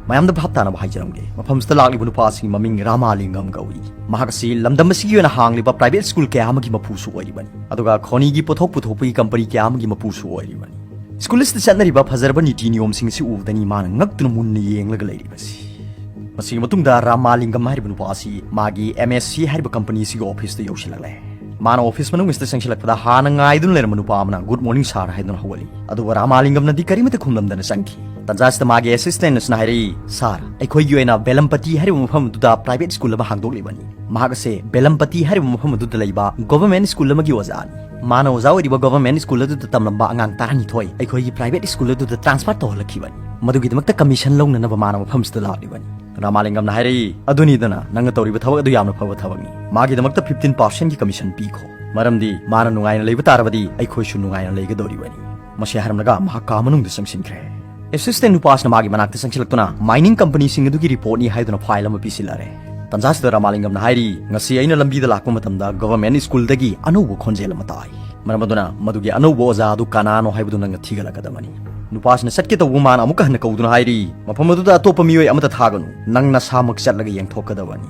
ꯃꯌꯥꯝꯗ ꯚꯥꯞ ꯇꯥꯅꯕ ꯍꯥꯏꯖꯔꯝꯒꯦ, ꯃꯐꯝꯁꯤꯗ ꯂꯥꯛꯂꯤꯕ ꯅꯨꯄꯥ ꯑꯁꯤꯒꯤ ꯃꯃꯤꯡ ꯔꯥꯃꯥꯂꯤꯡꯒꯝ ꯀꯧꯏ꯫ ꯃꯍꯥꯛ ꯑꯁꯤ ꯂꯝꯗꯝ ꯑꯁꯤꯒꯤ ꯑꯣꯏꯅ ꯍꯥꯡꯂꯤꯕ private ꯁ꯭ꯀꯨꯜ ꯀꯌꯥ ꯑꯃꯒꯤ ꯃꯄꯨꯁꯨ ꯑꯣꯏꯔꯤꯕꯅꯤ, ꯑꯗꯨꯒ ꯈꯣꯅꯤꯒꯤ ꯄꯣꯠꯊꯣꯛ ꯄꯨꯊꯣꯛꯄꯒꯤ ꯀꯝꯄꯅꯤ ꯀꯌꯥ ꯑꯃꯒꯤ ꯃꯄꯨꯁꯨ ꯑꯣꯏꯔꯤꯕꯅꯤ꯫ ꯁ꯭ꯀꯨꯜ ꯑꯁꯤꯗ ꯆꯠꯅꯔꯤꯕ ꯐꯖꯔꯕ ꯅꯤꯇꯤ ꯅꯤꯌꯣꯝꯁꯤꯡ ꯑꯁꯤ ꯎꯕꯗꯅꯤ ꯃꯥꯅ ꯉꯛꯇꯨꯅ ꯃꯨꯟꯅ ꯌꯦꯡꯂꯒ ꯂꯩꯔꯤꯕꯁꯤ꯫ ꯃꯁꯤꯒꯤ ꯃꯇꯨꯡꯗ ꯔꯥꯃꯥꯂꯤꯡꯒꯝ ꯍꯥꯏꯔꯤꯕ ꯅꯨꯄꯥ ꯑꯁꯤ ꯃꯥꯒꯤ M S C ꯍꯥꯏꯔꯤꯕ ꯀꯝꯄꯅꯤ ꯑꯁꯤꯒꯤ ꯑꯣꯐꯤꯁꯇ ꯌꯧꯁꯤꯜꯂꯛꯂꯦ꯫ ꯃꯥꯅ ꯑꯣꯐꯤꯁ ꯃꯅꯨꯡ ꯑꯁꯤꯗ ꯆꯪꯁꯤꯜꯂꯛꯄꯗ ꯍꯥꯟꯅ ꯉꯥꯏꯗꯨꯅ ꯂꯩꯔꯝꯕ ꯅꯨꯄꯥ ꯑꯃꯅ "Good morning sir" ꯍꯥꯏꯗꯨꯅ ꯍꯧꯒꯠꯂꯤ꯫ ꯑꯗꯨꯒ ꯔꯥꯃꯥꯂꯤꯡꯒꯝꯅꯗꯤ ꯀꯔꯤꯃꯠꯇ ꯈꯨꯝꯂꯝꯗꯅ ꯆꯪꯈꯤ꯫ ꯇꯟꯖꯥꯁꯤꯗ ꯃꯥꯒꯤ assistant ꯑꯁꯤꯅ ꯍꯥꯏꯔꯛꯏ, "ꯁꯥꯔ, ꯑꯩꯈꯣꯏꯒꯤ ꯑꯣꯏꯅ ꯕꯦꯂꯝꯄꯇꯤ ꯍꯥꯏꯔꯤꯕ ꯃꯐꯝ ꯑꯗꯨꯗ private school ꯑꯃ ꯍꯥꯡꯗꯣꯛꯂꯤꯕꯅꯤ꯫ ꯃꯍꯥꯛ ꯑꯁꯦ ꯕꯦꯂꯝꯄꯇꯤ ꯍꯥꯏꯔꯤꯕ ꯃꯐꯝ ꯑꯗꯨꯗ ꯂꯩꯕ government school ꯑꯃꯒꯤ ꯑꯣꯖꯥꯅꯤ꯫ ꯃꯥꯅ ꯑꯣꯖꯥ ꯑꯣꯏꯔꯤꯕ government school ꯑꯗꯨꯗ ꯇꯝꯂꯝꯕ ꯑꯉꯥꯡ ꯇꯔꯥꯅꯤꯊꯣꯏ ꯑꯩꯈꯣꯏꯒꯤ private school ꯑꯗꯨꯗ transfer ꯇꯧꯍꯜꯂꯛꯈꯤꯕꯅꯤ꯫ ꯃꯗꯨꯒꯤꯗꯃꯛꯇ commission ꯂꯧꯅꯅꯕ ꯃꯥꯅ ꯃꯐꯝꯁꯤꯗ ꯂꯥꯛꯂꯤꯕꯅꯤ꯫" ꯔꯥꯃꯥꯂꯤꯡꯒꯝꯅ ꯍꯥꯏꯔꯛꯏ, "ꯑꯗꯨꯅꯤꯗꯅ, ꯅꯪꯅ ꯇꯧꯔꯤꯕ ꯊꯕꯛ ꯑꯗꯨ ꯌꯥꯝꯅ ꯐꯕ ꯊꯕꯛꯅꯤ꯫ ꯃꯥꯒꯤꯗꯃꯛꯇ fifteen percentꯀꯤ commission ꯄꯤꯈꯣ꯫ ꯃꯔꯝꯗꯤ ꯃꯥꯅ ꯅꯨꯡꯉꯥꯏꯅ ꯂꯩꯕ ꯇꯥꯔꯕꯗꯤ ꯑꯩꯈꯣꯏꯁꯨ ꯅꯨꯡꯉꯥꯏꯅ ꯂꯩꯒꯗꯧꯔꯤꯕꯅꯤ꯫" ꯃꯁꯤ ꯍꯥꯏꯔꯝꯂꯒ ꯃꯍꯥꯛ ꯀꯥ ꯃꯅꯨꯡꯗ ꯆꯪꯁꯤꯟꯈ꯭ꯔꯦ꯫ Assistant ꯅꯨꯄꯥꯁꯤꯅ ꯃꯥꯒꯤ ꯃꯅꯥꯛꯇ ꯆꯪꯁꯤꯜꯂꯛꯇꯨꯅ mining companyꯁꯤꯡ ꯑꯗꯨꯒꯤ reportꯅꯤ ꯍꯥꯏꯗꯨꯅ file ꯑꯃ ꯄꯤꯁꯤꯜꯂꯛꯂꯦ꯫ ꯇꯟꯖꯥꯁꯤꯗ ꯔꯥꯃꯥꯂꯤꯡꯒꯝꯅ ꯍꯥꯏꯔꯤ, "ꯉꯁꯤ ꯑꯩꯅ ꯂꯝꯕꯤꯗ ꯂꯥꯛꯄ ꯃꯇꯝꯗ government schoolꯗꯒꯤ ꯑꯅꯧꯕ ꯈꯣꯟꯖꯦꯜ ꯑꯃ ꯇꯥꯏ꯫ ꯃꯔꯝ ꯑꯗꯨꯅ ꯃꯗꯨꯒꯤ ꯑꯅꯧꯕ ꯑꯣꯖꯥ ꯑꯗꯨ ꯀꯅꯥꯅꯣ ꯍꯥꯏꯕꯗꯨ ꯅꯪꯅ ꯊꯤꯒꯠꯂꯛꯀꯗꯕꯅꯤ꯫" ꯅꯨꯄꯥꯁꯤꯅ ꯆꯠꯀꯦ ꯇꯧꯕ ꯃꯥꯅ ꯑꯃꯨꯛꯀ ꯍꯟꯅ ꯀꯧꯗꯨꯅ ꯍꯥꯏꯔꯤ, "ꯃꯐꯝ ꯑꯗꯨꯗ ꯑꯇꯣꯞꯄ ꯃꯤꯑꯣꯏ ꯑꯃꯠꯇ ꯊꯥꯒꯅꯨ꯫ ꯅꯪ ꯅꯁꯥꯃꯛ ꯆꯠꯂꯒ ꯌꯦꯡꯊꯣꯛꯀꯗꯕꯅꯤ꯫"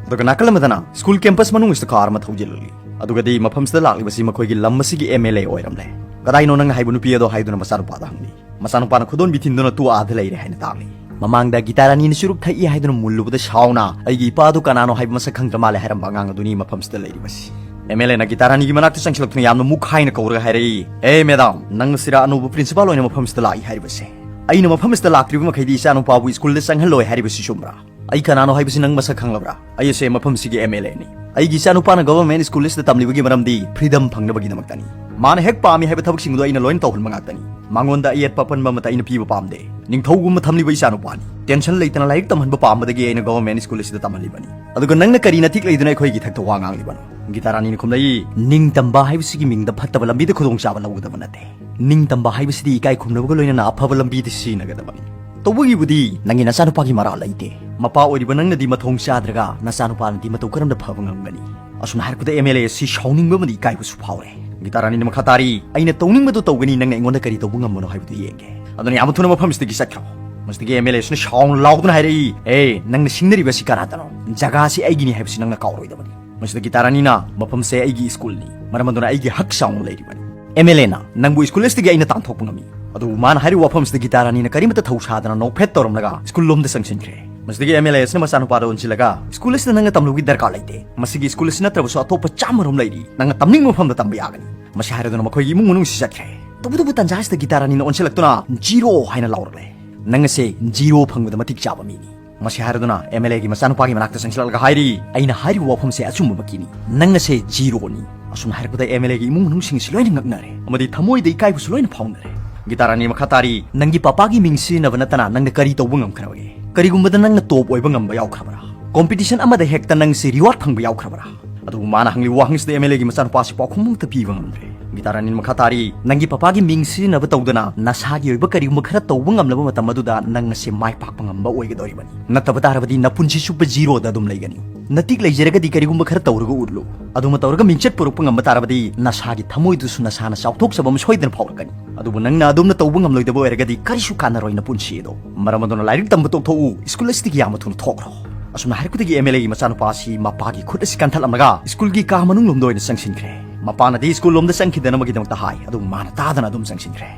ꯑꯗꯨꯒ ꯅꯥꯀꯜ ꯑꯃꯗꯅ school campus ꯃꯅꯨꯡ ꯑꯁꯤꯗ car ꯑꯃ ꯊꯧꯖꯤꯜꯂꯛꯂꯤ꯫ ꯑꯗꯨꯒꯗꯤ ꯃꯐꯝꯁꯤꯗ ꯂꯥꯛꯂꯤꯕꯁꯤ ꯃꯈꯣꯏꯒꯤ ꯂꯝ ꯑꯁꯤꯒꯤ MLA ꯑꯣꯏꯔꯝꯂꯦ꯫ "ꯀꯗꯥꯏꯅꯣ ꯅꯪꯅ ꯍꯥꯏꯕ ꯅꯨꯄꯤ ꯑꯗꯣ?" ꯍꯥꯏꯗꯨꯅ ꯃꯆꯥꯅꯨꯄꯥꯗ ꯍꯪꯂꯤ꯫ ꯃꯆꯥꯅꯨꯄꯥꯅ ꯈꯨꯗꯣꯟꯕꯤ ꯊꯤꯟꯗꯨꯅ ꯇꯨ ꯑꯥꯗ ꯂꯩꯔꯦ ꯍꯥꯏꯅ ꯇꯥꯛꯂꯤ꯫ ꯃꯃꯥꯡꯗ ꯒꯤꯇꯥꯔꯥꯅꯤꯅ ꯆꯨꯔꯨꯞ ꯊꯛꯏ ꯍꯥꯏꯗꯨꯅ ꯃꯨꯜꯂꯨꯕꯗ ꯁꯥꯎꯅ, "ꯑꯩꯒꯤ ꯏꯄꯥ ꯑꯗꯨ ꯀꯅꯥꯅꯣ ꯍꯥꯏꯕ ꯃꯁꯛ ꯈꯪꯗ꯭ꯔ ꯃꯥꯜꯂꯦ" ꯍꯥꯏꯔꯝꯕ ꯑꯉꯥꯡ ꯑꯗꯨꯅꯤ ꯃꯐꯝꯁꯤꯗ ꯂꯩꯔꯤꯕꯁꯤ꯫ MLAꯅ ꯒꯤꯇꯥꯔꯥꯅꯤꯒꯤ ꯃꯅꯥꯛꯇ ꯆꯪꯁꯤꯜꯂꯛꯇꯨꯅ ꯌꯥꯝꯅ ꯃꯨꯛ ꯍꯥꯏꯅ ꯀꯧꯔꯒ ꯍꯥꯏꯔꯛꯏ, "ꯑꯦ madam, ꯅꯪ ꯑꯁꯤꯔ ꯑꯅꯧꯕ principal ꯑꯣꯏꯅ ꯃꯐꯝꯁꯤꯗ ꯂꯥꯛꯏ ꯍꯥꯏꯔꯤꯕꯁꯦ? ꯑꯩꯅ ꯃꯐꯝ ꯑꯁꯤꯗ ꯂꯥꯛꯇ꯭ꯔꯤꯕ ꯃꯈꯩꯗꯤ ꯏꯆꯥꯅꯨꯄꯥꯕꯨ schoolꯗ ꯆꯪꯍꯜꯂꯣꯏ ꯍꯥꯏꯔꯤꯕꯁꯤ ꯆꯨꯝꯕ꯭ꯔꯥ? ꯑꯩ ꯀꯅꯥꯅꯣ ꯍꯥꯏꯕꯁꯤ ꯅꯪ ꯃꯁꯛ ꯈꯪꯂꯕ꯭ꯔꯥ? ꯑꯩ ꯑꯁꯦ ꯃꯐꯝꯁꯤꯒꯤ MLAꯅꯤ꯫ ꯑꯩꯒꯤ ꯏꯆꯥꯅꯨꯄꯥꯅ government school ꯑꯁꯤꯗ ꯇꯝꯂꯤꯕꯒꯤ ꯃꯔꯝꯗꯤ freedom ꯐꯪꯅꯕꯒꯤꯗꯃꯛꯇꯅꯤ꯫ ꯃꯥꯅ ꯍꯦꯛ ꯄꯥꯝꯃꯤ ꯍꯥꯏꯕ ꯊꯕꯛꯁꯤꯡꯗꯨ ꯑꯩꯅ ꯂꯣꯏꯅ ꯇꯧꯍꯟꯕ ꯉꯥꯛꯇꯅꯤ꯫ ꯃꯉꯣꯟꯗ ꯑꯌꯦꯠꯄ ꯑꯄꯟꯕ ꯑꯃꯠꯇ ꯑꯩꯅ ꯄꯤꯕ ꯄꯥꯝꯗꯦ꯫ ꯅꯤꯡꯊꯧꯒꯨꯝꯕ ꯊꯝꯂꯤꯕ ꯏꯆꯥꯅꯨꯄꯥꯅꯤ꯫ Tension ꯂꯩꯇꯅ ꯂꯥꯏꯔꯤꯛ ꯇꯝꯍꯟꯕ ꯄꯥꯝꯕꯗꯒꯤ ꯑꯩꯅ government school ꯑꯁꯤꯗ ꯇꯝꯍꯜꯂꯤꯕꯅꯤ꯫ ꯑꯗꯨꯒ ꯅꯪꯅ ꯀꯔꯤ ꯅꯊꯤꯛ ꯂꯩꯗꯨꯅ ꯑꯩꯈꯣꯏꯒꯤ ꯏꯊꯛꯇ ꯋꯥ ꯉꯥꯡꯂꯤꯕꯅꯣ?" ꯒꯤꯇꯥꯔꯥꯅꯤꯅ ꯈꯨꯝꯂꯛꯏ, "ꯅꯤꯡꯇꯝꯕ ꯍꯥꯏꯕꯁꯤꯒꯤ ꯃꯤꯡꯗ ꯐꯠꯇꯕ ꯂꯝꯕꯤꯗ ꯈꯨꯗꯣꯡꯆꯥꯕ ꯂꯧꯒꯗꯕ ꯅꯠꯇꯦ꯫ ꯅꯤꯡꯇꯝꯕ ꯍꯥꯏꯕꯁꯤꯗꯤ ꯏꯀꯥꯏ ꯈꯨꯝꯅꯕꯒ ꯂꯣꯏꯅꯅ ꯑꯐꯕ ꯂꯝꯕꯤꯗ ꯁꯤꯖꯤꯟꯅꯒꯗꯕꯅꯤ꯫ ꯇꯧꯕꯒꯤꯕꯨꯗꯤ ꯅꯪꯒꯤ ꯅꯆꯥꯅꯨꯄꯥꯒꯤ ꯃꯔꯥꯜ ꯂꯩꯇꯦ꯫ ꯃꯄꯥ ꯑꯣꯏꯔꯤꯕ ꯅꯪꯅꯗꯤ ꯃꯊꯣꯡ ꯆꯥꯗ꯭ꯔꯒ ꯅꯆꯥꯅꯨꯄꯥꯅꯗꯤ ꯃꯇꯧ ꯀꯔꯝꯅ ꯐꯕ ꯉꯝꯒꯅꯤ?" ꯑꯁꯨꯝꯅ ꯍꯥꯏꯔꯛꯄꯗ MLA ꯑꯁꯤ ꯁꯥꯎꯅꯤꯡꯕ ꯑꯃꯗꯤ ꯏꯀꯥꯏꯕꯁꯨ ꯐꯥꯎꯔꯦ꯫ ꯒꯤꯇꯥꯔꯥꯅꯤꯅ ꯃꯈꯥ ꯇꯥꯔꯤ, "ꯑꯩꯅ ꯇꯧꯅꯤꯡꯕꯗꯨ ꯇꯧꯒꯅꯤ, ꯅꯪꯅ ꯑꯩꯉꯣꯟꯗ ꯀꯔꯤ ꯇꯧꯕ ꯉꯝꯕꯅꯣ ꯍꯥꯏꯕꯗꯨ ꯌꯦꯡꯒꯦ꯫ ꯑꯗꯨꯅ ꯌꯥꯝ ꯊꯨꯅ ꯃꯐꯝꯁꯤꯗꯒꯤ ꯆꯠꯈ꯭ꯔꯣ꯫" ꯃꯁꯤꯗꯒꯤ MLA ꯑꯁꯤꯅ ꯁꯥꯎꯅ ꯂꯥꯎꯗꯨꯅ ꯍꯥꯏꯔꯛꯏ, "ꯑꯦ, ꯅꯪꯅ ꯁꯤꯡꯅꯔꯤꯕ ꯑꯁꯤ ꯀꯅꯥꯗꯅꯣ? ꯖꯒꯥ ꯑꯁꯤ ꯑꯩꯒꯤꯅꯤ ꯍꯥꯏꯕꯁꯤ ꯅꯪꯅ ꯀꯥꯎꯔꯣꯏꯗꯕꯅꯤ꯫" ꯃꯁꯤꯗ ꯒꯤꯇꯥꯔꯥꯅꯤꯅ, "ꯃꯐꯝꯁꯦ ꯑꯩꯒꯤ schoolꯅꯤ, ꯃꯔꯝ ꯑꯗꯨꯅ ꯑꯩꯒꯤ ꯍꯛ ꯆꯥꯎꯅ ꯂꯩꯔꯤꯕꯅꯤ꯫" MLAꯅ, "ꯅꯪꯕꯨ school ꯑꯁꯤꯗꯒꯤ ꯑꯩꯅ ꯇꯥꯟꯊꯣꯛꯄ ꯉꯝꯃꯤ꯫" ꯑꯗꯨꯕꯨ ꯃꯥꯅ ꯍꯥꯏꯔꯤꯕ ꯋꯥꯐꯝꯁꯤꯗ ꯒꯤꯇꯥꯔꯥꯅꯤꯅ ꯀꯔꯤꯃꯠꯇ ꯊꯧꯁꯥꯗꯅ ꯅꯣꯛꯐꯦꯠ ꯇꯧꯔꯝꯂꯒ school ꯂꯣꯝꯗ ꯆꯪꯁꯤꯟꯈ꯭ꯔꯦ꯫ ꯃꯁꯤꯗꯒꯤ MLA ꯑꯁꯤꯅ ꯃꯆꯥꯅꯨꯄꯥꯗ ꯑꯣꯟꯁꯤꯜꯂꯒ, "School ꯑꯁꯤꯗ ꯅꯪꯅ ꯇꯝꯂꯨꯕꯒꯤ ꯗꯔꯀꯥꯔ ꯂꯩꯇꯦ꯫ ꯃꯁꯤꯒꯤ school ꯑꯁꯤ ꯅꯠꯇ꯭ꯔꯕꯁꯨ ꯑꯇꯣꯞꯄ ꯆꯥꯝꯃꯔꯣꯝ ꯂꯩꯔꯤ꯫ ꯅꯪꯅ ꯇꯝꯅꯤꯡꯕ ꯃꯐꯝꯗ ꯇꯝꯕ ꯌꯥꯒꯅꯤ꯫" ꯃꯁꯤ ꯍꯥꯏꯔꯗꯨꯅ ꯃꯈꯣꯏꯒꯤ ꯏꯃꯨꯡ ꯃꯅꯨꯡꯁꯤ ꯆꯠꯈ꯭ꯔꯦ꯫ ꯇꯧꯕꯇꯕꯨ ꯇꯥꯟꯖꯥ ꯑꯁꯤꯗ ꯒꯤꯇꯥ ꯔꯥꯅꯤꯅ ꯑꯣꯟꯁꯤꯜꯂꯛꯇꯨꯅ, "ꯖꯤꯔꯣ" ꯍꯥꯏꯅ ꯂꯥꯎꯔꯛꯂꯦ꯫ "ꯅꯪ ꯑꯁꯦ ꯖꯤꯔꯣ ꯐꯪꯕꯗ ꯃꯇꯤꯛ ꯆꯥꯕ ꯃꯤꯅꯤ"꯫ ꯃꯁꯤ ꯍꯥꯏꯔꯗꯨꯅ ꯑꯦꯝ ꯑꯦꯜ ꯑꯦꯒꯤ ꯃꯆꯥꯅꯨꯄꯥꯒꯤ ꯃꯅꯥꯛꯇ ꯆꯪꯁꯤꯜꯂꯛꯂꯒ ꯍꯥꯏꯔꯤ, "ꯑꯩꯅ ꯍꯥꯏꯔꯤꯕ ꯋꯥꯐꯝꯁꯦ ꯑꯆꯨꯝꯕꯃꯛꯀꯤꯅꯤ꯫ ꯅꯪ ꯑꯁꯦ ꯖꯤꯔꯣꯅꯤ"꯫ ꯑꯁꯨꯝꯅ ꯍꯥꯏꯔꯛꯄꯗ ꯑꯦꯝ ꯑꯦꯜ ꯑꯦꯒꯤ ꯏꯃꯨꯡ ꯃꯅꯨꯡꯁꯤꯡꯁꯤ ꯂꯣꯏꯅ ꯉꯛꯅꯔꯦ ꯑꯃꯗꯤ ꯊꯃꯣꯏꯗ ꯏꯀꯥꯏꯕꯁꯨ ꯂꯣꯏꯅ ꯐꯥꯎꯅꯔꯦ꯫ ꯒꯤꯇꯥ ꯔꯥꯅꯤ ꯃꯈꯥ ꯇꯥꯔꯤ, "ꯅꯪꯒꯤ ꯄꯄꯥꯒꯤ ꯃꯤꯡ ꯁꯤꯖꯤꯟꯅꯕ ꯅꯠꯇꯅ ꯅꯪꯅ ꯀꯔꯤ ꯇꯧꯕ ꯉꯝꯈ꯭ꯔꯕꯒꯦ? ꯀꯔꯤꯒꯨꯝꯕꯗ ꯅꯪꯅ ꯇꯣꯞ ꯑꯣꯏꯕ ꯉꯝꯕ ꯌꯥꯎꯈ꯭ꯔꯕ꯭ꯔꯥ? ꯀꯣꯝꯄꯤꯇꯤꯁꯟ ꯑꯃꯗ ꯍꯦꯛꯇ ꯅꯪꯁꯤ ꯔꯤꯋꯥꯔꯗ ꯐꯪꯕ ꯌꯥꯎꯈ꯭ꯔꯕ꯭ꯔꯥ?" ꯑꯗꯨꯕꯨ ꯃꯥꯅ ꯍꯪꯂꯤꯕ ꯋꯥꯍꯪꯁꯤꯗ ꯑꯦꯝ ꯑꯦꯜ ꯑꯦꯒꯤ ꯃꯆꯥꯅꯨꯄꯥꯁꯤ ꯄꯥꯎꯈꯨꯝ ꯑꯃꯠꯇ ꯄꯤꯕ ꯉꯝꯗ꯭ꯔꯦ꯫ ꯒꯤꯇꯥ ꯔꯥꯅꯤꯅ ꯃꯈꯥ ꯇꯥꯔꯤ, "ꯅꯪꯒꯤ ꯄꯄꯥꯒꯤ ꯃꯤꯡ ꯁꯤꯖꯤꯟꯅꯕ ꯇꯧꯗꯅ ꯅꯁꯥꯒꯤ ꯑꯣꯏꯕ ꯀꯔꯤꯒꯨꯝꯕ ꯈꯔ ꯇꯧꯕ ꯉꯝꯂꯕ ꯃꯇꯝ ꯑꯗꯨꯗ ꯅꯪ ꯑꯁꯤ ꯃꯥꯏ ꯄꯥꯛꯄ ꯉꯝꯕ ꯑꯣꯏꯒꯗꯧꯔꯤꯕꯅꯤ꯫ ꯅꯠꯇꯕ ꯇꯥꯔꯕꯗꯤ ꯅꯄꯨꯟꯁꯤ ꯆꯨꯞꯄ ꯖꯤꯔꯣꯗ ꯑꯗꯨꯝ ꯂꯩꯒꯅꯤ꯫ ꯅꯇꯤꯛ ꯂꯩꯖꯔꯒꯗꯤ ꯀꯔꯤꯒꯨꯝꯕ ꯈꯔ ꯇꯧꯔꯒ ꯎꯠꯂꯨ꯫ ꯑꯗꯨꯃ ꯇꯧꯔꯒ ꯃꯤꯡꯆꯠ ꯄꯨꯔꯛꯄ ꯉꯝꯕ ꯇꯥꯔꯕꯗꯤ ꯅꯁꯥꯒꯤ ꯊꯃꯣꯏꯗꯨꯁꯨ ꯅꯁꯥꯅ ꯆꯥꯎꯊꯣꯛꯆꯕ ꯑꯃ ꯁꯣꯏꯗꯅ ꯐꯥꯎꯔꯛꯀꯅꯤ꯫ ꯑꯗꯨꯕꯨ ꯅꯪꯅ ꯑꯗꯨꯝꯅ ꯇꯧꯕ ꯉꯝꯂꯣꯏꯗꯕ ꯑꯣꯏꯔꯒꯗꯤ ꯀꯔꯤꯁꯨ ꯀꯥꯟꯅꯔꯣꯏ ꯅꯄꯨꯟꯁꯤ ꯑꯗꯣ꯫ ꯃꯔꯝ ꯑꯗꯨꯅ ꯂꯥꯏꯔꯤꯛ ꯇꯝꯕ ꯇꯣꯛꯊꯣꯛꯎ, ꯁ꯭ꯀꯨꯜ ꯑꯁꯤꯗꯒꯤ ꯌꯥꯝꯅ ꯊꯨꯅ ꯊꯣꯛꯈ꯭ꯔꯣ"꯫ ꯑꯁꯨꯝꯅ ꯍꯥꯏꯔꯛꯄꯗꯒꯤ ꯑꯦꯝ ꯑꯦꯜ ꯑꯦꯒꯤ ꯃꯆꯥꯅꯨꯄꯥ ꯑꯁꯤ ꯃꯄꯥꯒꯤ ꯈꯨꯠ ꯑꯁꯤ ꯀꯟꯊꯠꯂꯝꯂꯒ ꯁ꯭ꯀꯨꯜꯒꯤ ꯀꯥ ꯃꯅꯨꯡ ꯂꯣꯝꯗ ꯑꯣꯏꯅ ꯆꯪꯁꯤꯟꯈ꯭ꯔꯦ꯫ ꯃꯄꯥꯅꯗꯤ ꯁ꯭ꯀꯨꯜ ꯂꯣꯝꯗ ꯆꯪꯈꯤꯗꯅꯕꯒꯤꯗꯃꯛꯇ ꯍꯥꯏ, ꯑꯗꯨꯕꯨ ꯃꯥꯅ ꯇꯥꯗꯅ ꯑꯗꯨꯝ ꯆꯪꯁꯤꯟꯈ꯭ꯔꯦ꯫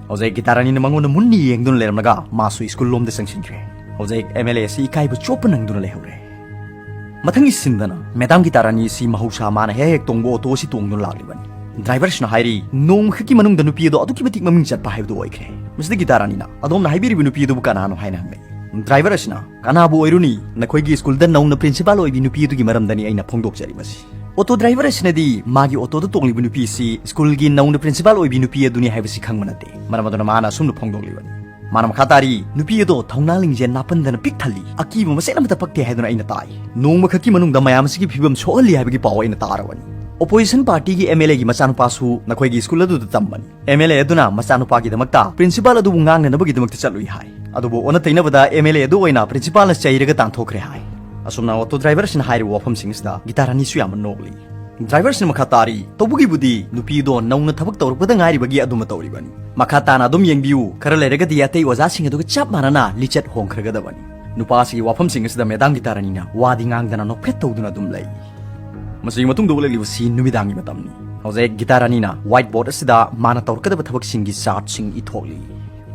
ꯍꯧꯖꯤꯛ ꯒꯤꯇꯥ ꯔꯥꯅꯤꯅ ꯃꯉꯣꯟꯗ ꯃꯨꯟꯅ ꯌꯦꯡꯗꯨꯅ ꯂꯩꯔꯝꯂꯒ ꯃꯥꯁꯨ ꯁ꯭ꯀꯨꯜ ꯂꯣꯝꯗ ꯆꯪꯁꯤꯟꯈ꯭ꯔꯦ꯫ ꯍꯧꯖꯤꯛ ꯑꯦꯝ ꯑꯦꯜ ꯑꯦ ꯑꯁꯤ ꯏꯀꯥꯏꯕ ꯆꯣꯞꯄ ꯅꯪꯗꯨꯅ ꯂꯩꯍꯧꯔꯦ꯫ ꯃꯊꯪꯒꯤ ꯁꯤꯟꯗꯅ ꯃꯦꯗꯥꯝ ꯒꯤꯇꯥ ꯔꯥꯅꯤ ꯑꯁꯤ ꯃꯍꯧꯁꯥ ꯃꯥꯅ ꯍꯦꯛ ꯍꯦꯛ ꯇꯣꯡꯕ ꯑꯣꯇꯣ ꯑꯁꯤ ꯇꯣꯡꯗꯨꯅ ꯂꯥꯛꯂꯤꯕꯅꯤ꯫ ꯗ꯭ꯔꯥꯏꯚꯔꯁꯤꯅ ꯍꯥꯏꯔꯤ, "ꯅꯣꯡꯃꯈꯛꯀꯤ ꯃꯅꯨꯡꯗ ꯅꯨꯄꯤ ꯑꯗꯣ ꯑꯗꯨꯛꯀꯤ ꯃꯇꯤꯛ ꯃꯃꯤꯡ ꯆꯠꯄ ꯍꯥꯏꯕꯗꯨ ꯑꯣꯏꯈ꯭ꯔꯦ"꯫ ꯃꯁꯤꯗ ꯒꯤꯇꯥ ꯔꯥꯅꯤꯅ, "ꯑꯗꯣꯝꯅ ꯍꯥꯏꯕꯤꯔꯤꯕ ꯅꯨꯄꯤ ꯑꯗꯨꯕꯨ ꯀꯅꯥꯅꯣ?" ꯍꯥꯏꯅ ꯍꯪꯂꯛꯏ꯫ ꯗ꯭ꯔꯥꯏꯚꯔ ꯑꯁꯤꯅ, "ꯀꯅꯥꯕꯨ ꯑꯣꯏꯔꯨꯅꯤ, ꯅꯈꯣꯏꯒꯤ ꯁ꯭ꯀꯨꯜꯗ ꯅꯧꯅ ꯄ꯭ꯔꯤꯟꯁꯤꯄꯥꯜ ꯑꯣꯏꯕꯤ ꯅꯨꯄꯤ ꯑꯗꯨꯒꯤ ꯃꯔꯝꯗꯅꯤ ꯑꯩꯅ ꯐꯣꯡꯗꯣꯛꯆꯔꯤꯕꯁꯤ"꯫ ꯑꯣꯇꯣ ꯗ꯭ꯔꯥꯏꯚꯔ ꯑꯁꯤꯅꯗꯤ ꯃꯥꯒꯤ ꯑꯣꯇꯣꯗ ꯇꯣꯡꯂꯤꯕ ꯅꯨꯄꯤ ꯑꯁꯤ ꯁ꯭ꯀꯨꯜꯒꯤ ꯅꯧꯅ ꯄ꯭ꯔꯤꯟꯁꯤꯄꯥꯜ ꯑꯣꯏꯕꯤ ꯅꯨꯄꯤ ꯑꯗꯨꯅꯤ ꯍꯥꯏꯕꯁꯤ ꯈꯪꯕ ꯅꯠꯇꯦ꯫ ꯃꯔꯝ ꯑꯗꯨꯅ ꯃꯥꯅ ꯑꯁꯨꯝꯅ ꯐꯣꯡꯗꯣꯛꯂꯤꯕꯅꯤ꯫ ꯃꯥꯅ ꯃꯈꯥ ꯇꯥꯔꯤ, "ꯅꯨꯄꯤ ꯑꯗꯣ ꯊꯧꯅꯥ ꯂꯤꯡꯖꯦꯜ ꯅꯥꯄꯟꯗꯅ ꯄꯤꯛ ꯊꯜꯂꯤ, ꯑꯀꯤꯕ ꯃꯆꯦꯠ ꯑꯃꯠꯇ ꯄꯛꯇꯦ ꯍꯥꯏꯗꯨꯅ ꯑꯩꯅ ꯇꯥꯏ꯫ ꯅꯣꯡꯃꯈꯛꯀꯤ ꯃꯅꯨꯡꯗ ꯃꯌꯥꯝ ꯑꯁꯤꯒꯤ ꯐꯤꯕꯝ ꯁꯣꯛꯍꯜꯂꯤ ꯍꯥꯏꯕꯒꯤ ꯄꯥꯎ ꯑꯩꯅ ꯇꯥꯔꯕꯅꯤ꯫ ꯑꯣꯄꯣꯖꯤꯁꯟ ꯄꯥꯔꯇꯤꯒꯤ ꯑꯦꯝ ꯑꯦꯜ ꯑꯦꯒꯤ ꯃꯆꯥꯅꯨꯄꯥꯁꯨ ꯅꯈꯣꯏꯒꯤ ꯁ꯭ꯀꯨꯜ ꯑꯗꯨꯗ ꯇꯝꯕꯅꯤ꯫ ꯑꯦꯝ ꯑꯦꯜ ꯑꯦ ꯑꯗꯨꯅ ꯃꯆꯥꯅꯨꯄꯥꯒꯤꯗꯃꯛꯇ ꯄ꯭ꯔꯤꯟꯁꯤꯄꯥꯜ ꯑꯗꯨꯕꯨ ꯉꯥꯡꯅꯅꯕꯒꯤꯗꯃꯛꯇ ꯆꯠꯂꯨꯏ ꯍꯥꯏ꯫ ꯑꯗꯨꯕꯨ ꯑꯣꯟꯅ ꯇꯩꯅꯕꯗ ꯑꯦꯝ ꯑꯦꯜ ꯑꯦ ꯑꯗꯨ ꯑꯣꯏꯅ ꯄ꯭ꯔꯤꯟꯁꯤꯄꯥꯜꯅ ꯆꯩꯔꯒ ꯇꯥꯟꯊꯣꯛꯈ꯭ꯔꯦ" ꯍꯥꯏ꯫ ꯑꯁꯨꯝꯅ ꯑꯣꯇꯣ ꯗ꯭ꯔꯥꯏꯚꯔꯁꯤꯅ ꯍꯥꯏꯔꯤꯕ ꯋꯥꯐꯝꯁꯤꯡ ꯑꯁꯤꯗ ꯒꯤꯇꯥ ꯔꯥꯅꯤꯁꯨ ꯌꯥꯝꯅ ꯅꯣꯛꯂꯤ꯫ ꯗ꯭ꯔꯥꯏꯚꯔꯁꯤꯅ ꯃꯈꯥ ꯇꯥꯔꯤ, "ꯇꯧꯕꯒꯤꯕꯨꯗꯤ ꯅꯨꯄꯤꯗꯣ ꯅꯧꯅ ꯊꯕꯛ ꯇꯧꯔꯛꯄꯗ ꯉꯥꯏꯔꯤꯕꯒꯤ ꯑꯗꯨꯃ ꯇꯧꯔꯤꯕꯅꯤ꯫ ꯃꯈꯥ ꯇꯥꯅ ꯑꯗꯨꯝ ꯌꯦꯡꯕꯤꯌꯨ, ꯈꯔ ꯂꯩꯔꯒꯗꯤ ꯑꯇꯩ ꯑꯣꯖꯥꯁꯤꯡ ꯑꯗꯨꯒ ꯆꯞ ꯃꯥꯟꯅꯅ ꯂꯤꯆꯠ ꯍꯣꯡꯈ꯭ꯔꯒꯗꯕꯅꯤ"꯫ ꯅꯨꯄꯥꯁꯤꯒꯤ ꯋꯥꯐꯝꯁꯤꯡ ꯑꯁꯤꯗ ꯃꯦꯗꯥꯝ ꯒꯤꯇꯥ ꯔꯥꯅꯤꯅ ꯋꯥꯗꯤ ꯉꯥꯡꯗꯅ ꯅꯣꯛꯐꯦꯠ ꯇꯧꯗꯨꯅ ꯑꯗꯨꯝ ꯂꯩ꯫ ꯃꯁꯤꯒꯤ ꯃꯇꯨꯡꯗ ꯎꯠꯂꯛꯂꯤꯕꯁꯤ ꯅꯨꯃꯤꯗꯥꯡꯒꯤ ꯃꯇꯝꯅꯤ꯫ ꯍꯧꯖꯤꯛ ꯒꯤꯇꯥ ꯔꯥꯅꯤꯅ ꯋꯥꯏꯠ ꯕꯣꯔꯗ ꯑꯁꯤꯗ ꯃꯥꯅ ꯇꯧꯔꯛꯀꯗꯕ ꯊꯕꯛꯁꯤꯡꯒꯤ ꯆꯥꯔꯠꯁꯤꯡ ꯏꯊꯣꯛꯂꯤ꯫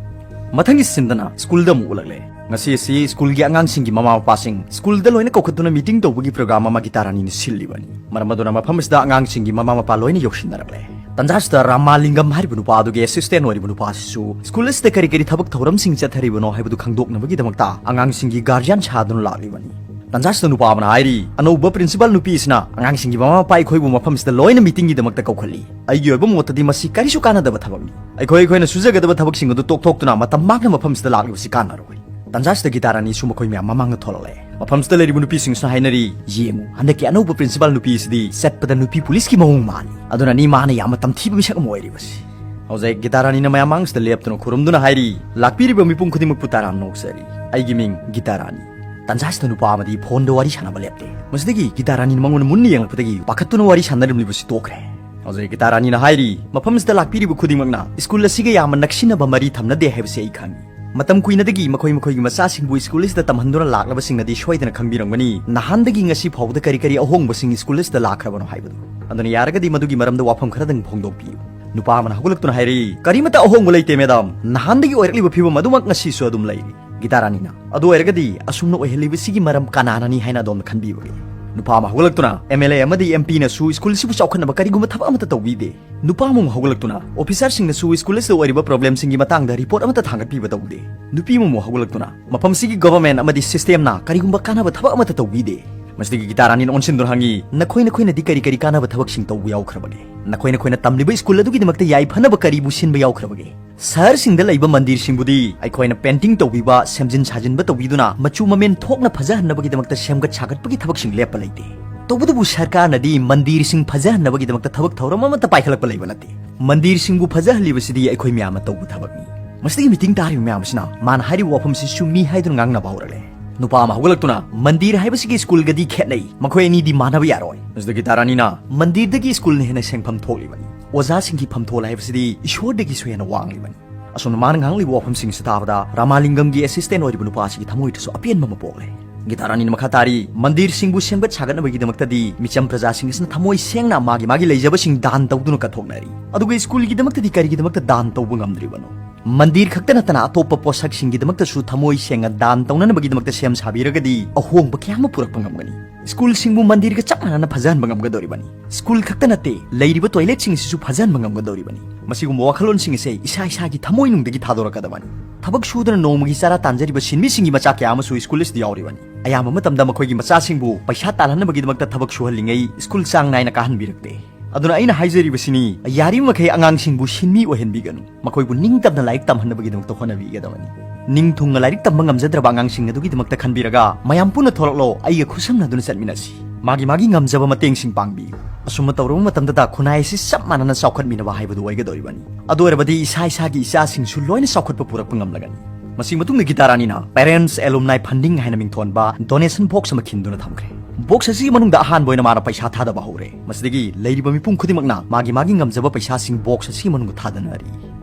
ꯃꯊꯪꯒꯤ ꯁꯤꯟꯗꯅ ꯁ꯭ꯀꯨꯜꯗ ꯑꯃꯨꯛ ꯎꯠꯂꯛꯂꯦ꯫ ꯉꯁꯤ ꯑꯁꯤ ꯁ꯭ꯀꯨꯜꯒꯤ ꯑꯉꯥꯡꯁꯤꯡꯒꯤ ꯃꯃꯥ ꯃꯄꯥꯁꯤꯡ ꯁ꯭ꯀꯨꯜꯗ ꯂꯣꯏꯅ ꯀꯧꯈꯠꯇꯨꯅ ꯃꯤꯇꯤꯡ ꯇꯧꯕꯒꯤ ꯄ꯭ꯔꯣꯒ꯭ꯔꯥꯝ ꯑꯃ ꯒꯤꯇꯥ ꯔꯥꯅꯤꯅ ꯁꯤꯜꯂꯤꯕꯅꯤ꯫ ꯃꯔꯝ ꯑꯗꯨꯅ ꯃꯐꯝ ꯑꯁꯤꯗ ꯑꯉꯥꯡꯁꯤꯡꯒꯤ ꯃꯃꯥ ꯃꯄꯥ ꯂꯣꯏꯅ ꯌꯧꯁꯤꯟꯅꯔꯛꯂꯦ꯫ ꯇꯟꯖꯥꯁꯤꯗ ꯔꯥꯃꯥꯂꯤꯡꯒꯝ ꯍꯥꯏꯔꯤꯕ ꯅꯨꯄꯥ ꯑꯗꯨꯒꯤ assistant ꯑꯣꯏꯔꯤꯕ ꯅꯨꯄꯥ ꯑꯁꯤꯁꯨ ꯁ꯭ꯀꯨꯜ ꯑꯁꯤꯗ ꯀꯔꯤ ꯀꯔꯤ ꯊꯕꯛ ꯊꯧꯔꯝꯁꯤꯡ ꯆꯠꯊꯔꯤꯕꯅꯣ ꯍꯥꯏꯕꯗꯨ ꯈꯪꯗꯣꯛꯅꯕꯒꯤꯗꯃꯛꯇ ꯑꯉꯥꯡꯁꯤꯡꯒꯤ guardian ꯁꯥꯗꯨꯅ ꯂꯥꯛꯂꯤꯕꯅꯤ꯫ ꯇꯟꯖꯥꯁꯤꯗ ꯅꯨꯄꯥ ꯑꯃꯅ ꯍꯥꯏꯔꯤ, "ꯑꯅꯧꯕ principal ꯅꯨꯄꯤ ꯑꯁꯤꯅ ꯑꯉꯥꯡꯁꯤꯡꯒꯤ ꯃꯃꯥ ꯃꯄꯥ ꯑꯩꯈꯣꯏꯕꯨ ꯃꯐꯝꯁꯤꯗ ꯂꯣꯏꯅ meetingꯒꯤꯗꯃꯛꯇ ꯀꯧꯈꯠꯂꯤ꯫ ꯑꯩꯒꯤ ꯑꯣꯏꯕ ꯃꯣꯠꯇꯗꯤ ꯃꯁꯤ ꯀꯔꯤꯁꯨ ꯀꯥꯟꯅꯗꯕ ꯊꯕꯛꯅꯤ꯫ ꯑꯩꯈꯣꯏ ꯑꯩꯈꯣꯏꯅ ꯁꯨꯖꯒꯗꯕ ꯊꯕꯛꯁꯤꯡ ꯑꯗꯨ ꯇꯣꯛꯊꯣꯛꯇꯨꯅ ꯃꯇꯝ ꯃꯥꯡꯅ ꯃꯐꯝꯁꯤꯗ ꯂꯥꯛꯂꯤꯕꯁꯤ ꯀꯥꯟꯅꯔꯣꯏ꯫" ꯇꯟꯖꯥꯁꯤꯗ ꯒꯤꯇꯥ ꯔꯥꯅꯤꯁꯨ ꯃꯈꯣꯏ ꯃꯌꯥꯝ ꯃꯃꯥꯡꯗ ꯊꯣꯛꯂꯛꯂꯦ꯫ ꯃꯐꯝꯁꯤꯗ ꯂꯩꯔꯤꯕ ꯅꯨꯄꯤꯁꯤꯡꯁꯤꯅ ꯍꯥꯏꯅꯔꯤ, "ꯌꯦꯡꯉꯨ, ꯍꯟꯗꯛꯀꯤ ꯑꯅꯧꯕ principal ꯅꯨꯄꯤ ꯑꯁꯤꯗꯤ ꯆꯠꯄꯗ ꯅꯨꯄꯤ ꯄꯨꯂꯤꯁꯀꯤ ꯃꯑꯣꯡ ꯃꯥꯜꯂꯤ꯫ ꯑꯗꯨꯅꯅꯤ ꯃꯥꯅ ꯌꯥꯝꯅ ꯇꯝꯊꯤꯕ ꯃꯤꯁꯛ ꯑꯃ ꯑꯣꯏꯔꯤꯕꯁꯤ꯫" ꯍꯧꯖꯤꯛ ꯒꯤꯇꯥ ꯔꯥꯅꯤꯅ ꯃꯌꯥꯝ ꯃꯥꯡꯁꯤꯗ ꯂꯦꯞꯇꯨꯅ ꯈꯨꯔꯨꯝꯗꯨꯅ ꯍꯥꯏꯔꯤ, "ꯂꯥꯛꯄꯤꯔꯤꯕ ꯃꯤꯄꯨꯝ ꯈꯨꯗꯤꯡꯃꯛꯄꯨ ꯇꯔꯥꯝꯅ ꯑꯣꯛꯆꯔꯤ꯫ ꯑꯩꯒꯤ ꯃꯤꯡ ꯒꯤꯇꯥ ꯔꯥꯅꯤ꯫" ꯇꯟꯖꯥꯁꯤꯗ ꯅꯨꯄꯥ ꯑꯃꯗꯤ phoneꯗ ꯋꯥꯔꯤ ꯁꯥꯟꯅꯕ ꯂꯦꯞꯂꯦ꯫ ꯃꯁꯤꯗꯒꯤ ꯒꯤꯇꯥ ꯔꯥꯅꯤꯅ ꯃꯉꯣꯟꯗ ꯃꯨꯟꯅ ꯌꯦꯡꯂꯛꯄꯗꯒꯤ ꯄꯥꯈꯠꯇꯨꯅ ꯋꯥꯔꯤ ꯁꯥꯟꯅꯔꯝꯂꯤꯕꯁꯤ ꯇꯣꯛꯈ꯭ꯔꯦ꯫ ꯍꯧꯖꯤꯛ ꯒꯤꯇꯥ ꯔꯥꯅꯤꯅ ꯍꯥꯏꯔꯤ, "ꯃꯐꯝꯁꯤꯗ ꯂꯥꯛꯄꯤꯔꯤꯕ ꯈꯨꯗꯤꯡꯃꯛꯅ ꯁ꯭ꯀꯨꯜ ꯑꯁꯤꯒ ꯌꯥꯝꯅ ꯅꯛꯁꯤꯟꯅꯕ ꯃꯔꯤ ꯊꯝꯅꯗꯦ ꯍꯥꯏꯕꯁꯤ ꯑꯩ ꯈꯪꯏ꯫ ꯃꯇꯝ ꯀꯨꯏꯅꯗꯒꯤ ꯃꯈꯣꯏ ꯃꯈꯣꯏꯒꯤ ꯃꯆꯥꯁꯤꯡꯕꯨ ꯁ꯭ꯀꯨꯜ ꯑꯁꯤꯗ ꯇꯝꯍꯟꯗꯨꯅ ꯂꯥꯛꯂꯕꯁꯤꯡꯅꯗꯤ ꯁꯣꯏꯗꯅ ꯈꯪꯕꯤꯔꯝꯒꯅꯤ, ꯅꯍꯥꯟꯗꯒꯤ ꯉꯁꯤ ꯐꯥꯎꯕꯗ ꯀꯔꯤ ꯀꯔꯤ ꯑꯍꯣꯡꯕꯁꯤꯡ ꯁ꯭ꯀꯨꯜ ꯑꯁꯤꯗ ꯂꯥꯛꯈ꯭ꯔꯕꯅꯣ ꯍꯥꯏꯕꯗꯨ꯫ ꯑꯗꯨꯅ ꯌꯥꯔꯒꯗꯤ ꯃꯗꯨꯒꯤ ꯃꯔꯝꯗ ꯋꯥꯐꯝ ꯈꯔꯗꯪ ꯐꯣꯡꯗꯣꯛꯄꯤꯌꯨ꯫" ꯅꯨꯄꯥ ꯑꯃꯅ ꯍꯧꯒꯠꯂꯛꯇꯨꯅ ꯍꯥꯏꯔꯛꯏ, "ꯀꯔꯤꯃꯠꯇ ꯑꯍꯣꯡꯕ ꯂꯩꯇꯦ, ꯃꯦꯗꯥꯝ꯫ ꯅꯍꯥꯟꯗꯒꯤ ꯑꯣꯏꯔꯛꯂꯤꯕ ꯐꯤꯕꯝ ꯑꯗꯨꯃꯛ ꯉꯁꯤꯁꯨ ꯑꯗꯨꯝ ꯂꯩꯔꯤ꯫" ꯒꯤꯇꯥ ꯔꯥꯅꯤꯅ, "ꯑꯗꯨ ꯑꯣꯏꯔꯒꯗꯤ ꯑꯁꯨꯝꯅ ꯑꯣꯏꯍꯜꯂꯤꯕꯁꯤꯒꯤ ꯃꯔꯝ ꯀꯅꯥꯅꯅꯤ ꯍꯥꯏꯅ ꯑꯗꯣꯝꯅ ꯈꯟꯕꯤꯕꯒꯦ?" ꯅꯨꯄꯥ ꯑꯃ ꯍꯧꯒꯠꯂꯛꯇꯨꯅ, "MLA ꯑꯃꯗꯤ MPꯅꯁꯨ ꯁ꯭ꯀꯨꯜꯁꯤꯕꯨ ꯆꯥꯎꯈꯠꯅꯕ ꯀꯔꯤꯒꯨꯝꯕ ꯊꯕꯛ ꯑꯃꯠꯇ ꯇꯧꯕꯤꯗꯦ꯫" ꯅꯨꯄꯥ ꯑꯃꯃꯨꯛ ꯍꯧꯒꯠꯂꯛꯇꯨꯅ, "ꯑꯣꯐꯤꯁꯥꯔꯁꯤꯡꯅꯁꯨ ꯁ꯭ꯀꯨꯜ ꯑꯁꯤꯗ ꯑꯣꯏꯔꯤꯕ problemꯁꯤꯡꯒꯤ ꯃꯇꯥꯡꯗ report ꯑꯃꯠꯇ ꯊꯥꯡꯒꯠꯄꯤꯕ ꯇꯧꯗꯦ꯫" ꯅꯨꯄꯤ ꯑꯃꯃꯨꯛ ꯍꯧꯒꯠꯂꯛꯇꯨꯅ, "ꯃꯐꯝꯁꯤꯒꯤ government ꯑꯃꯗꯤ systemꯅ ꯀꯔꯤꯒꯨꯝꯕ ꯀꯥꯟꯅꯕ ꯊꯕꯛ ꯑꯃꯠꯇ ꯇꯧꯕꯤꯗꯦ꯫" ꯃꯁꯤꯗꯒꯤ ꯒꯤꯇꯥ ꯔꯥꯅꯤꯅ ꯑꯣꯟꯁꯤꯟꯗꯨꯅ ꯍꯪꯉꯤ, "ꯅꯈꯣꯏ ꯅꯈꯣꯏꯅꯗꯤ ꯀꯔꯤ ꯀꯔꯤ ꯀꯥꯟꯅꯕ ꯊꯕꯛꯁꯤꯡ ꯇꯧꯕ ꯌꯥꯎꯈ꯭ꯔꯕꯒꯦ? ꯅꯈꯣꯏ ꯅꯈꯣꯏꯅ ꯇꯝꯂꯤꯕ ꯁ꯭ꯀꯨꯜ ꯑꯗꯨꯒꯤꯗꯃꯛꯇ ꯌꯥꯏꯐꯅꯕ ꯀꯔꯤꯕꯨ ꯁꯤꯟꯕ ꯌꯥꯎꯈ꯭ꯔꯕꯒꯦ?" ꯁꯍꯔꯁꯤꯡꯗ ꯂꯩꯕ ꯃꯟꯗꯤꯔꯁꯤꯡꯕꯨꯗꯤ ꯑꯩꯈꯣꯏꯅ painting ꯇꯧꯕꯤꯕ, ꯁꯦꯝꯖꯤꯟ ꯁꯥꯖꯤꯟꯕ ꯇꯧꯕꯤꯗꯨꯅ ꯃꯆꯨ ꯃꯃꯦꯟ ꯊꯣꯛꯅ ꯐꯖꯍꯟꯅꯕꯒꯤꯗꯃꯛꯇ ꯁꯦꯝꯒꯠ ꯁꯥꯒꯠꯄꯒꯤ ꯊꯕꯛꯁꯤꯡ ꯂꯦꯞꯄ ꯂꯩꯇꯦ꯫ ꯇꯧꯕꯇꯕꯨ ꯁꯔꯀꯥꯔꯅꯗꯤ ꯃꯟꯗꯤꯔꯁꯤꯡ ꯐꯖꯍꯟꯅꯕꯒꯤꯗꯃꯛꯇ ꯊꯕꯛ ꯊꯧꯔꯝ ꯑꯃꯠꯇ ꯄꯥꯏꯈꯠꯂꯛꯄ ꯂꯩꯕ ꯅꯠꯇꯦ꯫ ꯃꯟꯗꯤꯔꯁꯤꯡꯕꯨ ꯐꯖꯍꯜꯂꯤꯕꯁꯤꯗꯤ ꯑꯩꯈꯣꯏ ꯃꯌꯥꯝꯅ ꯇꯧꯕ ꯊꯕꯛꯅꯤ꯫ ꯃꯁꯤꯗꯒꯤ meeting ꯇꯥꯔꯤꯕ ꯃꯌꯥꯝ ꯑꯁꯤꯅ ꯃꯥꯅ ꯍꯥꯏꯔꯤꯕ ꯋꯥꯐꯝꯁꯤ ꯆꯨꯝꯃꯤ ꯍꯥꯏꯗꯨꯅ ꯉꯥꯡꯅꯕ ꯍꯧꯔꯛꯂꯦ꯫ ꯅꯨꯄꯥ ꯑꯃ ꯍꯧꯒꯠꯂꯛꯇꯨꯅ, "ꯃꯟꯗꯤꯔ ꯍꯥꯏꯕꯁꯤꯒꯤ ꯁ꯭ꯀꯨꯜꯒꯗꯤ ꯈꯦꯠꯅꯩ꯫ ꯃꯈꯣꯏ ꯑꯅꯤꯗꯤ ꯃꯥꯟꯅꯕ ꯌꯥꯔꯣꯏ꯫" ꯃꯁꯤꯗ ꯒꯤꯇꯥ ꯔꯥꯅꯤꯅ, "ꯃꯟꯗꯤꯔꯗꯒꯤ ꯁ꯭ꯀꯨꯜꯅ ꯍꯦꯟꯅ ꯁꯦꯟꯐꯝ ꯊꯣꯛꯂꯤꯕꯅꯤ꯫ ꯑꯣꯖꯥꯁꯤꯡꯒꯤ ꯐꯝꯊꯣꯜ ꯍꯥꯏꯕꯁꯤꯗꯤ ꯏꯁꯣꯔꯗꯒꯤꯁꯨ ꯍꯦꯟꯅ ꯋꯥꯡꯂꯤꯕꯅꯤ꯫" ꯑꯁꯣꯝꯅ ꯃꯥꯅ ꯉꯥꯡꯂꯤꯕ ꯋꯥꯐꯝꯁꯤꯡꯁꯤ ꯇꯥꯕꯗ ꯔꯥꯃꯥꯂꯤꯡꯒꯝꯒꯤ assistant ꯑꯣꯏꯔꯤꯕ ꯅꯨꯄꯥ ꯑꯁꯤꯒꯤ ꯊꯃꯣꯏꯗꯁꯨ ꯑꯄꯦꯟꯕ ꯑꯃ ꯄꯣꯛꯂꯦ꯫ ꯒꯤꯇꯥ ꯔꯥꯅꯤꯅ ꯃꯈꯥ ꯇꯥꯔꯤ, "ꯃꯟꯗꯤꯔꯁꯤꯡꯕꯨ ꯁꯦꯝꯒꯠ ꯁꯥꯒꯠꯅꯕꯒꯤꯗꯃꯛꯇꯗꯤ ꯃꯤꯆꯝ ꯄ꯭ꯔꯖꯥꯁꯤꯡ ꯑꯁꯤꯅ ꯊꯃꯣꯏ ꯁꯦꯡꯅ ꯃꯥꯒꯤ ꯃꯥꯒꯤ ꯂꯩꯖꯕꯁꯤꯡ ꯗꯥꯟ ꯇꯧꯗꯨꯅ ꯀꯠꯊꯣꯛꯅꯔꯤ꯫ ꯑꯗꯨꯒ ꯁ꯭ꯀꯨꯜꯒꯤꯗꯃꯛꯇꯗꯤ ꯀꯔꯤꯒꯤꯗꯃꯛꯇ ꯗꯥꯟ ꯇꯧꯕ ꯉꯝꯗ꯭ꯔꯤꯕꯅꯣ?" ꯃꯟꯗꯤꯔ ꯈꯛꯇ ꯅꯠꯇꯅ ꯑꯇꯣꯞꯄ ꯄꯣꯠꯁꯛꯁꯤꯡꯒꯤꯗꯃꯛꯇꯁꯨ ꯊꯃꯣꯏ ꯁꯦꯡꯅ ꯗꯥꯟ ꯇꯧꯅꯅꯕꯒꯤꯗꯃꯛꯇ ꯁꯦꯝ ꯁꯥꯕꯤꯔꯒꯗꯤ ꯑꯍꯣꯡꯕ ꯀꯌꯥ ꯑꯃ ꯄꯨꯔꯛꯄ ꯉꯝꯒꯅꯤ꯫ ꯁ꯭ꯀꯨꯜꯁꯤꯡꯕꯨ ꯃꯟꯗꯤꯔꯒ ꯆꯞ ꯃꯥꯟꯅꯅ ꯐꯖꯍꯟꯕ ꯉꯝꯒꯗꯧꯔꯤꯕꯅꯤ꯫ ꯁ꯭ꯀꯨꯜ ꯈꯛꯇ ꯅꯠꯇꯦ, ꯂꯩꯔꯤꯕ ꯇꯣꯏꯂꯦꯠꯁꯤꯡ ꯑꯁꯤꯁꯨ ꯐꯖꯍꯟꯕ ꯉꯝꯒꯗꯧꯔꯤꯕꯅꯤ꯫ ꯃꯁꯤꯒꯨꯝꯕ ꯋꯥꯈꯜꯂꯣꯟꯁꯤꯡ ꯑꯁꯦ ꯏꯁꯥ ꯏꯁꯥꯒꯤ ꯊꯃꯣꯏꯅꯨꯡꯗꯒꯤ ꯊꯥꯗꯣꯔꯛꯀꯗꯕꯅꯤ꯫ ꯊꯕꯛ ꯁꯨꯗꯅ ꯅꯣꯡꯃꯒꯤ ꯆꯔꯥ ꯇꯥꯟꯖꯔꯤꯕ ꯁꯤꯟꯃꯤꯁꯤꯡꯒꯤ ꯃꯆꯥ ꯀꯌꯥ ꯑꯃꯁꯨ ꯁ꯭ꯀꯨꯜ ꯑꯁꯤꯗ ꯌꯥꯎꯔꯤꯕꯅꯤ꯫ ꯑꯌꯥꯝꯕ ꯃꯇꯝꯗ ꯃꯈꯣꯏꯒꯤ ꯃꯆꯥꯁꯤꯡꯕꯨ ꯄꯩꯁꯥ ꯇꯥꯜꯍꯟꯅꯕꯒꯤꯗꯃꯛꯇ ꯊꯕꯛ ꯁꯨꯍꯜꯂꯤꯉꯩ ꯁ꯭ꯀꯨꯜ ꯆꯥꯡ ꯅꯥꯏꯅ ꯀꯥꯍꯟꯕꯤꯔꯛꯇꯦ꯫ ꯑꯗꯨꯅ ꯑꯩꯅ ꯍꯥꯏꯖꯔꯤꯕꯁꯤꯅꯤ, ꯌꯥꯔꯤꯕ ꯃꯈꯩ ꯑꯉꯥꯡꯁꯤꯡꯕꯨ ꯁꯤꯟꯃꯤ ꯑꯣꯏꯍꯟꯕꯤꯒꯅꯨ꯫ ꯃꯈꯣꯏꯕꯨ ꯅꯤꯡꯇꯝꯅ ꯂꯥꯏꯔꯤꯛ ꯇꯝꯍꯟꯅꯕꯒꯤꯗꯃꯛꯇ ꯍꯣꯠꯅꯕꯤꯒꯗꯕꯅꯤ꯫ ꯅꯤꯡ ꯊꯨꯡꯅ ꯂꯥꯏꯔꯤꯛ ꯇꯝꯕ ꯉꯝꯖꯗ꯭ꯔꯕ ꯑꯉꯥꯡꯁꯤꯡ ꯑꯗꯨꯒꯤꯗꯃꯛꯇ ꯈꯟꯕꯤꯔꯒ, "ꯃꯌꯥꯝ ꯄꯨꯟꯅ ꯊꯣꯛꯂꯛꯂꯣ, ꯑꯩꯒ ꯈꯨꯠꯁꯝꯅꯗꯨꯅ ꯆꯠꯃꯤꯟꯅꯁꯤ"꯫ ꯃꯥꯒꯤ ꯃꯥꯒꯤ ꯉꯝꯖꯕ ꯃꯇꯦꯡꯁꯤꯡ ꯄꯥꯡꯕꯤꯌꯨ꯫ ꯑꯁꯨꯝꯅ ꯇꯧꯔꯕ ꯃꯇꯝꯗꯇ ꯈꯨꯟꯅꯥꯏ ꯑꯁꯤ ꯆꯞ ꯃꯥꯟꯅꯅ ꯆꯥꯎꯈꯠꯃꯤꯟꯅꯕ ꯍꯥꯏꯕꯗꯨ ꯑꯣꯏꯒꯗꯧꯔꯤꯕꯅꯤ꯫ ꯑꯗꯨ ꯑꯣꯏꯔꯕꯗꯤ ꯏꯁꯥ ꯏꯁꯥꯒꯤ ꯏꯆꯥꯁꯤꯡꯁꯨ ꯂꯣꯏꯅ ꯆꯥꯎꯈꯠꯄ ꯄꯨꯔꯛꯄ ꯉꯝꯂꯒꯅꯤ꯫ ꯃꯁꯤꯒꯤ ꯃꯇꯨꯡꯗ ꯒꯤꯇꯥ ꯔꯥꯅꯤꯅ Parents Alumni Funding ꯍꯥꯏꯅ ꯃꯤꯡꯊꯣꯟꯕ donation box ꯑꯃ ꯈꯤꯟꯗꯨꯅ ꯊꯝꯈ꯭ꯔꯦ꯫ Box ꯑꯁꯤꯒꯤ ꯃꯅꯨꯡꯗ ꯑꯍꯥꯟꯕ ꯑꯣꯏꯅ ꯃꯥꯅ ꯄꯩꯁꯥ ꯊꯥꯗꯕ ꯍꯧꯔꯦ꯫ ꯃꯁꯤꯗꯒꯤ ꯂꯩꯔꯤꯕ ꯃꯤꯄꯨꯝ ꯈꯨꯗꯤꯡꯃꯛꯅ ꯃꯥꯒꯤ ꯃꯥꯒꯤ ꯉꯝꯖꯕ ꯄꯩꯁꯥꯁꯤꯡ box ꯑꯁꯤꯒꯤ ꯃꯅꯨꯡꯗ ꯊꯥꯗꯅꯔꯤ꯫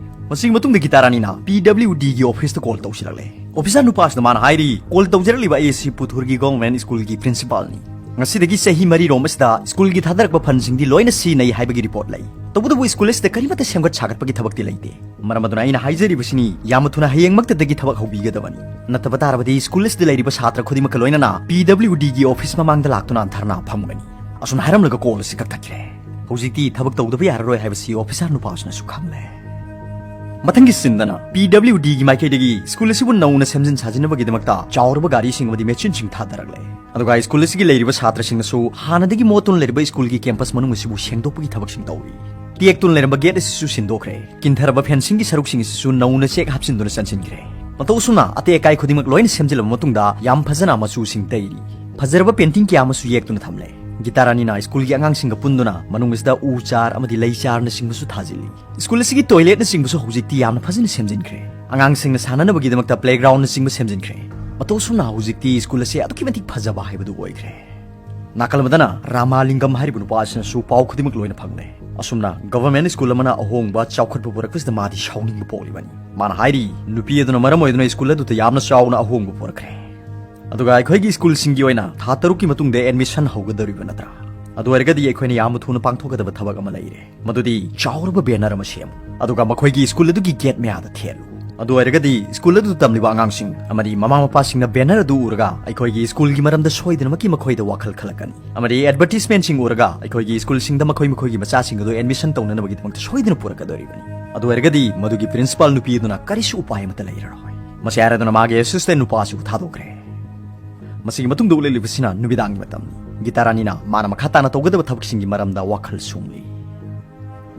ꯃꯁꯤꯒꯤ ꯃꯇꯨꯡꯗ ꯒꯤꯇꯥ ꯔꯥꯅꯤꯅ P W D ꯒꯤ office ꯇ call ꯇꯧꯁꯤꯜꯂꯛꯂꯦ꯫ Officer ꯅꯨꯄꯥꯁꯤꯅ ꯃꯥꯅ ꯍꯥꯏꯔꯤ, "Call ꯇꯧꯖꯔꯛꯂꯤꯕ ꯑꯩ ꯑꯁꯤ ꯄꯨꯊꯨꯔꯒꯤ government school ꯒꯤ principal ꯅꯤ꯫ ꯉꯁꯤꯗꯒꯤ ꯆꯍꯤ ꯃꯔꯤ ꯔꯣꯝ ꯑꯁꯤꯗ school ꯒꯤ ꯊꯥꯗꯔꯛꯄ fund ꯁꯤꯡꯗꯤ ꯂꯣꯏꯅ ꯁꯤꯖꯤꯟꯅꯩ ꯍꯥꯏꯕꯒꯤ report ꯂꯩ꯫ ꯇꯧꯕꯇꯕꯨ school ꯑꯁꯤꯗ ꯀꯔꯤꯃꯠꯇ ꯁꯦꯝꯒꯠ ꯁꯥꯒꯠꯄꯒꯤ ꯊꯕꯛꯇꯤ ꯂꯩꯇꯦ꯫ ꯃꯔꯝ ꯑꯗꯨꯅ ꯑꯩꯅ ꯍꯥꯏꯖꯔꯤꯕꯁꯤꯅꯤ, ꯌꯥꯝꯅ ꯊꯨꯅ ꯍꯌꯦꯡꯃꯛꯇꯗꯒꯤ ꯊꯕꯛ ꯍꯧꯕꯤꯒꯗꯕꯅꯤ꯫ ꯅꯠꯇꯕ ꯇꯥꯔꯕꯗꯤ school ꯑꯁꯤꯗ ꯂꯩꯔꯤꯕ ꯁꯥꯇ꯭ꯔ ꯈꯨꯗꯤꯡꯃꯛꯀ ꯂꯣꯏꯅꯅ P W D ꯒꯤ office ꯃꯃꯥꯡꯗ ꯂꯥꯛꯇꯨꯅ ꯙꯔꯅꯥ ꯐꯝꯒꯅꯤ"꯫ ꯑꯁꯨꯝꯅ ꯍꯥꯏꯔꯝꯂꯒ call ꯑꯁꯤ ꯀꯛꯊꯠꯈ꯭ꯔꯦ꯫ ꯍꯧꯖꯤꯛꯇꯤ ꯊꯕꯛ ꯇꯧꯗꯕ ꯌꯥꯔꯔꯣꯏ ꯍꯥꯏꯕꯁꯤ officer ꯅꯨꯄꯥꯁꯤꯅꯁꯨ ꯈꯪꯂꯦ꯫ ꯃꯊꯪꯒꯤ scene ꯗꯅ P W D ꯒꯤ ꯃꯥꯏꯀꯩꯗꯒꯤ school ꯑꯁꯤꯕꯨ ꯅꯧꯅ ꯁꯦꯝꯖꯤꯟ ꯁꯥꯖꯤꯟꯅꯕꯒꯤꯗꯃꯛꯇ ꯆꯥꯎꯔꯕ ꯒꯥꯔꯤꯁꯤꯡ ꯑꯃꯗꯤ machine ꯁꯤꯡ ꯊꯥꯗꯔꯛꯂꯦ꯫ ꯑꯗꯨꯒ school ꯑꯁꯤꯒꯤ ꯂꯩꯔꯤꯕ ꯁꯥꯇ꯭ꯔꯁꯤꯡꯅꯁꯨ ꯍꯥꯟꯅꯗꯒꯤ ꯃꯣꯠꯇꯨꯅ ꯂꯩꯔꯤꯕ school ꯒꯤ campus ꯃꯅꯨꯡ ꯑꯁꯤꯕꯨ ꯁꯦꯡꯗꯣꯛꯄꯒꯤ ꯊꯕꯛꯁꯤꯡ ꯇꯧꯔꯤ꯫ ꯇꯦꯛꯇꯨꯅ ꯂꯩꯔꯝꯕ gate ꯑꯁꯤꯁꯨ ꯁꯤꯟꯗꯣꯛꯈ꯭ꯔꯦ꯫ ꯀꯤꯟꯊꯔꯕ fencing ꯒꯤ ꯁꯔꯨꯛꯁꯤꯡ ꯑꯁꯤꯁꯨ ꯅꯧꯅ ꯆꯦꯛ ꯍꯥꯞꯆꯤꯟꯗꯨꯅ ꯆꯟꯁꯤꯟꯈ꯭ꯔꯦ꯫ ꯃꯇꯧ ꯑꯁꯨꯝꯅ ꯑꯇꯦꯛ ꯑꯀꯥꯏ ꯈꯨꯗꯤꯡꯃꯛ ꯂꯣꯏꯅ ꯁꯦꯝꯖꯤꯜꯂꯕ ꯃꯇꯨꯡꯗ ꯌꯥꯝ ꯐꯖꯅ ꯃꯆꯨꯁꯤꯡ ꯇꯩꯔꯤ꯫ ꯐꯖꯔꯕ painting ꯀꯌꯥ ꯑꯃꯁꯨ ꯌꯦꯛꯇꯨꯅ ꯊꯝꯂꯦ꯫ ꯒꯤꯇꯥ ꯔꯥꯅꯤꯅ school ꯒꯤ ꯑꯉꯥꯡꯁꯤꯡꯒ ꯄꯨꯟꯗꯨꯅ ꯃꯅꯨꯡ ꯑꯁꯤꯗ ꯎ ꯆꯥꯔ ꯑꯃꯗꯤ ꯂꯩ ꯆꯥꯔꯅꯆꯤꯡꯕꯁꯨ ꯊꯥꯖꯤꯜꯂꯤ꯫ School ꯑꯁꯤꯒꯤ toilet ꯅꯆꯤꯡꯕꯁꯨ ꯍꯧꯖꯤꯛꯇꯤ ꯌꯥꯝꯅ ꯐꯖꯅ ꯁꯦꯝꯖꯤꯟꯈ꯭ꯔꯦ꯫ ꯑꯉꯥꯡꯁꯤꯡꯅ ꯁꯥꯟꯅꯅꯕꯒꯤꯗꯃꯛꯇ playground ꯅꯆꯤꯡꯕ ꯁꯦꯝꯖꯤꯟꯈ꯭ꯔꯦ꯫ ꯃꯇꯧ ꯑꯁꯨꯝꯅ ꯍꯧꯖꯤꯛꯇꯤ school ꯑꯁꯤ ꯑꯗꯨꯛꯀꯤ ꯃꯇꯤꯛ ꯐꯖꯕ ꯍꯥꯏꯕꯗꯨ ꯑꯣꯏꯈ꯭ꯔꯦ꯫ ꯅꯥꯀꯜ ꯑꯃꯗꯅ ꯔꯥꯃꯥꯂꯤꯡꯒꯝ ꯍꯥꯏꯔꯤꯕ ꯅꯨꯄꯥ ꯑꯁꯤꯅꯁꯨ ꯄꯥꯎ ꯈꯨꯗꯤꯡꯃꯛ ꯂꯣꯏꯅ ꯐꯪꯂꯦ꯫ ꯑꯁꯨꯝꯅ government school ꯑꯃꯅ ꯑꯍꯣꯡꯕ ꯆꯥꯎꯈꯠꯄ ꯄꯨꯔꯛꯄꯁꯤꯗ ꯃꯥꯗꯤ ꯁꯥꯎꯅꯤꯡꯕ ꯄꯣꯛꯂꯤꯕꯅꯤ꯫ ꯃꯥꯅ ꯍꯥꯏꯔꯤ, "ꯅꯨꯄꯤ ꯑꯗꯨꯅ ꯃꯔꯝ ꯑꯣꯏꯗꯨꯅ school ꯑꯗꯨꯗ ꯌꯥꯝꯅ ꯆꯥꯎꯅ ꯑꯍꯣꯡꯕ ꯄꯨꯔꯛꯈ꯭ꯔꯦ꯫ ꯑꯗꯨꯒ ꯑꯩꯈꯣꯏꯒꯤ school ꯁꯤꯡꯒꯤ ꯑꯣꯏꯅ ꯊꯥ ꯇꯔꯨꯛꯀꯤ ꯃꯇꯨꯡꯗ admission ꯍꯧꯒꯗꯧꯔꯤꯕ ꯅꯠꯇ꯭ꯔꯥ?" ꯑꯗꯨ ꯑꯣꯏꯔꯒꯗꯤ ꯑꯩꯈꯣꯏꯅ ꯌꯥꯝꯅ ꯊꯨꯅ ꯄꯥꯡꯊꯣꯛꯀꯗꯕ ꯊꯕꯛ ꯑꯃ ꯂꯩꯔꯦ꯫ ꯃꯗꯨꯗꯤ ꯆꯥꯎꯔꯕ ꯕꯦꯅꯔ ꯑꯃ ꯁꯦꯝꯃꯨ, ꯑꯗꯨꯒ ꯃꯈꯣꯏꯒꯤ ꯁ꯭ꯀꯨꯜ ꯑꯗꯨꯒꯤ ꯒꯦꯠ ꯃꯌꯥꯗ ꯊꯦꯠꯂꯨ꯫ ꯑꯗꯨ ꯑꯣꯏꯔꯒꯗꯤ ꯁ꯭ꯀꯨꯜ ꯑꯗꯨꯗ ꯇꯝꯂꯤꯕ ꯑꯉꯥꯡꯁꯤꯡ ꯑꯃꯗꯤ ꯃꯃꯥ ꯃꯄꯥꯁꯤꯡꯅ ꯕꯦꯅꯔ ꯑꯗꯨ ꯎꯔꯒ ꯑꯩꯈꯣꯏꯒꯤ ꯁ꯭ꯀꯨꯜꯒꯤ ꯃꯔꯝꯗ ꯁꯣꯏꯗꯅꯃꯛꯀꯤ ꯃꯈꯣꯏꯗ ꯋꯥꯈꯜ ꯈꯜꯂꯛꯀꯅꯤ, ꯑꯃꯗꯤ ꯑꯦꯗꯚꯔꯇꯤꯁꯃꯦꯟꯠꯁꯤꯡ ꯎꯔꯒ ꯑꯩꯈꯣꯏꯒꯤ ꯁ꯭ꯀꯨꯜꯁꯤꯡꯗ ꯃꯈꯣꯏ ꯃꯈꯣꯏꯒꯤ ꯃꯆꯥꯁꯤꯡ ꯑꯗꯨ ꯑꯦꯗꯃꯤꯁꯟ ꯇꯧꯅꯅꯕꯒꯤꯗꯃꯛꯇ ꯁꯣꯏꯗꯅ ꯄꯨꯔꯛꯀꯗꯧꯔꯤꯕꯅꯤ꯫ ꯑꯗꯨ ꯑꯣꯏꯔꯒꯗꯤ ꯃꯗꯨꯒꯤ ꯄ꯭ꯔꯤꯟꯁꯤꯄꯥꯜ ꯅꯨꯄꯤ ꯑꯗꯨꯅ ꯀꯔꯤꯁꯨ ꯎꯄꯥꯏ ꯑꯃꯠꯇ ꯂꯩꯔꯔꯣꯏ꯫ ꯃꯁꯤ ꯍꯥꯏꯔꯗꯨꯅ ꯃꯥꯒꯤ ꯑꯦꯁꯤꯁꯇꯦꯟꯠ ꯅꯨꯄꯥ ꯑꯁꯤꯕꯨ ꯊꯥꯗꯣꯛꯈ꯭ꯔꯦ꯫ ꯃꯁꯤꯒꯤ ꯃꯇꯨꯡꯗ ꯎꯠꯂꯛꯂꯤꯕꯁꯤꯅ ꯅꯨꯃꯤꯗꯥꯡꯒꯤ ꯃꯇꯝꯅꯤ꯫ ꯒꯤꯇꯥ ꯔꯥꯅꯤꯅ ꯃꯥꯅ ꯃꯈꯥ ꯇꯥꯅ ꯇꯧꯒꯗꯕ ꯊꯕꯛꯁꯤꯡꯒꯤ ꯃꯔꯝꯗ ꯋꯥꯈꯜ ꯁꯨꯡꯂꯤ꯫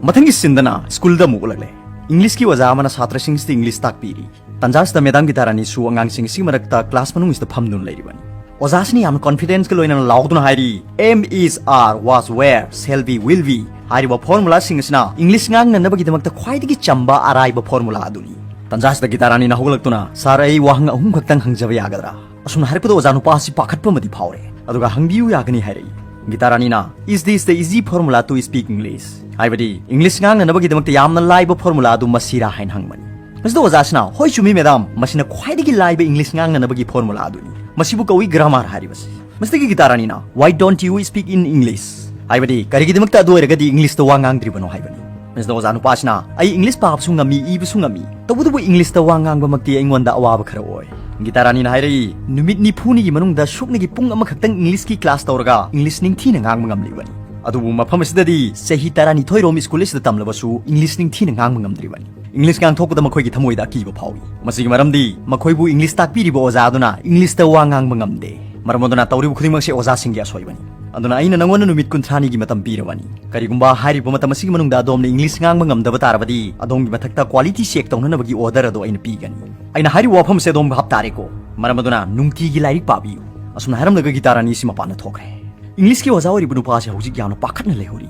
ꯃꯊꯪꯒꯤ ꯁꯤꯟꯗꯅ ꯁ꯭ꯀꯨꯜꯗ ꯑꯃꯨꯛ ꯎꯠꯂꯛꯂꯦ꯫ ꯏꯪꯂꯤꯁꯀꯤ ꯑꯣꯖꯥ ꯑꯃꯅ ꯁꯥꯇ꯭ꯔꯁꯤꯡꯁꯤꯗ ꯏꯪꯂꯤꯁ ꯇꯥꯛꯄꯤꯔꯤ꯫ ꯇꯟꯖꯥꯁꯤꯗ ꯃꯦꯗꯥꯝ ꯒꯤꯇꯥ ꯔꯥꯅꯤꯁꯨ ꯑꯉꯥꯡꯁꯤꯡ ꯑꯁꯤꯒꯤ ꯃꯔꯛꯇ ꯀ꯭ꯂꯥꯁ ꯃꯅꯨꯡꯁꯤꯗ ꯐꯝꯗꯨꯅ ꯂꯩꯔꯤꯕꯅꯤ꯫ ꯑꯣꯖꯥꯁꯤꯅ ꯌꯥꯝꯅ ꯀꯣꯟꯐꯤꯗꯦꯟꯁꯀ ꯂꯣꯏꯅꯅ ꯂꯥꯎꯗꯨꯅ ꯍꯥꯏꯔꯤ, "Am, is, are, was, were, shall be, will be" ꯍꯥꯏꯔꯤꯕ ꯐꯣꯔꯃꯨꯂꯥꯁꯤꯡ ꯑꯁꯤꯅ ꯏꯪꯂꯤꯁ ꯉꯥꯡꯅꯅꯕꯒꯤꯗꯃꯛꯇ ꯈ꯭ꯋꯥꯏꯗꯒꯤ ꯆꯝꯕ ꯑꯔꯥꯏꯕ ꯐꯣꯔꯃꯨꯂꯥ ꯑꯗꯨꯅꯤ꯫ ꯇꯟꯖꯥꯁꯤꯗ ꯒꯤꯇꯥ ꯔꯥꯅꯤꯅ ꯍꯧꯒꯠꯂꯛꯇꯨꯅ, "ꯁꯥꯔ, ꯑꯩ ꯋꯥꯍꯪ ꯑꯍꯨꯝ ꯈꯛꯇꯪ ꯍꯪꯖꯕ ꯌꯥꯒꯗ꯭ꯔꯥ?" ꯑꯁꯨꯝꯅ ꯍꯥꯏꯔꯛꯄꯗ ꯑꯣꯖꯥ ꯅꯨꯄꯥ ꯑꯁꯤ ꯄꯥꯈꯠꯄ ꯑꯃꯗꯤ ꯐꯥꯎꯔꯦ꯫ ꯑꯗꯨꯒ "ꯍꯪꯕꯤꯌꯨ, ꯌꯥꯒꯅꯤ" ꯍꯥꯏꯔꯛꯏ꯫ ꯒꯤꯇꯥ ꯔꯥꯅꯤꯅ, "Is this the easy formula to speak English?" ꯍꯥꯏꯕꯗꯤ, ꯏꯪꯂꯤꯁ ꯉꯥꯡꯅꯅꯕꯒꯤꯗꯃꯛꯇ ꯌꯥꯝꯅ ꯂꯥꯏꯕ ꯐꯣꯔꯃꯨꯂꯥ ꯑꯗꯨ ꯃꯁꯤꯔꯥ ꯍꯥꯏꯅ ꯍꯪꯕꯅꯤ꯫ ꯃꯁꯤꯗ ꯑꯣꯖꯥꯁꯤꯅ, "ꯍꯣꯏ, ꯆꯨꯝꯃꯤ ꯃꯦꯗꯥꯝ, ꯃꯁꯤꯅ ꯈ꯭ꯋꯥꯏꯗꯒꯤ ꯂꯥꯏꯕ ꯏꯪꯂꯤꯁ ꯉꯥꯡꯅꯅꯕꯒꯤ ꯐꯣꯔꯃꯨꯂꯥ ꯑꯗꯨꯅꯤ꯫ ꯃꯁꯤꯕꯨ ꯀꯧꯏ ꯒ꯭ꯔꯥꯃꯥꯔ" ꯍꯥꯏꯔꯤꯕꯁꯤ꯫ ꯃꯁꯤꯗꯒꯤ guitar ꯔꯥꯅꯤꯅ, "Why don't you speak in English?" ꯍꯥꯏꯕꯗꯤ, "ꯀꯔꯤꯒꯤꯗꯃꯛꯇ ꯑꯗꯨ ꯑꯣꯏꯔꯒꯗꯤ ꯏꯪꯂꯤꯁꯇ ꯋꯥ ꯉꯥꯡꯗ꯭ꯔꯤꯕꯅꯣ?" ꯍꯥꯏꯕꯅꯤ꯫ ꯃꯁꯤꯗ ꯑꯣꯖꯥ ꯅꯨꯄꯥꯁꯤꯅ, "ꯑꯩ ꯏꯪꯂꯤꯁ ꯄꯥꯕꯁꯨ ꯉꯝꯃꯤ, ꯏꯕꯁꯨ ꯉꯝꯃꯤ, ꯇꯧꯕꯇꯕꯨ ꯏꯪꯂꯤꯁꯇ ꯋꯥ ꯉꯥꯡꯕꯃꯛꯇꯤ ꯑꯩꯉꯣꯟꯗ ꯑꯋꯥꯕ ꯈꯔ ꯑꯣꯏ꯫" ꯒꯤꯇꯥ ꯔꯥꯅꯤꯅ ꯍꯥꯏꯔꯛꯏ, "ꯅꯨꯃꯤꯠ ꯅꯤꯐꯨꯅꯤꯒꯤ ꯃꯅꯨꯡꯗ ꯁꯨꯞꯅꯒꯤ ꯄꯨꯡ ꯑꯃꯈꯛꯇꯪ ꯏꯪꯂꯤꯁꯀꯤ ꯀ꯭ꯂꯥꯁ ꯇꯧꯔꯒ ꯏꯪꯂꯤꯁ ꯅꯤꯡꯊꯤꯅ ꯉꯥꯡꯕ ꯉꯝꯂꯤꯕꯅꯤ꯫ ꯑꯗꯨꯕꯨ ꯃꯐꯝ ꯑꯁꯤꯗꯗꯤ ꯆꯍꯤ ꯇꯔꯥꯅꯤꯊꯣꯏ ꯔꯣꯝ ꯁ꯭ꯀꯨꯜ ꯑꯁꯤꯗ ꯇꯝꯂꯕꯁꯨ ꯏꯪꯂꯤꯁ ꯅꯤꯡꯊꯤꯅ ꯉꯥꯡꯕ ꯉꯝꯗ꯭ꯔꯤꯕꯅꯤ꯫ ꯏꯪꯂꯤꯁ ꯉꯥꯡꯊꯣꯛꯄꯗ ꯃꯈꯣꯏꯒꯤ ꯊꯃꯣꯏꯗ ꯑꯀꯤꯕ ꯐꯥꯎꯏ꯫ ꯃꯁꯤꯒꯤ ꯃꯔꯝꯗꯤ ꯃꯈꯣꯏꯕꯨ ꯏꯪꯂꯤꯁ ꯇꯥꯛꯄꯤꯔꯤꯕ ꯑꯣꯖꯥ ꯑꯗꯨꯅ ꯏꯪꯂꯤꯁꯇ ꯋꯥ ꯉꯥꯡꯕ ꯉꯝꯗꯦ꯫ ꯃꯔꯝ ꯑꯗꯨꯅ ꯇꯧꯔꯤꯕ ꯈꯨꯗꯤꯡꯃꯛꯁꯦ ꯑꯣꯖꯥꯁꯤꯡꯒꯤ ꯑꯁꯣꯏꯕꯅꯤ꯫ ꯑꯗꯨꯅ ꯑꯩꯅ ꯅꯉꯣꯟꯗ ꯅꯨꯃꯤꯠ ꯀꯨꯟꯊ꯭ꯔꯥꯅꯤꯒꯤ ꯃꯇꯝ ꯄꯤꯔꯕꯅꯤ꯫ ꯀꯔꯤꯒꯨꯝꯕ ꯍꯥꯏꯔꯤꯕ ꯃꯇꯝ ꯑꯁꯤꯒꯤ ꯃꯅꯨꯡꯗ ꯑꯗꯣꯝꯅ ꯏꯪꯂꯤꯁ ꯉꯥꯡꯕ ꯉꯝꯗꯕ ꯇꯥꯔꯕꯗꯤ, ꯑꯗꯣꯝꯒꯤ ꯃꯊꯛꯇ ꯀ꯭ꯋꯥꯂꯤꯇꯤ ꯆꯦꯛ ꯇꯧꯅꯅꯕꯒꯤ ꯑꯣꯔꯗꯔ ꯑꯗꯨ ꯑꯩꯅ ꯄꯤꯒꯅꯤ꯫ ꯑꯩꯅ ꯍꯥꯏꯔꯤꯕ ꯋꯥꯐꯝ ꯑꯁꯤ ꯑꯗꯣꯝ ꯚꯥꯞ ꯇꯥꯔꯦꯀꯣ? ꯃꯔꯝ ꯑꯗꯨꯅ ꯅꯨꯡꯇꯤꯒꯤ ꯂꯥꯏꯔꯤꯛ ꯄꯥꯕꯤꯌꯨ꯫" ꯑꯁꯨꯝꯅ ꯍꯥꯏꯔꯝꯂꯒ ꯒꯤꯇꯥ ꯔꯥꯅꯤ ꯑꯁꯤ ꯃꯄꯥꯟꯗ ꯊꯣꯛꯈ꯭ꯔꯦ꯫ ꯏꯪꯂꯤꯁꯀꯤ ꯑꯣꯖꯥ ꯑꯣꯏꯔꯤꯕ ꯅꯨꯄꯥ ꯑꯁꯤ ꯍꯧꯖꯤꯛ ꯌꯥꯝꯅ ꯄꯥꯈꯠꯅ ꯂꯩꯍꯧꯔꯤ꯫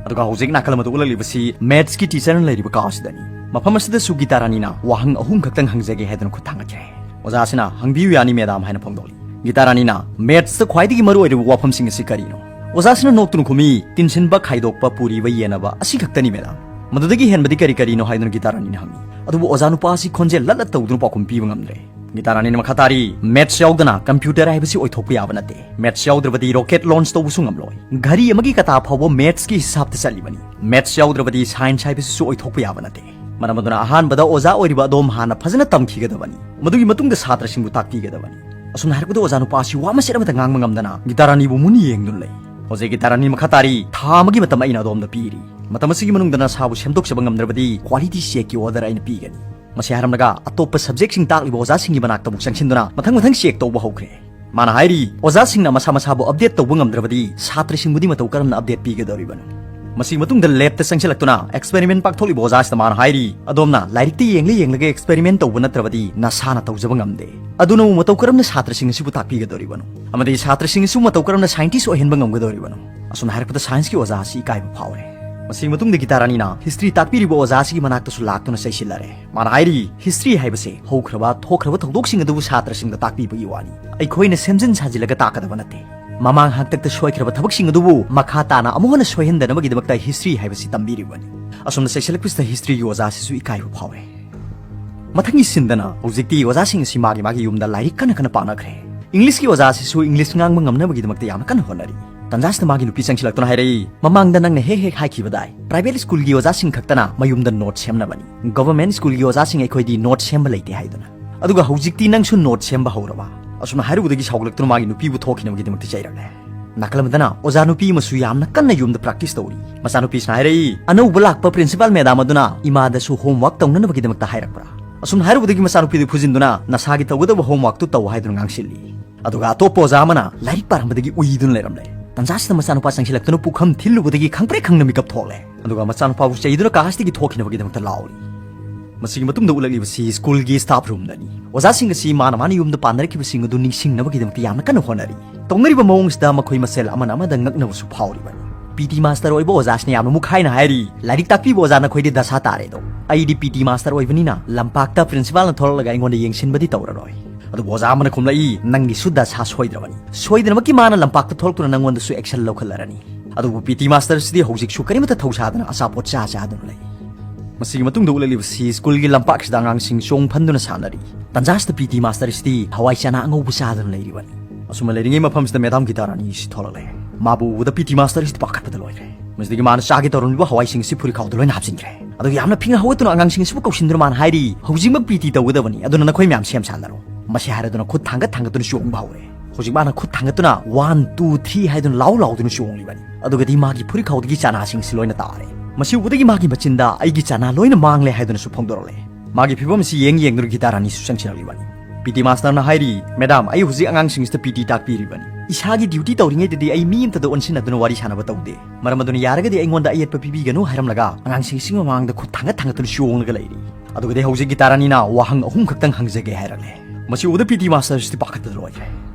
ꯑꯗꯨꯒ ꯍꯧꯖꯤꯛ ꯅꯥꯀꯜ ꯑꯃꯗ ꯎꯠꯂꯛꯂꯤꯕꯁꯤ ꯃꯦꯠꯁꯀꯤ ꯇꯤꯆꯔꯅ ꯂꯩꯔꯤꯕ ꯀꯥ ꯑꯁꯤꯗꯅꯤ꯫ ꯃꯐꯝ ꯑꯁꯤꯗꯁꯨ ꯒꯤꯇꯥ ꯔꯥꯅꯤꯅ ꯋꯥꯍꯪ ꯑꯍꯨꯝ ꯈꯛꯇꯪ ꯍꯪꯖꯒꯦ ꯍꯥꯏꯗꯨꯅ ꯈꯨꯠ ꯊꯥꯡꯒꯠꯈ꯭ꯔꯦ꯫ ꯑꯣꯖꯥꯁꯤꯅ, "ꯍꯪꯕꯤꯌꯨ ꯌꯥꯅꯤ ꯃꯦꯗꯥꯝ" ꯍꯥꯏꯅ ꯐꯣꯡꯗꯣꯛꯂꯤ꯫ ꯒꯤꯇꯥ ꯔꯥꯅꯤꯅ, "ꯃꯦꯠꯁꯇ ꯈ꯭ꯋꯥꯏꯗꯒꯤ ꯃꯔꯨ ꯑꯣꯏꯔꯤꯕ ꯋꯥꯐꯝꯁꯤꯡ ꯑꯁꯤ ꯀꯔꯤꯅꯣ?" ꯑꯣꯖꯥꯁꯤꯅ ꯅꯣꯛꯇꯨꯅ ꯈꯨꯝꯃꯤ, "ꯇꯤꯟꯁꯤꯟꯕ, ꯈꯥꯏꯗꯣꯛꯄ, ꯄꯨꯔꯤꯕ, ꯌꯦꯟꯅꯕ, ꯑꯁꯤ ꯈꯛꯇꯅꯤ ꯃꯦꯗꯥꯝ꯫ ꯃꯗꯨꯗꯒꯤ ꯍꯦꯟꯕꯗꯤ ꯀꯔꯤ ꯀꯔꯤꯅꯣ?" ꯍꯥꯏꯗꯨꯅ ꯒꯤꯇꯥ ꯔꯥꯅꯤꯅ ꯍꯪꯉꯤ꯫ ꯑꯗꯨꯕꯨ ꯑꯣꯖꯥ ꯅꯨꯄꯥ ꯑꯁꯤ ꯈꯣꯟꯖꯦꯜ ꯂꯠ ꯂꯠ ꯇꯧꯗꯨꯅ ꯄꯥꯎꯈꯨꯝ ꯄꯤꯕ ꯉꯝꯗ꯭ꯔꯦ꯫ ꯒꯤꯇꯥ ꯔꯥꯅꯤꯅ ꯃꯈꯥ ꯇꯥꯔꯤ, maths ꯌꯥꯎꯗꯅ computer ꯍꯥꯏꯕꯁꯤ ꯑꯣꯏꯊꯣꯛꯄ ꯌꯥꯕ ꯅꯠꯇꯦ꯫ Maths ꯌꯥꯎꯗ꯭ꯔꯕꯗꯤ rocket launch ꯇꯧꯕꯁꯨ ꯉꯝꯂꯣꯏ꯫ ꯘꯔꯤ ꯑꯃꯒꯤ ꯀꯇꯥ ꯐꯥꯎꯕ mathsꯀꯤ ꯍꯤꯁꯥꯕꯇ ꯆꯠꯂꯤꯕꯅꯤ꯫ Maths ꯌꯥꯎꯗ꯭ꯔꯕꯗꯤ science ꯍꯥꯏꯕꯁꯤꯁꯨ ꯑꯣꯏꯊꯣꯛꯄ ꯌꯥꯕ ꯅꯠꯇꯦ꯫ ꯃꯔꯝ ꯑꯗꯨꯅ ꯑꯍꯥꯟꯕꯗ ꯑꯣꯖꯥ ꯑꯣꯏꯔꯤꯕ ꯑꯗꯣꯝ ꯍꯥꯟꯅ ꯐꯖꯅ ꯇꯝꯈꯤꯒꯗꯕꯅꯤ꯫ ꯃꯗꯨꯒꯤ ꯃꯇꯨꯡꯗ ꯁꯥꯇ꯭ꯔꯁꯤꯡꯕꯨ ꯇꯥꯛꯄꯤꯒꯗꯕꯅꯤ꯫ ꯑꯁꯨꯝꯅ ꯍꯥꯏꯔꯛꯄꯗ ꯑꯣꯖꯥ ꯅꯨꯄꯥ ꯑꯁꯤ ꯋꯥ ꯃꯆꯦꯠ ꯑꯃꯠꯇ ꯉꯥꯡꯕ ꯉꯝꯗꯅ ꯒꯤꯇꯥ ꯔꯥꯅꯤꯕꯨ ꯃꯨꯟꯅ ꯌꯦꯡꯗꯨꯅ ꯂꯩ꯫ ꯍꯧꯖꯤꯛ ꯒꯤꯇꯥ ꯔꯥꯅꯤ ꯃꯈꯥ ꯇꯥꯔꯤ, "ꯊꯥ ꯑꯃꯒꯤ ꯃꯇꯝ ꯑꯩꯅ ꯑꯗꯣꯝꯗ ꯄꯤꯔꯤ꯫ ꯃꯇꯝ ꯑꯁꯤꯒꯤ ꯃꯅꯨꯡꯗ ꯅꯁꯥꯕꯨ ꯁꯦꯝꯗꯣꯛꯆꯕ ꯉꯝꯗ꯭ꯔꯕꯗꯤ quality checkꯀꯤ order ꯑꯩꯅ ꯄꯤꯒꯅꯤ"꯫ ꯃꯁꯤ ꯍꯥꯏꯔꯝꯂꯒ ꯑꯇꯣꯞꯄ subjectꯁꯤꯡ ꯇꯥꯛꯂꯤꯕ ꯑꯣꯖꯥꯁꯤꯡꯒꯤ ꯃꯅꯥꯛꯇ ꯑꯃꯨꯛ ꯆꯪꯁꯤꯟꯗꯨꯅ ꯃꯊꯪ ꯃꯊꯪ check ꯇꯧꯕ ꯍꯧꯈ꯭ꯔꯦ꯫ ꯃꯥꯅ ꯍꯥꯏꯔꯤ, ꯑꯣꯖꯥꯁꯤꯡꯅ ꯃꯁꯥ ꯃꯁꯥꯕꯨ update ꯇꯧꯕ ꯉꯝꯗ꯭ꯔꯕꯗꯤ ꯁꯥꯇ꯭ꯔꯁꯤꯡꯕꯨꯗꯤ ꯃꯇꯧ ꯀꯔꯝꯅ update ꯄꯤꯒꯗꯧꯔꯤꯕꯅꯣ? ꯃꯁꯤꯒꯤ ꯃꯇꯨꯡꯗ labꯇ ꯆꯪꯁꯤꯜꯂꯛꯇꯨꯅ experiment ꯄꯥꯡꯊꯣꯛꯂꯤꯕ ꯑꯣꯖꯥꯁꯤꯗ ꯃꯥꯅ ꯍꯥꯏꯔꯤ, "ꯑꯗꯣꯝꯅ ꯂꯥꯏꯔꯤꯛꯇ ꯌꯦꯡꯂ ꯌꯦꯡꯂꯒ experiment ꯇꯧꯕ ꯅꯠꯇ꯭ꯔꯕꯗꯤ ꯅꯁꯥꯅ ꯇꯧꯖꯕ ꯉꯝꯗꯦ꯫ ꯑꯗꯨꯅꯕꯨ ꯃꯇꯧ ꯀꯔꯝꯅ ꯁꯥꯇ꯭ꯔꯁꯤꯡ ꯑꯁꯤꯕꯨ ꯇꯥꯛꯄꯤꯒꯗꯧꯔꯤꯕꯅꯣ? ꯑꯃꯗꯤ ꯁꯥꯇ꯭ꯔꯁꯤꯡ ꯑꯁꯤꯕꯨ ꯃꯇꯧ ꯀꯔꯝꯅ scientist ꯑꯣꯏꯍꯟꯕ ꯉꯝꯒꯗꯧꯔꯤꯕꯅꯣ?" ꯑꯁꯨꯝꯅ ꯍꯥꯏꯔꯛꯄꯗ scienceꯀꯤ ꯑꯣꯖꯥ ꯑꯁꯤ ꯏꯀꯥꯏꯕ ꯐꯥꯎꯔꯦ꯫ ꯃꯁꯤꯒꯤ ꯃꯇꯨꯡꯗ ꯒꯤꯇꯥ ꯔꯥꯅꯤꯅ history ꯇꯥꯛꯄꯤꯔꯤꯕ ꯑꯣꯖꯥ ꯑꯁꯤꯒꯤ ꯃꯅꯥꯛꯇꯁꯨ ꯂꯥꯛꯇꯨꯅ ꯆꯩꯁꯤꯜꯂꯔꯦ꯫ ꯃꯥꯅ ꯍꯥꯏꯔꯤ, "History ꯍꯥꯏꯕꯁꯦ ꯍꯧꯈ꯭ꯔꯕ, ꯊꯣꯛꯈ꯭ꯔꯕ ꯊꯧꯗꯣꯛꯁꯤꯡ ꯑꯗꯨꯕꯨ ꯁꯥꯇ꯭ꯔꯁꯤꯡꯗ ꯇꯥꯛꯄꯤꯕꯒꯤ ꯋꯥꯅꯤ꯫ ꯑꯩꯈꯣꯏꯅ ꯁꯦꯝꯖꯤꯟ ꯁꯥꯖꯤꯜꯂꯒ ꯇꯥꯛꯀꯗꯕ ꯅꯠꯇꯦ꯫ ꯃꯃꯥꯡ ꯍꯥꯛꯇꯛꯇ ꯁꯣꯏꯈ꯭ꯔꯕ ꯊꯕꯛꯁꯤꯡ ꯑꯗꯨꯕꯨ ꯃꯈꯥ ꯇꯥꯅ ꯑꯃꯨꯛ ꯍꯟꯅ ꯁꯣꯏꯍꯟꯗꯅꯕꯒꯤꯗꯃꯛꯇ history ꯍꯥꯏꯕꯁꯤ ꯇꯝꯕꯤꯔꯤꯕꯅꯤ"꯫ ꯑꯁꯨꯝꯅ ꯆꯩꯁꯤꯜꯂꯛꯄꯁꯤꯗ historyꯒꯤ ꯑꯣꯖꯥꯁꯤꯁꯨ ꯏꯀꯥꯏꯕ ꯐꯥꯎꯔꯦ꯫ ꯃꯊꯪꯒꯤ sceneꯗꯅ ꯍꯧꯖꯤꯛꯇꯤ ꯑꯣꯖꯥꯁꯤꯡ ꯑꯁꯤ ꯃꯥꯒꯤ ꯃꯥꯒꯤ ꯌꯨꯝꯗ ꯂꯥꯏꯔꯤꯛ ꯀꯟꯅ ꯀꯟꯅ ꯄꯥꯅꯈ꯭ꯔꯦ꯫ Englishꯀꯤ ꯑꯣꯖꯥꯁꯤꯁꯨ English ꯉꯥꯡꯕ ꯉꯝꯅꯕꯒꯤꯗꯃꯛꯇ ꯌꯥꯝꯅ ꯀꯟꯅ ꯍꯣꯠꯅꯔꯤ꯫ ꯇꯟꯖꯥꯁꯤꯗ ꯃꯥꯒꯤ ꯅꯨꯄꯤ ꯆꯪꯁꯤꯜꯂꯛꯇꯨꯅ ꯍꯥꯏꯔꯛꯏ, "ꯃꯃꯥꯡꯗ ꯅꯪꯅ ꯍꯦꯛ ꯍꯦꯛ ꯍꯥꯏꯈꯤꯕꯗꯥꯏ, private schoolꯒꯤ ꯑꯣꯖꯥꯁꯤꯡ ꯈꯛꯇꯅ ꯃꯌꯨꯝꯗ note ꯁꯦꯝꯅꯕꯅꯤ, government schoolꯒꯤ ꯑꯣꯖꯥꯁꯤꯡ ꯑꯩꯈꯣꯏꯗꯤ note ꯁꯦꯝꯕ ꯂꯩꯇꯦ ꯍꯥꯏꯗꯨꯅ꯫ ꯑꯗꯨꯒ ꯍꯧꯖꯤꯛꯇꯤ ꯅꯪꯁꯨ note ꯁꯦꯝꯕ ꯍꯧꯔꯕ?" ꯑꯁꯨꯝꯅ ꯍꯥꯏꯔꯨꯕꯗꯒꯤ ꯁꯥꯎꯒꯠꯂꯛꯇꯨꯅ ꯃꯥꯒꯤ ꯅꯨꯄꯤꯕꯨ ꯊꯣꯛꯈꯤꯅꯕꯒꯤꯗꯃꯛꯇ ꯆꯩꯔꯛꯂꯦ꯫ ꯅꯥꯀꯜ ꯑꯃꯗꯅ ꯑꯣꯖꯥ ꯅꯨꯄꯤ ꯑꯃꯁꯨ ꯌꯥꯝꯅ ꯀꯟꯅ ꯌꯨꯝꯗ practice ꯇꯧꯔꯤ꯫ ꯃꯆꯥꯅꯨꯄꯤꯁꯤꯅ ꯍꯥꯏꯔꯛꯏ, "ꯑꯅꯧꯕ ꯂꯥꯛꯄ principal madam ꯑꯗꯨꯅ ꯏꯃꯥꯗꯁꯨ homework ꯇꯧꯅꯅꯕꯒꯤꯗꯃꯛꯇ ꯍꯥꯏꯔꯛꯄ꯭ꯔꯥ?" ꯑꯁꯨꯝꯅ ꯍꯥꯏꯔꯨꯕꯗꯒꯤ ꯃꯆꯥꯅꯨꯄꯤꯗꯨ ꯐꯨꯖꯤꯟꯗꯨꯅ, "ꯅꯁꯥꯒꯤ ꯇꯧꯒꯗꯕ homeworkꯇꯨ ꯇꯧ" ꯍꯥꯏꯗꯨꯅ ꯉꯥꯡꯁꯤꯜꯂꯤ꯫ ꯑꯗꯨꯒ ꯑꯇꯣꯞꯄ ꯑꯣꯖꯥ ꯑꯃꯅ ꯂꯥꯏꯔꯤꯛ ꯄꯥꯔꯝꯕꯗꯒꯤ ꯎꯏꯗꯨꯅ ꯂꯩꯔꯝꯂꯦ꯫ ꯇꯟꯖꯥꯁꯤꯗ ꯃꯆꯥꯅꯨꯄꯥ ꯆꯪꯁꯤꯜꯂꯛꯇꯨꯅ ꯄꯨꯈꯝ ꯊꯤꯜꯂꯨꯕꯗꯒꯤ ꯈꯪꯄ꯭ꯔꯦꯛ ꯈꯪꯅ ꯃꯤꯀꯞ ꯊꯣꯛꯂꯦ꯫ ꯑꯗꯨꯒ ꯃꯆꯥꯅꯨꯄꯥꯕꯨ ꯆꯩꯗꯨꯅ classꯇꯒꯤ ꯊꯣꯛꯈꯤꯅꯕꯒꯤꯗꯃꯛꯇ ꯂꯥꯎꯔꯤ꯫ ꯃꯁꯤꯒꯤ ꯃꯇꯨꯡꯗ ꯎꯠꯂꯛꯂꯤꯕꯁꯤ schoolꯒꯤ staff roomꯗꯅꯤ꯫ ꯑꯣꯖꯥꯁꯤꯡ ꯑꯁꯤ ꯃꯥꯅ ꯃꯥꯅ ꯌꯨꯝꯗ ꯄꯥꯟꯅꯔꯛꯈꯤꯕꯁꯤꯡ ꯑꯗꯨ ꯅꯤꯡꯁꯤꯡꯅꯕꯒꯤꯗꯃꯛꯇ ꯌꯥꯝꯅ ꯀꯟꯅ ꯍꯣꯠꯅꯔꯤ꯫ ꯇꯧꯅꯔꯤꯕ ꯃꯑꯣꯡꯁꯤꯗ ꯃꯈꯣꯏ ꯃꯁꯦꯜ ꯑꯃꯅ ꯑꯃꯗ ꯉꯛꯅꯕꯁꯨ ꯐꯥꯎꯔꯤꯕꯅꯤ꯫ PT master ꯑꯣꯏꯕ ꯑꯣꯖꯥꯁꯤꯅ ꯌꯥꯝꯅ ꯃꯨꯛꯈꯥꯏꯅ ꯍꯥꯏꯔꯤ, "ꯂꯥꯏꯔꯤꯛ ꯇꯥꯛꯄꯤꯕ ꯑꯣꯖꯥ ꯅꯈꯣꯏꯗꯤ ꯗꯁꯥ ꯇꯥꯔꯦꯗꯣ꯫ ꯑꯩꯗꯤ PT master ꯑꯣꯏꯕꯅꯤꯅ ꯂꯝꯄꯥꯛꯇ principalꯅ ꯊꯣꯛꯂꯛꯂꯒ ꯑꯩꯉꯣꯟꯗ ꯌꯦꯡꯁꯤꯟꯕꯗꯤ ꯇꯧꯔꯔꯣꯏ"꯫ ꯑꯗꯨꯕꯨ ꯑꯣꯖꯥ ꯑꯃꯅ ꯈꯨꯝꯂꯛꯏ, "ꯅꯪꯒꯤꯁꯨ ꯗꯁꯥ ꯁꯣꯏꯗ꯭ꯔꯕꯅꯤ꯫ ꯁꯣꯏꯗꯅꯃꯛꯀꯤ ꯃꯥꯅ ꯂꯝꯄꯥꯛꯇ ꯊꯣꯛꯂꯛꯇꯨꯅ ꯅꯪꯉꯣꯟꯗꯁꯨ action ꯂꯧꯈꯠꯂꯔꯅꯤ"꯫ ꯑꯗꯨꯕꯨ PT masterꯁꯤꯗꯤ ꯍꯧꯖꯤꯛꯁꯨ ꯀꯔꯤꯃꯠꯇ ꯊꯧꯁꯥꯗꯅ ꯑꯆꯥꯄꯣꯠ ꯆꯥ ꯆꯥꯗꯨꯅ ꯂꯩ꯫ ꯃꯁꯤꯒꯤ ꯃꯇꯨꯡꯗ ꯎꯠꯂꯛꯂꯤꯕꯁꯤ ꯁ꯭ꯀꯨꯜꯒꯤ ꯂꯝꯄꯥꯛꯁꯤꯗ ꯑꯉꯥꯡꯁꯤꯡ ꯆꯣꯡ ꯐꯟꯗꯨꯅ ꯁꯥꯟꯅꯔꯤ꯫ ꯇꯟꯖꯥꯁꯤꯗ ꯄꯤ ꯇꯤ ꯃꯥꯁꯇꯔꯁꯤꯗꯤ ꯍꯋꯥꯏ ꯆꯅꯥ ꯑꯉꯧꯕ ꯆꯥꯗꯨꯅ ꯂꯩꯔꯤꯕꯅꯤ꯫ ꯑꯁꯨꯝꯅ ꯂꯩꯔꯤꯉꯩ ꯃꯐꯝꯁꯤꯗ ꯃꯦꯗꯥꯝ ꯒꯤꯇꯥꯔꯥꯅꯤ ꯑꯁꯤ ꯊꯣꯛꯂꯛꯂꯦ꯫ ꯃꯥꯕꯨ ꯎꯕꯗ ꯄꯤ ꯇꯤ ꯃꯥꯁꯇꯔꯁꯤꯗꯤ ꯄꯥꯈꯠꯄꯗ ꯂꯣꯏꯔꯦ꯫ ꯃꯁꯤꯗꯒꯤ ꯃꯥꯅ ꯆꯥꯒꯦ ꯇꯧꯔꯝꯂꯤꯕ ꯍꯋꯥꯏꯁꯤꯡ ꯑꯁꯤ ꯐꯨꯔꯤꯈꯥꯎꯗ ꯂꯣꯏꯅ ꯍꯥꯞꯆꯤꯟꯈ꯭ꯔꯦ꯫ ꯑꯗꯨꯒ ꯌꯥꯝꯅ ꯐꯤꯡꯅ ꯍꯧꯒꯠꯇꯨꯅ ꯑꯉꯥꯡꯁꯤꯡ ꯑꯁꯤꯕꯨ ꯀꯧꯁꯤꯟꯗꯨꯅ ꯃꯥꯅ ꯍꯥꯏꯔꯤ, "ꯍꯧꯖꯤꯛꯃꯛ ꯄꯤ ꯇꯤ ꯇꯧꯒꯗꯕꯅꯤ, ꯑꯗꯨꯅ ꯅꯈꯣꯏ ꯃꯌꯥꯝ ꯁꯦꯝ ꯁꯥꯟꯅꯔꯣ"꯫ ꯃꯁꯤ ꯍꯥꯏꯔꯗꯨꯅ ꯈꯨꯠ ꯊꯥꯡꯒꯠ ꯊꯥꯡꯒꯠꯇꯨꯅ ꯆꯣꯡꯕ ꯍꯧꯔꯦ꯫ ꯍꯧꯖꯤꯛ ꯃꯥꯅ ꯈꯨꯠ ꯊꯥꯡꯒꯠꯇꯨꯅ "ꯋꯥꯟ, ꯇꯨ, ꯊ꯭ꯔꯤ" ꯍꯥꯏꯗꯨꯅ ꯂꯥꯎ ꯂꯥꯎꯗꯨꯅ ꯆꯣꯡꯂꯤꯕꯅꯤ꯫ ꯑꯗꯨꯒꯗꯤ ꯃꯥꯒꯤ ꯐꯨꯔꯤꯈꯥꯎꯗꯒꯤ ꯆꯅꯥꯁꯤꯡꯁꯤ ꯂꯣꯏꯅ ꯇꯥꯔꯦ꯫ ꯃꯁꯤ ꯎꯕꯗꯒꯤ ꯃꯥꯒꯤ ꯃꯆꯤꯟꯗ "ꯑꯩꯒꯤ ꯆꯅꯥ ꯂꯣꯏꯅ ꯃꯥꯡꯂꯦ" ꯍꯥꯏꯗꯨꯅꯁꯨ ꯐꯣꯡꯗꯣꯔꯛꯂꯦ꯫ ꯃꯥꯒꯤ ꯐꯤꯕꯝ ꯑꯁꯤ ꯌꯦꯡ ꯌꯦꯡꯗꯨꯅ ꯒꯤꯇꯥꯔꯥꯅꯤꯁꯨ ꯆꯪꯁꯤꯜꯂꯛꯂꯤꯕꯅꯤ꯫ ꯄꯤ ꯇꯤ ꯃꯥꯁꯇꯔꯅ ꯍꯥꯏꯔꯤ, "ꯃꯦꯗꯥꯝ, ꯑꯩ ꯍꯧꯖꯤꯛ ꯑꯉꯥꯡꯁꯤꯡꯁꯤꯗ ꯄꯤ ꯇꯤ ꯇꯥꯛꯄꯤꯔꯤꯕꯅꯤ꯫ ꯏꯁꯥꯒꯤ ꯗ꯭ꯌꯨꯇꯤ ꯇꯧꯔꯤꯉꯩꯗꯗꯤ ꯑꯩ ꯃꯤ ꯑꯃꯠꯇꯗ ꯑꯣꯟꯁꯤꯟꯅꯗꯨꯅ ꯋꯥꯔꯤ ꯁꯥꯟꯅꯕ ꯇꯧꯗꯦ꯫ ꯃꯔꯝ ꯑꯗꯨꯅ ꯌꯥꯔꯒꯗꯤ ꯑꯩꯉꯣꯟꯗ ꯑꯌꯦꯠꯄ ꯄꯤꯕꯤꯒꯅꯨ" ꯍꯥꯏꯔꯝꯂꯒ ꯑꯉꯥꯡꯁꯤꯡꯁꯤ ꯃꯃꯥꯡꯗ ꯈꯨꯠ ꯊꯥꯡꯒꯠ ꯊꯥꯡꯒꯠꯇꯨꯅ ꯆꯣꯡꯂꯒ ꯂꯩꯔꯤ꯫ ꯑꯗꯨꯒꯗꯤ ꯍꯧꯖꯤꯛ ꯒꯤꯇꯥꯔꯥꯅꯤꯅ ꯋꯥꯍꯪ ꯑꯍꯨꯝ ꯈꯛꯇꯪ ꯍꯪꯖꯒꯦ ꯍꯥꯏꯔꯛꯂꯦ꯫ ꯃꯁꯤ ꯎꯕꯗ ꯄꯤ ꯇꯤ ꯃꯥꯁꯇꯔꯁꯤꯗꯤ ꯄꯥꯈꯠꯄꯗ ꯂꯣꯏꯈ꯭ꯔꯦ꯫